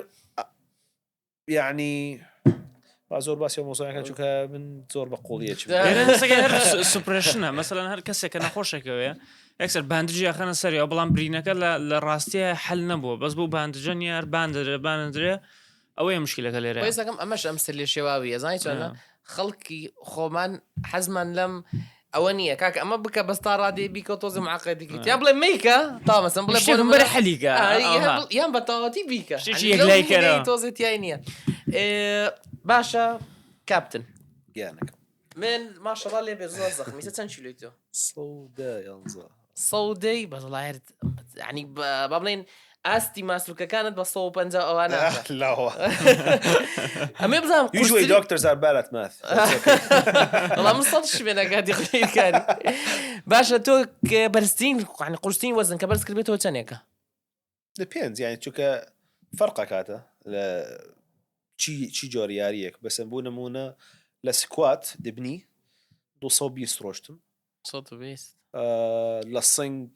یەعنی با زۆر باسی ئەو مەوزوعەکە چونکە من زۆر بە قوڵیە چووم. suppression ە مەسەلەن هەر کەسێک کە نەخۆشێکەوەیە یەکسەر bandage ی ئەخەنە سەری ئەو بەڵام برینەکە لە لە ڕاستیە حل نەبووە بەس بۆ bandage ە نییە هەر باندرێ باندرێ ئەوەیە مشکلەکە لێرە وەیسەکەم ئەمەش ئەم سەر لێ شێواویە زانی چۆنە خەڵکی خۆمان حەزمان لەم ئەوە نییە کاکە ئەمە بکە بەس تا ڕادەیە بیکە تۆزێ معقدی کەیت یان بڵێ مەیکە تا مەسەن بڵێ بۆ بەرە حەلیکە یان بە تەواوەتی بیکە شتێکی یەکلای کەرەوە. تۆزێ تیای نییە باشە کاپتن گیانەکەم من ماشەڵا لێ بێ زۆر زەخمی چەند کیلۆی تۆ سەودە یانزە سەودەی بەڵایرت ینی با بڵێن ئاستی ماسولکەکانت بە 150 ئەوانە لاوە ئەمێ بزانم Usually doctors are bad at math. وەڵام من سەد شوێنەکاتی خوێندکاری باشە تۆ بەرزترین یعنی قورسترین وەزن کە بەرز کردبێتەوە چەندێکە Depends یعنی چونکە فەرقە کاتە لە چی چی جۆر یاریەک بەسەن بوو نمونە لە squat دبنی 220 ڕۆشتم 120 لە سنگ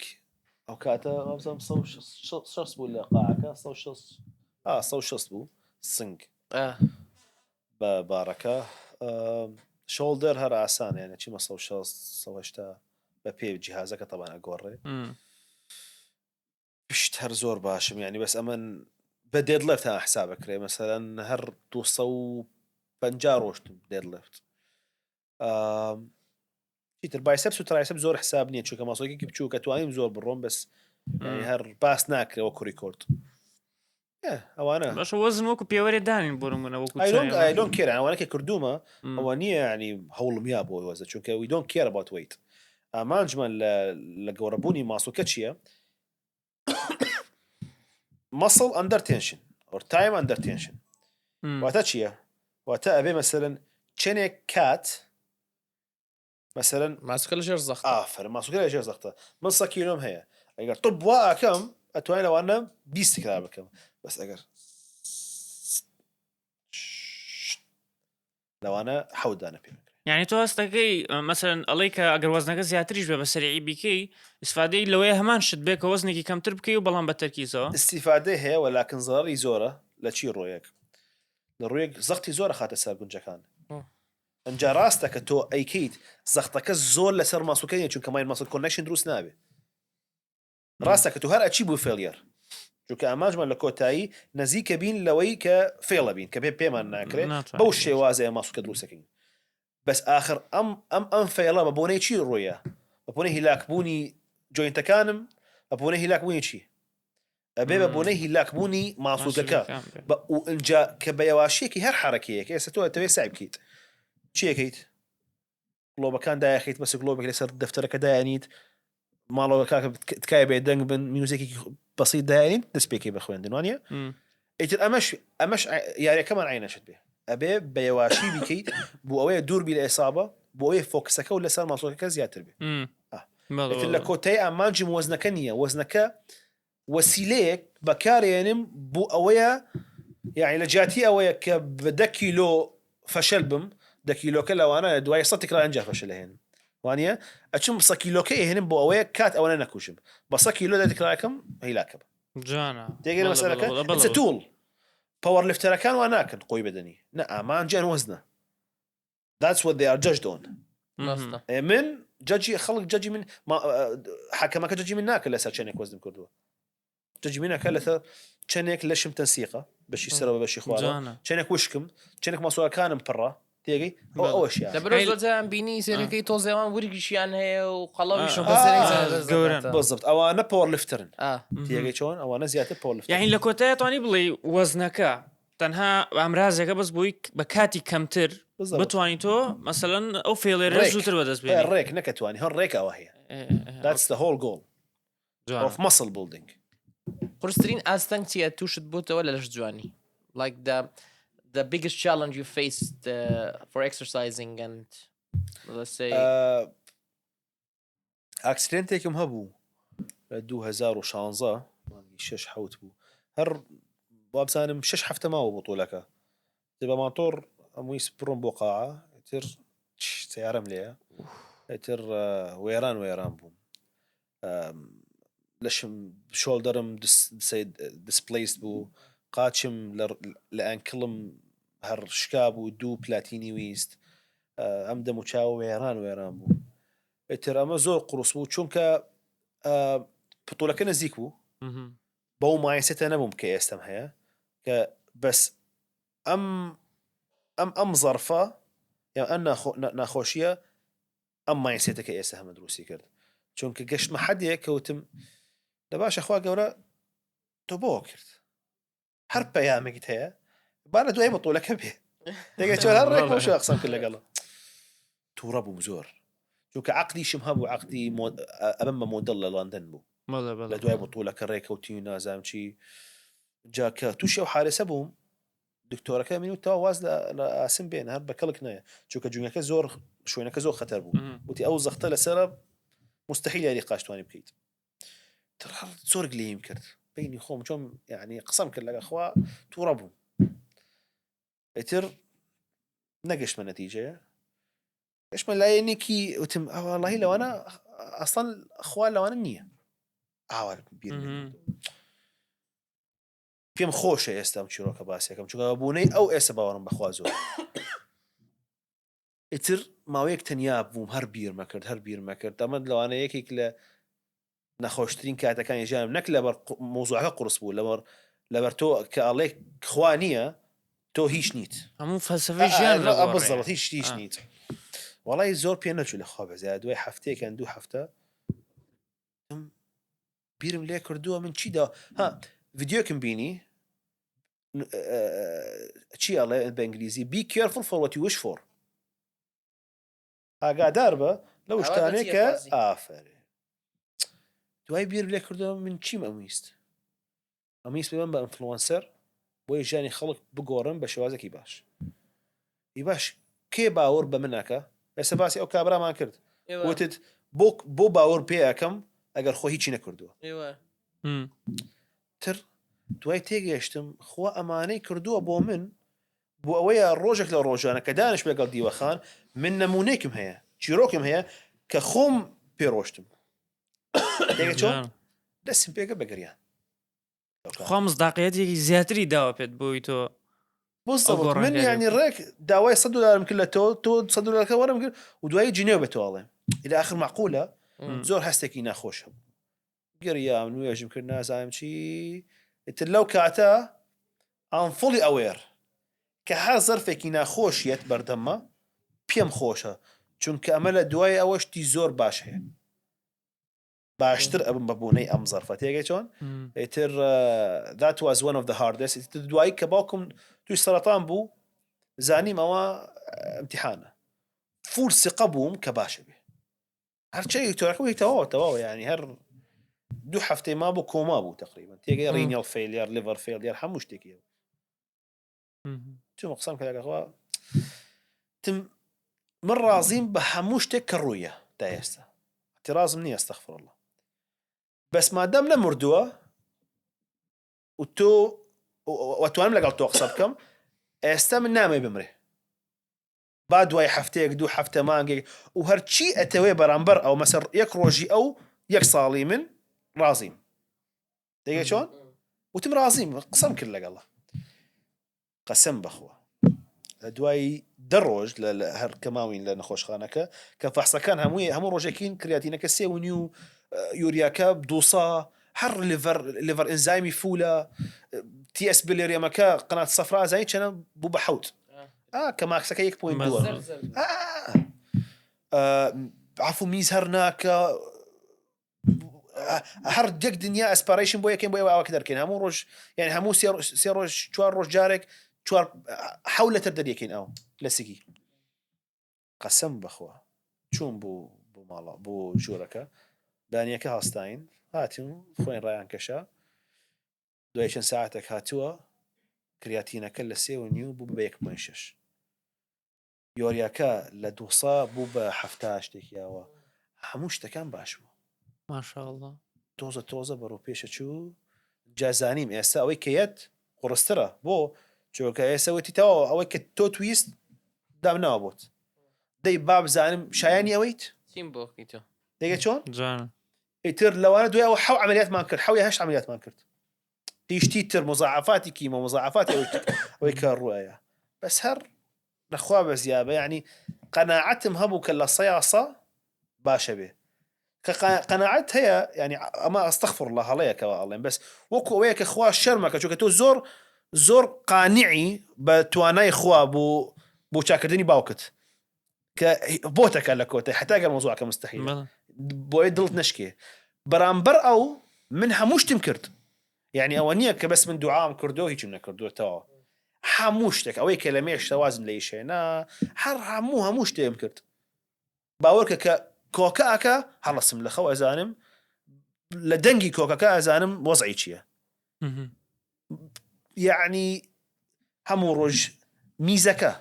ئەو کاتە وابزانم 160 بوو لە قاعەکە 160 ئا 160 بوو سنگ بە بارەکە shoulder هەر ئاسان یانە چیمە 160 180 بە پێ جیهازەکە تەبان ئەگۆڕێ پشت هەر زۆر باشم یعنی بەس ئەمن بە deadlift ها حساب کرێ مەسەلەن هەر 250 ڕۆشتم deadlift چیتر biceps و triceps زۆر حساب نییە چونکە ماسۆکێکی بچووکە توانیم زۆر بڕۆم بەس هەر باس ناکرێ وەکو record ئەوانە باشە وەزن وەکو پێوەرێ دانین بۆ نمونە وەکو I don't care ئەوانە کە کردومە ئەوە نییە ینی هەوڵم یا بۆ وەزە چونکە we don't care about weight ئامانجمان لە لە گەورەبوونی ماسوکە چییە muscle under tension or time under tension واتە چییە واتە ئەبێ مەسەرن چنێک کات مەسەلەن ماسولکە لە ژێر زەختە. ئافەرم ماسولکە لە ژێر زەختە من سە کیلۆم هەیە ئەگەر طب وا ئەکەم ئەتوانین لەوانە 20 تکرار بکەم بەس ئەگەر لەوانە حەوت دانە پێ بکرێت. یعنی تۆ هەستەکەی مەسەلەن ئەڵێی کە ئەگەر وەزنەکە زیاتریش بێ بە سەریعی بیکەی ئیسفادەی لەوەیە هەمان شت بێ کە وەزنێکی کەمتر بکەی و بەڵام بە تەرکیزەوە. ئیستیفادەی هەیە وەلاکن زەڕەری زۆرە لە چی ڕوویەک؟ لە ڕوویەک زەختی زۆر ئەخاتە سەر گونجەکان. ئنجا ڕاستە کە تۆ ئەیکەیت زەختەکە زۆر لەسەر ماسولکە نیە چونکە mind muscle connection دروست نابێ ڕاستە کە تۆ هەر ئەچی بۆ failure چونکە ئامانجمان لە کۆتایی نزیکە بین لەوەی کە fail ە بین کە پێ پێمان ناکرێت بەو شێوازەیە ماسولکە دروستەکەین بەس ئاخر ئەم ئەم ئەم fail ە بە بۆنەی چی ڕۆیە بە بۆنەی هیلاکبوونی joint ەکانم بە بۆنەی هیلاکبوونی چی ئەبێ بە بۆنەی هیلاک بوونی ماسولکەکە بە و ئینجا کە بە یەواشیەکی هەر حەرەکەیەک ئێستا تۆ ئەتەوێ سعی بکەیت چیەکەیت گڵۆبەکان دایەخیت بەس گڵۆبێک لەسەر دەفتەرەکە دایانیت ماڵەوە کاکە تکایە بێ دەنگ بن میوزێکی بەسیت دایانیت دەست پێکەی بە خوێندن وانە ئیتر ئەمەش ئەمەش یاریەکەمان عینەشت بێ ئەبێ بە یەواشی بیکەیت بۆ ئەوەیە دوور بی لە ئێسابە بۆ ئەوەیە focus ەکە و لەسەر ماسولکەکە زیاتر بێ ئیتر لە کۆتایی ئامانجم وەزنەکە نییە وەزنەکە وەسیلەیەک بەکارێنم بۆ ئەوەیە یعنی لە جیاتی ئەوەیە کە بە دە کیلۆ فەشەل بم دە کیلۆکە لەوانە دوای سە تکرار ئەنجا فەشەل هێنم وانە ئەچم سە کیلۆکە ئێنم بۆ ئەوەیە کات ئەوەنە نەکوژم بە سە کیلۆ دە تکرارەکەم هیلاکە بم جوانە تێگەی مەسەلەکە It's a tool powerlifter ەکان وا ناکەن قۆی بەدەنی نە ئامانجیان وەزنە That's what they are judged on. من judge ی خەڵک judge ی من حەکەمەکە judge ی من ناکە لەسەر چەندێک وەزنم کردووە judge ی من ناکە لەسەر چەندێک لەشم تەنسیقە بەشی سەرەوە بەشی خوارەوە چەندێک وشکم چەندێک ماسوەکانم پڕە تێگەی ئەو ئەوەشیان لەبەر زۆر جاران بینی سێرەکەی تۆزێوان ورگیشیان هەیە و قەڵەویشن گەورەن بزبط ئەوانە powerlifter ن تێگەی چۆن ئەوانە زیاتر powerlifter یعنی لە کۆتایە توانی بڵێ وەزنەکە تەنها ئامرازێکە بەس بۆی بە کاتی کەمتر بتوانانی تۆ مەسەلەن ئەو failure ە زووتر بەدەست بێ ڕێک نەکەتوانی هەر ڕێک ئەوە هەیە That's the whole goal of muscle building. قورسترین ئاستەنگ چییە تووشت بووتەوە لە لەش جوانی like the the biggest challenge you faced for exercising and let's say accident ێکم هەبوو لە 2016 مانگی شش حوت بوو هەر وابزانم شش هەفتە ماوە بۆ تۆلەکە بە ماتۆڕ ئەمویست بڕۆم بۆ قاعە تر سیارەم لێیە ئیتر وێران وێران بووم لەشم shoulder م displaced بوو قاچم لە ankle م هەر شکا بوو دوو پلاتینی ویست ئەم دەم و چاوە وێران وێران بوو ئیتر ئەمە زۆر قورس بوو چونکە پتۆلەکە نزیک بوو بەو mindset ە نەبووم کە ئێستم هەیە کە بەس ئەم ئەم ئەم زەرفە یان ئەم ناخۆشیە ئەم mindset ەکە ئێستا هەمە دروستی کرد چونکە گەشتمە حەدێک کەوتم لە باشە خوا گەورە تۆ بۆ کرد هەر پەیامێکت هەیە با لە دوای بەتۆلەکە بێ دەگە چۆن هەر ڕێک بەو قسەم کرد لەگەڵ تووڕە بووم زۆر چونکە عقلیشم هەبوو عقلی ئەمە بە مۆدڵ لە لەندەن بوو لە دوای بەتۆلەکە ڕێکەوتی و نازانم چی جا کە تووشی ئەو حارسە بووم دکتۆرەکە من وتەوە واز لە ئاسن بێن هەر بە کەڵک نایە چونکە جونگەکە زۆر شوێنەکە زۆر خەتەر بوو وتی ئەو زەختە لەسرە مستحیل یاری قاشتوانی بکەیت زۆر گلیم کرد بینی خۆم چۆن یعنی قسەم کرد لەگە خوا تووڕە بووم ئیتر نەگەشتمە نەتیجەیە گەشتمە لایەنێکی وتم ئەوەڵی لەوانە ئەسڵەن خوا لەوانە نییە ئاوا بیر پێم خۆشە ئێستا ئەم چیرۆکە باسیەکەم چونکە بوونەی ئەو ئێستا باوەڕم بەخوا زۆر ئیتر ماوەیەک تەنیا بووم هەر بیرمە کرد هەر بیرمە کرد ئەمە لەوانە یەکێک لە نەخۆشترین کاتەکانی ژیانم نەک لەبەر مۆزوعەکە قورس بوو لەبەر لەبەر تۆ کە ئەڵێ خوا نییە تۆ هیچ نیت هەموو فەلسەفەی ژیان بزەڵت هیچ هیچ نیت وەڵی زۆر پێ نەچوو لە خوا بەزیاد دوای هەفتەیەکان دوو هەفتە بیرم لێ کردووە من چی دا ها ڤیدیۆکم بینی چی ئەڵێ بە ئینگلیزی be careful for what you wish for ئاگادار بە لەو شتانەی کە ئافرێ دوای بیر لێ کردەوە من چیم ئەمویست ئەمویست ببم بە influencer بۆی ژیانی خەڵک بگۆڕم بە شێوازێکی باش ئی باش کێ باوەڕ بە منەکە ئێستا باسی ئەو کابرامان کرد. وتت بۆ بۆ باوەڕ پێ ئەکەم ئەگەر خۆ هیچی نەکردووە تر دوای تێگەشتم خوا ئەمانەی کردووە بۆ من بۆ ئەوەیە ڕۆژێک لە ڕۆژانە کە دانش لەگەڵ دیوەخان من نمونێکم هەیە چیرۆکم هەیە کە خۆم پێ ڕۆشتم چۆن دەستم پێگە بەگریان خوا مزداقیەتێکی زیاتری داوە پێت بۆی تۆ بالضبط من یعنی ڕێک داوای 100 دلارم کرد لە تۆ تۆ 100 دلارەکە وەرم کرد و دوایی جنێو بە تۆ ئەڵێم الى آخر معقولە زۆر هەستێکی ناخۆش هەبوو گریام نوێژم کرد نازانم چی ئیتر لەو کاتە I'm fully aware کە هەر زەرفێکی ناخۆش یەت بەردەممە پێم خۆشە چونکە ئەمە لە دوای ئەوە شتی زۆر باش هەیە باشتر ئەبم بە بۆنەی ئەم زەرفە تێگەی چۆن ئیتر that was one of the hardest ئیتر دوایی کە باوکم تووش سەرەتان بوو زانیم ئەوە امتحانە full سقە بووم کە باشە بێ هەرچی دکتۆرەکە تەواوە تەواوە ینی هەر دوو هەفتەی ما بوو کۆما بوو تقریبا تێگەی renal failure liver failure هەموو شتێکی هەبوو چوومە قسەم کرد لەگەڵ تم من ڕازیم بە هەموو شتێک کە ڕوویە تا ئێستا اعتراضم نییە استغفر الله بەس مادەم نەمردووە و تۆ وەتوانم لەگەڵ تۆ قسە بکەم ئێستا من نامێ بمرێ با دوای هەفتەیەک دوو هەفتە مانگێک و هەرچی ئەتەوێ بەرامبەر ئەو مەسەر یەک ڕۆژی ئەو یەک ساڵی من ڕازیم دەگە چۆن وتم ڕازیم قسەم کرد لەگەڵە قەسەم بەخوا لە دوای دە ڕۆژ لە هەر کە ماوین لە نەخۆشخانەکە کە فەحسەکان هەمووی هەموو ڕۆژێکین کریاتینەکە سێ و نیو یوریاکە دووسا هەر liver liver enzyme ی full ە TS bilirubin ەکە قنات سەفرا زانی چەنە بوو بە حوت کە max ەکە یەک point دووە عفو میز هەر ناکە هەر یەک دنیا aspiration بۆ یەکەین بۆ ئێوە ئاوەکە دەرکەین هەموو ڕۆژ یعنی هەموو سێ ڕۆژ چوار ڕۆژ جارێک چوار حەو لەتر دەریەکەین ئەو لە سگی قەسەم بەخوا چوون بۆ بۆ ماڵە بۆ ژوورەکە دانیەکە هەستاین هاتین خۆین ڕایان کەشا دوای چەند ساعتێک هاتووە کریاتینەکە لە سێ و نیو بوو بە یەک پوین شش یۆریاکە لە دووسا بوو بە حەفتا شتێکی ئاوا هەموو شتەکان باش بوو. ماشاءاللە. تۆزە تۆزە بەرەو پێشە چوو جا زانیم ئێستا ئەوەی کە یەت قوڕسترە بۆ چۆکە ئێستا وتی تەواوە ئەوەی کە تۆ تویست دامناوە بۆت دەی با بزانم شایانی ئەوەیت چیم بۆ بکەی تۆ دەگە چۆن جوانە ئیتر لەوانە دوای ئەوە حەو عملیاتمان کرد حەو یا هەشت عملیاتمان کرد هیچ تر مزاعفاتی کیمە مزاعفاتی ئەوەی کە ڕوایە بەس هەر لەخوا بەزیابە یعنی قەناعەتم هەبوو کە لە سەیاسە باشە بێ کە قەناعەت هەیە ینی ئەمە ئەستەغفر الله هەڵەیەکەوە ئەڵێن بەس وەکو ئەوەیە کە خوا شەرمەکە چونکە تۆ زۆر زۆر قانعی بە توانای خوا بۆ بۆ چاکردنی باوکت کە بۆتەکە لە کۆتای حتا گەر مۆزوعەکە مستحیل بۆیە دڵت نشکێ بەرامبەر ئەو من هەموو شتم کرد یعنی ئەوە نییە کە بەس من دوعام کردو هیچم نەکردوێتەوە هەموو شتێک ئەوەی کە لە مێشتە وازم لە ئیشێنا هەر هەموو هەموو شتێم کرد باوەرکە کە کۆکە ئەکە هەڵسم لە خەو ئەزانم لە دەنگی کۆکەکە ئەزانم وەزعی چییە یعنی هەموو ڕۆژ میزەکە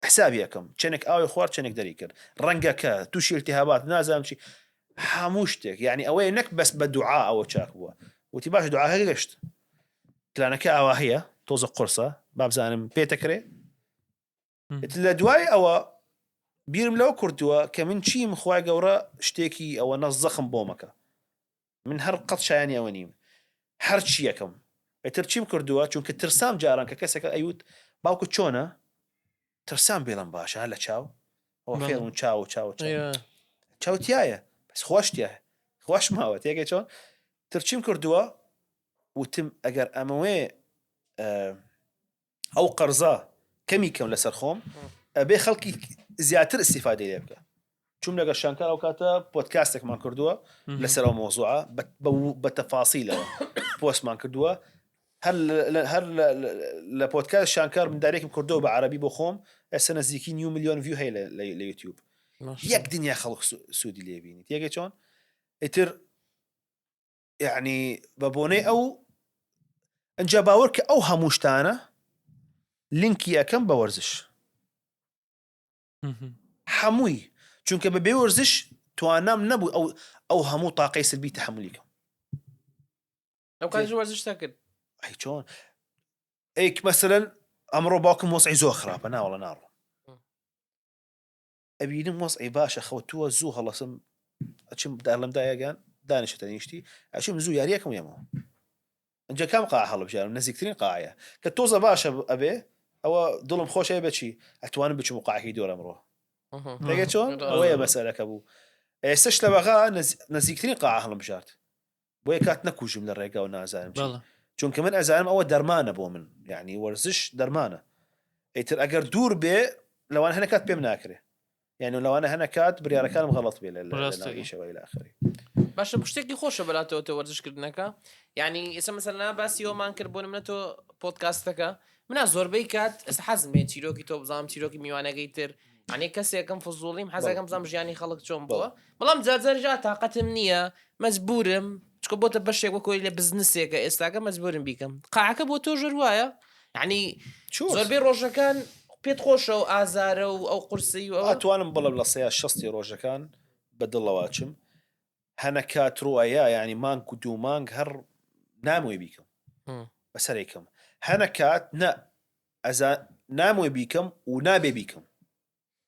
حسابی ئەکەم چەنێک ئاوی خوارد چەنێک دەری کرد ڕەنگەکە تووشی التهابات نازانم چی هەموو شتێک یعنی ئەوەیە نەک بەس بە دوعا ئەوە چاک بووە وتی باش دوعاکە گەشت پلانەکە ئاوا هەیە تۆزە قورسە بابزانم پێتەکرێ لە دوای ئەوە بیرم لەوە کردووە کە من چیم خوای گەورە شتێکی ئەوە نە زەخم بۆمەکە من هەر قەت شایانی ئەوە نیم هەر چیەکەم ئیتر چیم کردووە چونکە ترسام جاران کە کەسێکە ئەیوت باوکت چۆنە ترسام بێڵم باشە هەر لە چاو ئەوە بەڵێ. فێڵ و چاو و چاو و چاو چاو تایە بەس خۆش تایە خۆش ماوە تێگەی چۆن ترچیم کردووە وتم ئەگەر ئەمەوێ ئەو قەرزە کەمی کەم لەسەر خۆم ئەبێ خەڵکی زیاتر ئیسیفادەی لێ بکە چوم لەگەڵ شانکار ئەو کاتە پۆدکاستێکمان کردووە لەسەر ئەو مۆزوعە بە تەفاسیلەوە پۆستمان کردووە هەر هەر لە پۆدکاست شانکار مندارێکم کردەوە بە عربی بۆ خۆم ئێستا نزیکی نیو میلیۆن view هەیە لە یوتیوب یەک دنیا خەڵک سوودی لێبینی تێگەی چۆن ئیتر یعنی بە بۆنەی ئەو ئەجا باوەر کە ئەو هەموو شتانە لینکی ئەەکەم بە وەرزش هەمووی. چونکە بە بێ وەرزش توانام نەبوو ئەو ئەو هەموو تاقەی سلبی تەحەمولی کەم. لەو کاتیش وەرزشت دەکرد؟ ئەی چۆن؟ ئەی مەسەلەن ئەمڕۆ باوکم وەزعی زۆر خراپە ناوەڵە ناڕۆم. ئەبینم وەزعی باشە خەوتووە زوو هەڵەسم ئەچم داڵم دایەگان دانیشە تەنیشتی ئەچم زوو یاریەکەم یەمەوە ئەجا کام قاع هەڵبژارم نزیکترین قاعەیە کە تۆزە باشە ئەبێ ئەوە دڵم خۆشەیە بەچی ئەتوانم بچم و قاعەکەی دۆرە ئەمڕۆ دەگە چۆن ئەوەیە مەسەلەکە بوو ئێستش لە بەغا نزیکترین قاع هەڵم بژارد بۆیە کات نەکوژم لە ڕێگا و نازانم چی چونکە من ئەزانم ئەوە دەرمانە بۆ من یعنی وەرزش دەرمانە ئیتر ئەگەر دوور بێ لەوان هەنە کات پێم ناکرێ یعنی لەوانە هەنە کات بریارەکانم غەڵەت بێ لە ئیشەوە إلى آخره باشە شتێکی خۆشە بەلاتەوە تۆ وەرزشکردنەکە یعنی ئێستا مەسەلەن باسی ئەومان کرد بۆ نمونە تۆ پۆدکاستەکە منا زۆربەی کات ئێستا حەزم بێ چیرۆکی تۆ بزانم چیرۆکی میوانەکەی تر یعنی کەسێکم فزوڵیم حەزەکەم بزانم ژیانی خەڵک چۆن بووە بەڵام جارجاریش تاقەتم نییە مەجبورم چکە بۆتە بەشێک وەکۆی لە بزنسێکە ئێستاکە مەجبورم بیکەم قاعەکە بۆ تۆ ژەر وایە یعنی زۆربەی ڕۆژەکان پێت خۆشە و ئازارە و ئەو قورسی و ئەتوانم بڵم لە سەیا شەستی ڕۆژەکان بە دڵەوە چم هەنە کات ڕوئەیا یعنی مانگ و دوو مانگ هەر نامەوێ بیکەم بەسەرێکم هەنە کات نە ئەزا نامەوێ بیکەم و نابێ بیکەم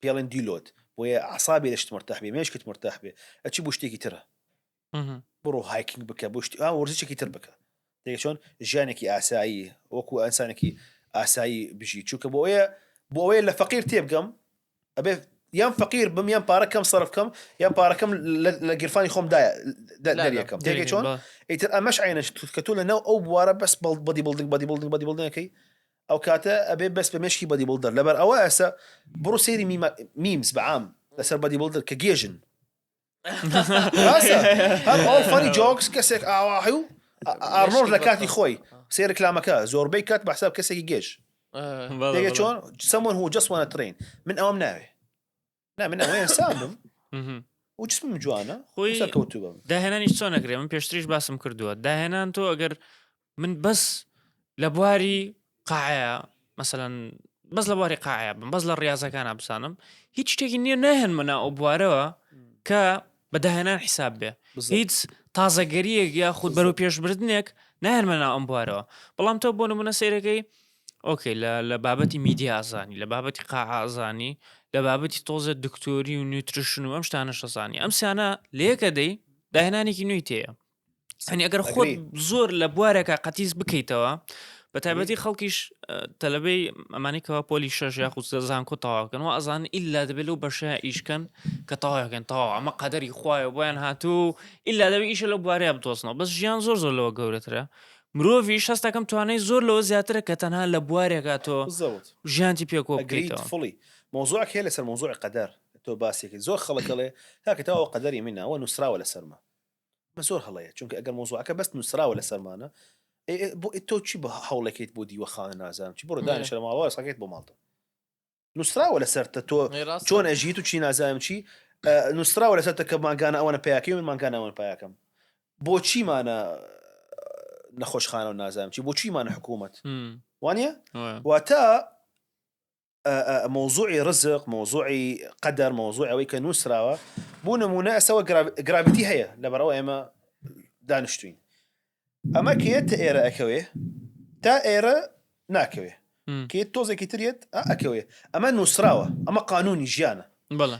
پێڵێن deload بۆیە ئەعسابی لەشت مرتاح بێ مێشکت مرتاح بێ ئەچی بۆ شتێکی ترە بڕۆ hiking بکە بۆ شتی وەرزشێکی تر بکە دەگە چۆن ژیانێکی ئاسایی وەکو ئەنسانێکی ئاسایی بژی چونکە بۆ ئەوەیە بۆ ئەوەیە لە فەقیر تێبگەم ئەبێ یان فەقیر بم یان پارەکەم سەرف کەم یان پارەکەم لە گیرفانی خۆم دەریەکەم تێگەی چۆن ئیتر ئەمەش عینەش کە تۆ لە ناو ئەو بوارە بەس body building body building body building ەکەی ئەو کاتە ئەبێ بەس بە مێشکی body builder لەبەر ئەوە ئێستا بڕۆ سەیری memes بەعام لەسەر body builder کە گێژن ڕاستە هەر all funny jokes کەسێک ئاواحی و ئارنۆڵد لە کاتی خۆی سێ رکلامەکە زۆربەی کات بە حساب کەسێکی گێژ دەگە چۆن someone who just wanna train من ئەوم ناوێ نا من ئەوەیە ئینسان بم و جسمم جوانە خۆی سەرکەوتوو بم داهێنانیش چۆن ئەکرێ من پێشتریش باسم کردووە داهێنان تۆ ئەگەر من بەس لە بواری قاعەیە مەسەلەن بەس لە بواری قاعەیە بم بەس لە ڕاضەکانە بزانم هیچ شتێکی نییە ناهێنمە ناو ئەو بوارەوە کە بە داهێنان حیساب بێ هیچ تازەگەریەک یا خود بەرەو پێشبردنێک ناهێنمە ناو ئەم بوارەوە بەڵام تۆ بۆ نمونە سەیرەکەی okay لە لە بابەتی میدیا ئازانی لە بابەتی قاعازانی لە بابەتی تۆزە دکتۆری و nutrition و ئەم شتانە شەزانی ئەم سیانە لەیەکە دەی داهێنانێکی نوێی تێیە هەنی ئەگەر خۆت زۆر لە بوارێکە قەتیس بکەیتەوە بە تایبەتی خەڵکیش تەلەبەی ئەمانی کەوا پۆلی شەش یاخود زانکۆ تەواوکەن و ئەزان ئللا دەبێت لەو بەشە ئیشکەن کە تەواوکەن تەواو ئەمە قەدەری خوایە بۆیان هاتوو ئللا دەبێت ئیشە لەو بوارەیە بتۆزنەوە بەس ژیان زۆر زۆر لەوە گەورەترە مرۆڤیش هەستەکەم توانای زۆر لەوە زیاترە کە تەنها لە بوارێکا تۆ ژیانتی پێکۆ بکەیتەوە فڵی مۆزوعێک هەیە لەسەر مۆزوعی قەدەر تۆ باسێکی زۆر خەڵک ئەڵێ کاکە تەواو قەدەری منە ئەوە نووسراوە لەسەرمە بە زۆر هەڵەیە چونکە ئەگەر مۆزوعەکە بەس نووسراوە لەسەرمانە بۆ تۆ چی بە هەوڵێکیت بۆ دیوەخانە نازانم چی بڕۆ دانیشە لە ماڵەوە ڕسقەکەیت بۆ ماڵتە نووسراوە لەسەرتە تۆ چۆن ئەژیت و چی نازانم چی نووسراوە لەسەرتە کە مانگانە ئەوەنە پیاکەی من مانگانە ئەوەنە پیاکەم بۆچیمانە نەخۆشخانە و نازانم چی بۆچیمانە حکوومەت وانە واتە مەوزوعی ڕزق مەوزوعی قەدەر مەوزوعی ئەوەی کە نووسراوە بۆ نمونە ئەسەوە gravity هەیە لەبەرەوە ئێمە دانیشتوین ئەمە کێت ئێرە ئەکەوێ تا ئێرە ناکەوێ کێ تۆزێکی ترێت ئەکەوێ ئەمە نووسراوە ئەمە قانونی ژیانە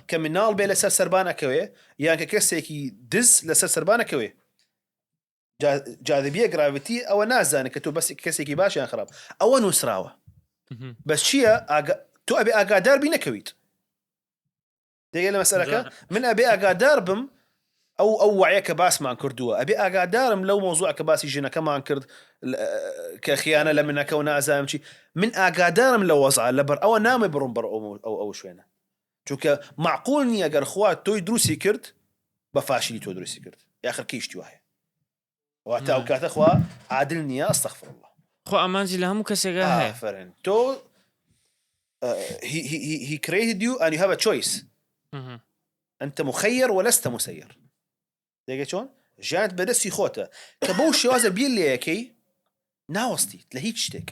کە مناڵ بێ لەسەر سەربان ئەکەوێ یان کە کەسێکی دز لەسەر سەربان ئەکەوێ جاذبیە gravity ئەوە نازانێت کە تۆ بەس کەسێکی باش یان خراپ ئەوە نووسراوە بەس چییە تۆ ئەبێ ئاگادار بی نەکەویت دەگە لە مەسەرەکە من ئەبێ ئاگادار بم ئەو ئەو وعیە کە باسمان کردووە ئەبێ ئاگادارم لەو مۆزوع کە باسی ژنەکەمان کرد کە خیانە لە منەکە و نازانم چی من ئاگادارم لە وەزع لەبەر ئەوە نامێ بڕم بەر ئەو ئەو شوێنە چونکە معقول نییە گەر خوا تۆی دروستی کرد بە فاشلی تۆ دروستی کرد یاخر کەی شتی وایە واتە ئەو کاتە خوا عادل نییە استغفر الله خۆ ئامانجی لە هەموو کەسێکا هەیە ئافەرین تۆ he, he, he, he created you and you have a choice مهم. انت مخير ولست مسير دەگەی چۆن ژیانت بەدەستی خۆتە کە بەو شێوازە بیر لەکەی ناوەستیت لە هیچ شتێک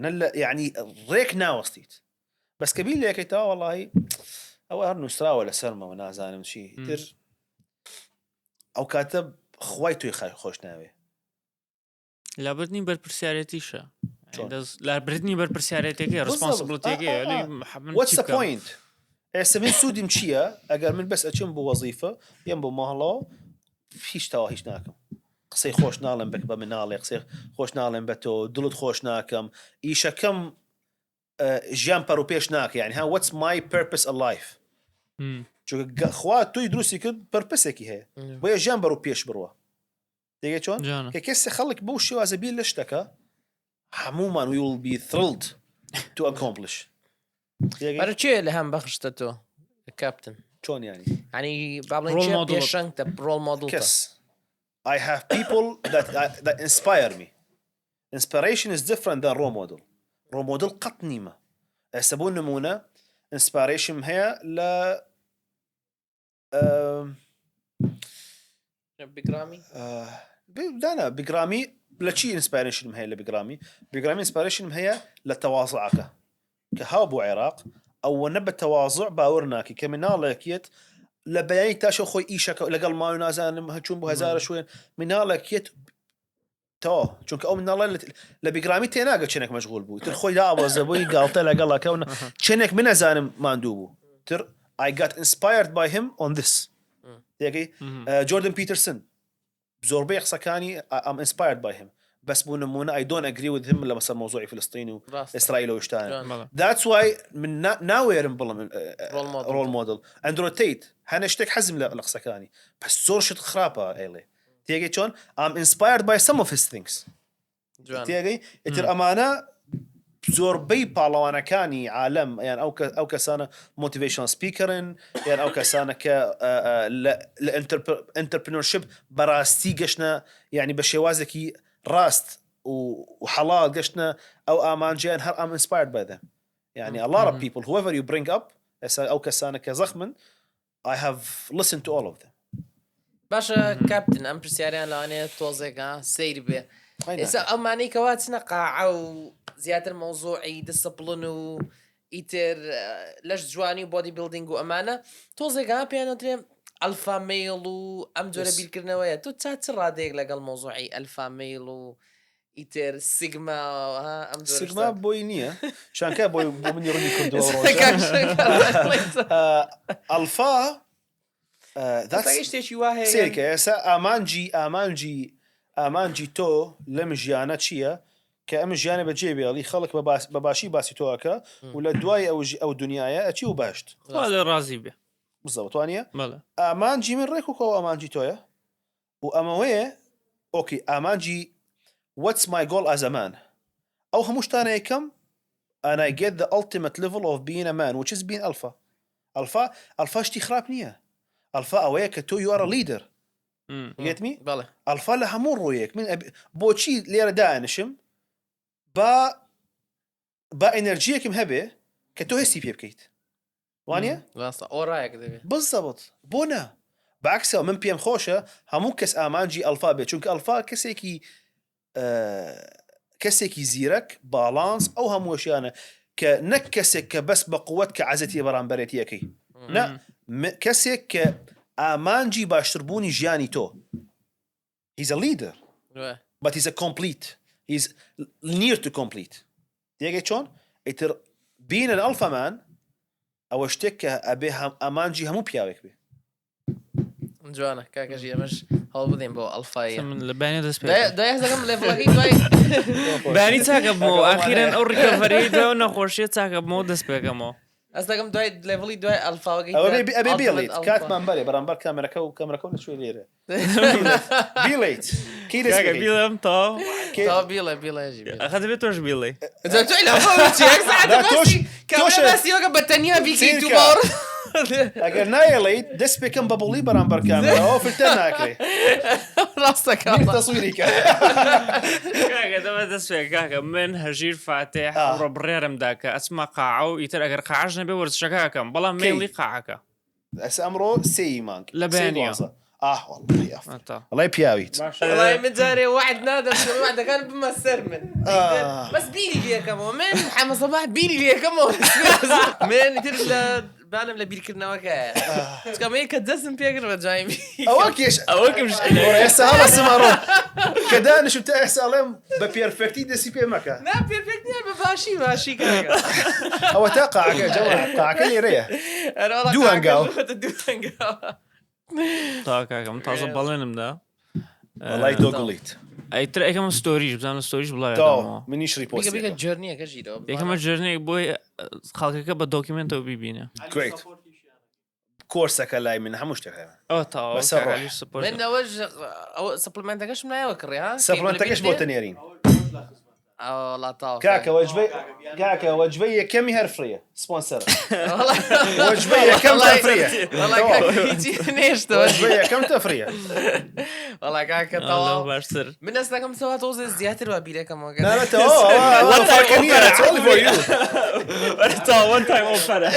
نە لە یعنی ڕێک ناوەستیت بەس کە بیر لەکەیتەوە وەڵی ئەوە هەر نووسراوە لەسەرمەوە نازانم چی تر ئەو کاتە خوای تۆی خای خۆش ناوێ. لابردنی بەرپرسیارێتیشە لابردنی بەرپرسیارێتەکەی responsibility ەکەی What's the point ئێستا من سوودیم چییە ئەگەر من بەس ئەچم بۆ وەزیفە یەم بۆ ماڵەوە هیچ تەوا هیچ ناکەم قسەی خۆش ناڵێم بەک بە مناڵێ قسەی خۆش ناڵێم بە تۆ دڵت خۆش ناکەم ئیشەکەم ژیان پەڕ و پێش ناکە یعنی ها what's my purpose in life چونکە خوا تۆی دروستی کرد purpose ێکی هەیە بۆیە ژیان بەرەو پێش بڕوە دەگەی چۆن کە کەسێ خەڵک بەو شێوازە بیر لە شتەکە هەمومان we will be thrilled to accomplish. بەرە کێ لە هەم بەخشتە تۆ کاپتن؟ چۆن ینی؟ ینی با بڵێین کێ پێشەنگتە role model کەس I have people that, that inspire me. Inspiration is different than role model. Role model قەت نیمە. ئێستا بۆ نمونە inspiration هەیە لە بیگرامی دانا بیگرامی لە چی inspiration م هەیە لە بیگرامی بیگرامی inspiration م هەیە لە تەوازعەکە کە هاو بۆ عێراق ئەوە نە بە تەوازع باوەڕ ناکی کە مناڵێکیت لە بەیانی تاشە خۆی ئیشەکە لەگەڵ ماوە نازانم هەچوون بۆ هەزارە شوێن مناڵێکیت تەواو چونکە ئەو مناڵە لە بیگرامی تێناگە چنێک مەشغول بوو تر خۆی دابەزە بۆی گاڵتە لەگەڵەکە و چنێک من نەزانم ماندوو بوو تر I got inspired by him on this تێگەی جۆردن پیتەرسن زۆربەی قسەکانی I'm inspired by him بەس بوو نمونە I don't agree with him لە مەسەر مۆزوعی فلسطین و ئیسرائیل و شتان that's why من ناوێرم بڵم role model ئەندرۆ تیت هەنە شتێک حەزم لە قسەکانی بەس زۆر شت خراپە ئەیڵێ تێگەی چۆن I'm inspired by some of his things تێگەی ئیتر ئەمانە زۆربەی پاڵەوانەکانی عالەم یان ئەو ئەو کەسانە motivation speaker ن یان ئەو کەسانە کە لە entrepreneurship بەڕاستی گەشتە یعنی بە شێوازێکی ڕاست و حەڵال گەشتە ئەو ئامانجیان هەر I'm inspired by them یعنی a lot of people whoever you bring up ئێستا ئەو کەسانە کە زەخمن I have listened to all of them. باشە کاپتن ئەم پرسیاریان لەوانەیە تۆزێکە سەیر بێ ئێستا ئەمانەی کەوا چنە قاعە و زیاتر مەوزوعی discipline و ئیتر لەش جوانی و bodybuilding و ئەمانە تۆزێکە پێیان دەوترێ alpha male و ئەم جۆرە بیرکردنەوەیە تۆ چا چ ڕادەیەک لەگەڵ مەوزوعی alpha male و ئیتر sigma ها ئەم جۆرە sigma بۆی نییە شانکە بۆی بۆ منی ڕوونی کردەوە alpha شتێکی وا هەیە سێرکە ئێستا ئامانجی ئامانجی ئامانجی تۆ لەم ژیانە چییە کە ئەم ژیانە بەجێ بێڵی خەڵک بە باشی باسی تۆکە و لە دوای ئەو ئەو دنیاە ئەچی و باشت ڕازی بێ بزەوتوانە ئامانجی من ڕێک و ئامانجی تۆیە و ئەمەوەیە okay ئامانجی what's my goal as a man ئەو هەموو شتانە یەکەم and I get the ultimate level of being a man which is being alpha alpha alpha شتی خراپ نییە alpha ئەوەیە کە تۆ you are a leader get me بەڵێ alpha لە هەموو ڕوویەک من بۆچی لێرە دانیشم با با energy یەکم هەبێ کە تۆ هەستی پێ بکەیت وانە ڕاستە aura یەک دەبێت بالضبط بۆ نا بەعکسەوە من پێم خۆشە هەموو کەس ئامانجی ئەلفا بێت چونکە ئەلفا کەسێکی کەسێکی زیرەک باڵانس ئەو هەمووشیانە کە نەک کەسێک کە بەس بە قوت کە عزەتی بەرامبەرێتیەکەی نە کەسێک کە ئامانجی باشتربوونی ژیانی تۆ He's a leader but he's a complete he's near to complete تێگەی چۆن ئیتر being an alpha man ئەوە شتێک کە ئەبێ ئامانجی هەموو پیاوێک بێ جوانە کاکەژی ئەمەش هەوڵ بدەین بۆ ئەلفای من لە بەیانی دەست پێ دوای هەزەکەم level ەکەی دوای بەیانی چاکە بمەوە ئاخیرەن ئەو recovery دوای ئەو نەخۆشیە چاکە بمەوە دەست پێکەمەوە ئەستەکەم دوای level ی دوای ئەلفاوەکەی ئەوە ئەبێ بێڵیت کاتمان بەرێ بەرامبەر کامێرەکە و کامێرەکە و لە کوێ لێرە بیڵێیت کەی دەست کاکە پێ بیڵێم تەواو کەی تەواو بیڵێ بیڵێ ژی بیڵێ. ئەخە دەبێت تۆش بیڵێ جا تۆ ئیلا خۆ چی یەک سەعاتە لا تۆش باسی کامێرا تۆش باسی وەکە بە تەنیا بیکەیت و سیرکە. باوەڕ ئەگەر نایڵیت دەست پێکەم بە بوڵی بەرامبەر کامێرا فلتەر ناکرێ ڕاستەکە تەسویری کە کاکە دەمە دەست پێ کاکە من هەژیر فاتح آه. ئەمڕۆ بڕیارم دا کە ئەچمە قاعە و ئیتر ئەگەر قاعەش نەبێ وەرزشەکە ئەکەم بەڵام کەی؟ مەیلی قاعەکە ئەسە ئەمڕۆ سێی مانگ لە سێی بەیانیەوە. دوازدە. ئاه وەڵڵاهی ئەفرەت. ئەتا. وەڵای پیاویت. وەڵای من جارێ وەعد نادەم چونکە وەعدەکان بمە سەر من ئاه. بەس بیری لێکەمەوە من حەمە سەباح بیری لێکەمەوە من ئیتر لە بالم لە بیرکردنەوەکەیە چونکە ئەمە کە دەستم پێکرد بە جوانی ئەوە کێش ئەوە کە مشکلە وەڕە ئێستا هەڵەسم ئەڕۆم کە دانیشم تا ئێستا ئەڵێم بە perfect ی دەستی پێ مەکە نا perfect نییە بە باشی باشی کاکە ئەوە تا قاعەکە جەماعەت قاعەکە لێرەیە ئەرێ وەڵا دوو قاعەکە هەنگاو. ژووتە دوو هەنگاو تا کاکەم تازە بەڵێنم دا وەڵای تۆ گوڵیت ئەی تر ئەیکەمە story ش بزانم story ش بڵاوی تەواو دەمەوە منیش بیکە repost ی بیکە ئەکەم. journey ەکە ژیرەوە یەکەمە journey ەک بۆی خەڵکەکە بە document ەوە بیبینە Great. کۆرسەکە لای من هەموو شتێک هەیە ئەوە تەواو بەسەر کاک ڕۆح. عەلی support من ئەوەش ئەوە supplement ەکەشم لایەوە کڕی ها supplement ەکەش بۆ تەنێرین وەڵا تەواو کاکە وەجبەی کاکە وەجبەی یەکەمی هەر free یە سپۆنسەرە وەڵا وەجبەی یەکەم وەڵای- free یە وەڵا کاکە هیچی نێشتەوە وەجبەی یەکەم free یە وەڵا کاکە تەواو تەواو باشتر من ئەستەکەم سەوا تۆزێ زیاتر وا بیرەکەمەوە نا نا تەواو ئەوە فەرقی نییە it's only for you. تەواو one time offer ە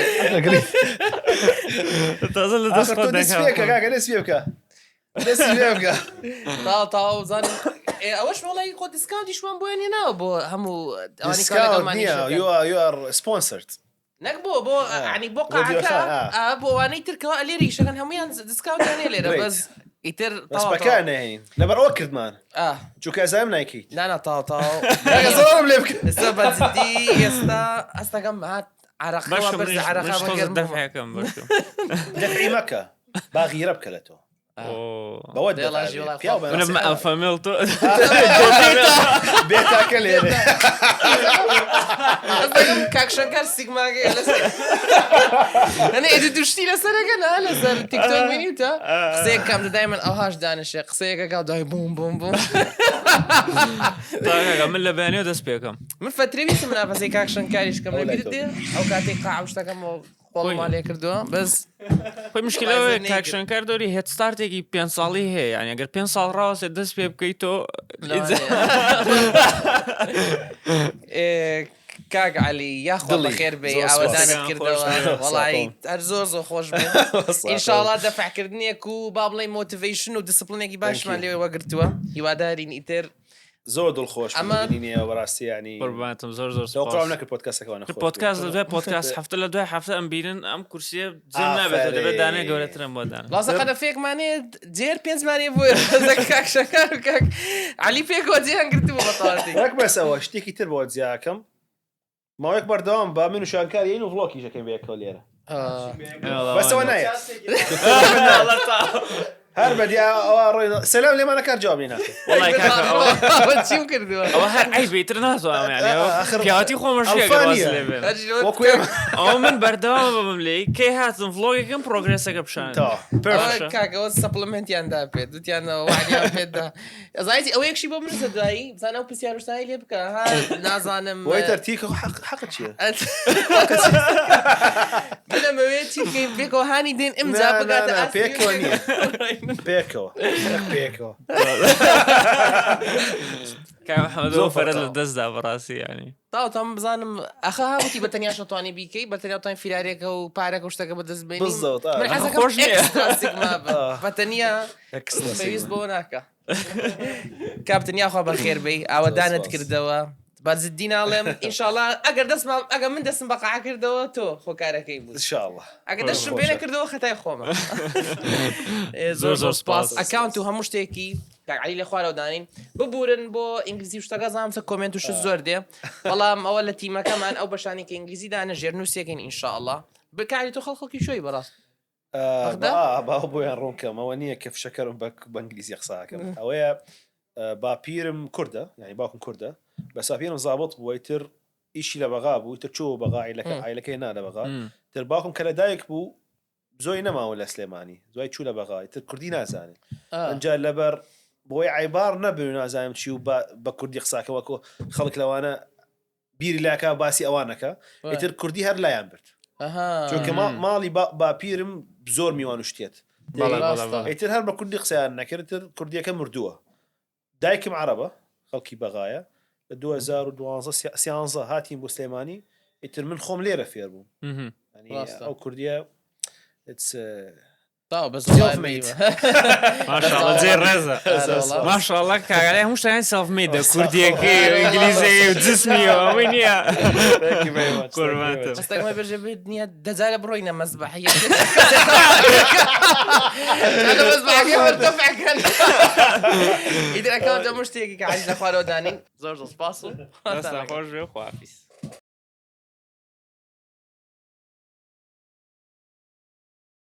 تازە لە دەست ئاخر خۆت تۆ دەست پێ بکە دەکەم کاکە دەست پێ بکە دەست پێ بکە تاو تاو زانم ئێ، ئەوەش وەڵی خۆ discount یشمان بۆیان هێناوە بۆ هەموو ئەوانەی کە discount لەگەڵمان نییە ئیش دەکەن. you are you are sponsored نەک بۆ بۆ عنی بۆ بۆ قاعەکە دیوەخان، ئا. ئا، بۆ ئەوانەی تر کەوا لێرە ئیشەکەن هەموویان discount یان هەیە لێرە Great. بەس ئیتر بەس تەواو، بەکار تەواو. نەهێنین لەبەر ئەوە کردمان ئا، چونکە ئەزانم نایکەیت نا نا تەواو تەواو کاکە زۆرم لێ بکە ئێستا بە جدی ئێستا هەستەکەم هات عەرەقەوە باشە بەرزە منیش عەرەقە منیش بە تۆزە گەرم بوومە. دەفعەکەم باشم دەفعی مەکە با غیرە بکە لە تۆ ئۆ. بەوە دێڵا دەفع ژیڵا بێ. پیاو خوا. بە منم ناسێ. ئەلفا مێل تۆ بێتاکە لێرە هەستەکەم کاک شەنکار سیگماکەی لەسەر هەنێ ئێدی دوشتی لەسەرەکە نا لەسەر تیکتۆک بینیوتە قسەیەک کام دەدای من ئەوهاش دانیشێ قسەیەکە کا دای بوم بوم بوم تا کاکە من لە بەیانیەوە دەست پێکەم من فەترەی ویستم منافەسەی کاک شەنکاریش کەم ئەو لای لەبیرت تۆ دێ ئەو کاتێک قاع و شتەکەم خۆڵمان لێ کردووە بەس خۆی مشکلەوە وەڵای کاک زۆر شەنکار دۆری head start ێکی پێ ساڵی هەیە یعنی ئەگەر پێ ساڵ ڕاوەسێت دەست پێ بکەیت تۆ ئێ، کاک عەلی یاخوا دڵی. بەخێر بێی زۆر سوپاس. ئاوەدانت خۆش کردەوە بێ. وەڵی هەر زۆر زۆر خۆش بوو ئینشاڵڵا دەفعکردنێک و با بڵێ motivation و discipline ێکی باشمان you. لێ وەگرتووە هیوادارین ئیتر زۆر دڵخۆش ئەمە- بینینەوە بەڕاستی ینی قوربانتم زۆر زۆر تەوقعم سوپاس. نەکرد پۆدکاستەکەوە نەخۆش پۆدکاست لە دوای پۆدکاست هەفتە لە دوای هەفتە ئەم بینن ئەم کورسیە جێم نابێتەوە دەبێت دانەیە گەورەترم بۆ دانە ڕاستە قەنەفەیەکمانەیە جێر پێنجمانەیە بۆ کاک شەکار و کاک عەلی پێکەوە جێیان گرتبوو بە تەواوەتی. ڕێک بەسەوە شتێکی تر بۆ جیاکەم ماوەیەک بەردەوام بە من و شانکار یین و vlog یش ئەکەین بەیەکەوە لێرە بەسەوە نایەت هەر بەدی ئەوە ڕۆی سەلام لێمانە کار جوابی ناکە وەڵای کاکە ئەوە ئەوە چیم کردووە ئەوە هەر عەیبە ئیتر ناتوانم یعنی ئەوە ئاخر پیاوەتی خۆمەش ئەلفا ئەگەر واز نییە. لێ بێنم. وەکو ئێمە ئەوە من بەردەوام ببم لێی کەی هاتم vlog ێکم progress ەکە پیشان تەواو perfect ئەوە کاک ئەوە supplement یان دا پێت وتیانەوە وعدیان پێت دا ئەزانیت ئەوە یەکشی بۆ من دوایی بزانە ئەو پرسیار و شتانەی لێ بکە ها نازانم بۆی تەرتیک حەقت چییە من ئەمەوێت چی بکەین پێکەوە هانی دێن ئمجا نا، نا، بگاتە نا، ئاستی پێکەوە نییە. پێکەوە پێکەوە کاک محەممەد زۆر ئەوە فەرەت فەرقە. لە دەستدا بەڕاستی یعنی تاو تام بزانم ئەخە هاوتی بە تەنیا شەتوانی بیکەی بە تەنیا توانی فیرارێکە و پارێکە و شتەکە بەدەست بێنی بالضبط، آه. من حەزەکەم خۆش نییە. extra sigma بم. آه. بە تەنیا Extra پێویست sigma. بۆ ناکە کاپتن یاخوا بەخێر بێی ئاوەدانت سپاس. کردەوە بە جدی ناڵێم ئینشاڵڵا ئەگەر دەستمان ئەگەر من دەستم بە قاعە کردەوە تۆ خۆکارەکەی بوو ان شاء الله ئەگەر دەستم پێ خۆشە. نەکردەوە خەتای خۆمە ئێ، زۆر زۆر زۆر زۆر سپاس سپاس. account و هەموو شتێکی کاک عەلی لە خوارەوە دانین ببورن بۆ ئینگلیزی و شتەکە زانم سە comment و شت زۆر دێ بەڵام ئەوە لە تیمەکەمان ئەو بەشانی کە ئینگلیزی دانە ژێرنووسێکین ئینشاءڵڵا بکاری تۆ خەڵ خەڵکی شوی بەڕاست بەغدا؟ با بۆیان ڕوونکەمەوە نییە کە فشەکەرم بە ئینگلیزی قساکەم ئەوەیە باپیرم کوردە یعنی باوکم کوردە بەس باپیرم زابط بووە تر ئیشی لە بەغا بوو تر چوو بەغا عیلەکە عیلەکەی نا لە بەغا تر باوکم کە لە دایک بوو زۆی نەماوە لە سلێمانی دوای چوو لە بەغا تر کوردی نازانێت ئەنجا لەبەر بۆی عیبار نەبێ و نازانم چی و بە کوردی قساکە وەکو خەڵک لەوانە بیری لاکە باسی ئەوانەکە ئیتر کوردی هەر لایان برد چونکە ماڵی باپیرم زۆر میوان و شتێت ئیتر هەر بە کوردی قسەیان نەکرد تر کوردیەکە مردووە دایکم عەرەبە خەڵکی بەغایە لە 2012 سیانزە هاتین بۆ سلێمانی ئیتر من خۆم لێرە فێر بووم ئەو کوردیە تاو بەس Self made. ماشاءالله جێ ڕێزە ماشاءالله کاگەلای هەموو شتیان سێلف مەیدە کوردیەکەی و ئینگلیزیەکەی و جسمی و ئەوەی نییە Thank you very much. Thank you very قوربانتم. much. هەستەکەمە بێژێ بێت نییە دەجارە بڕۆینە مەزبەحیە مەزبەحەکە مرتفعکەن ئیتر ئەکەوتە مشتێکی کە عەلی لە خوارەوە دانین زۆر زۆر سپاس و دەستان خۆش بێ و خواحافیز.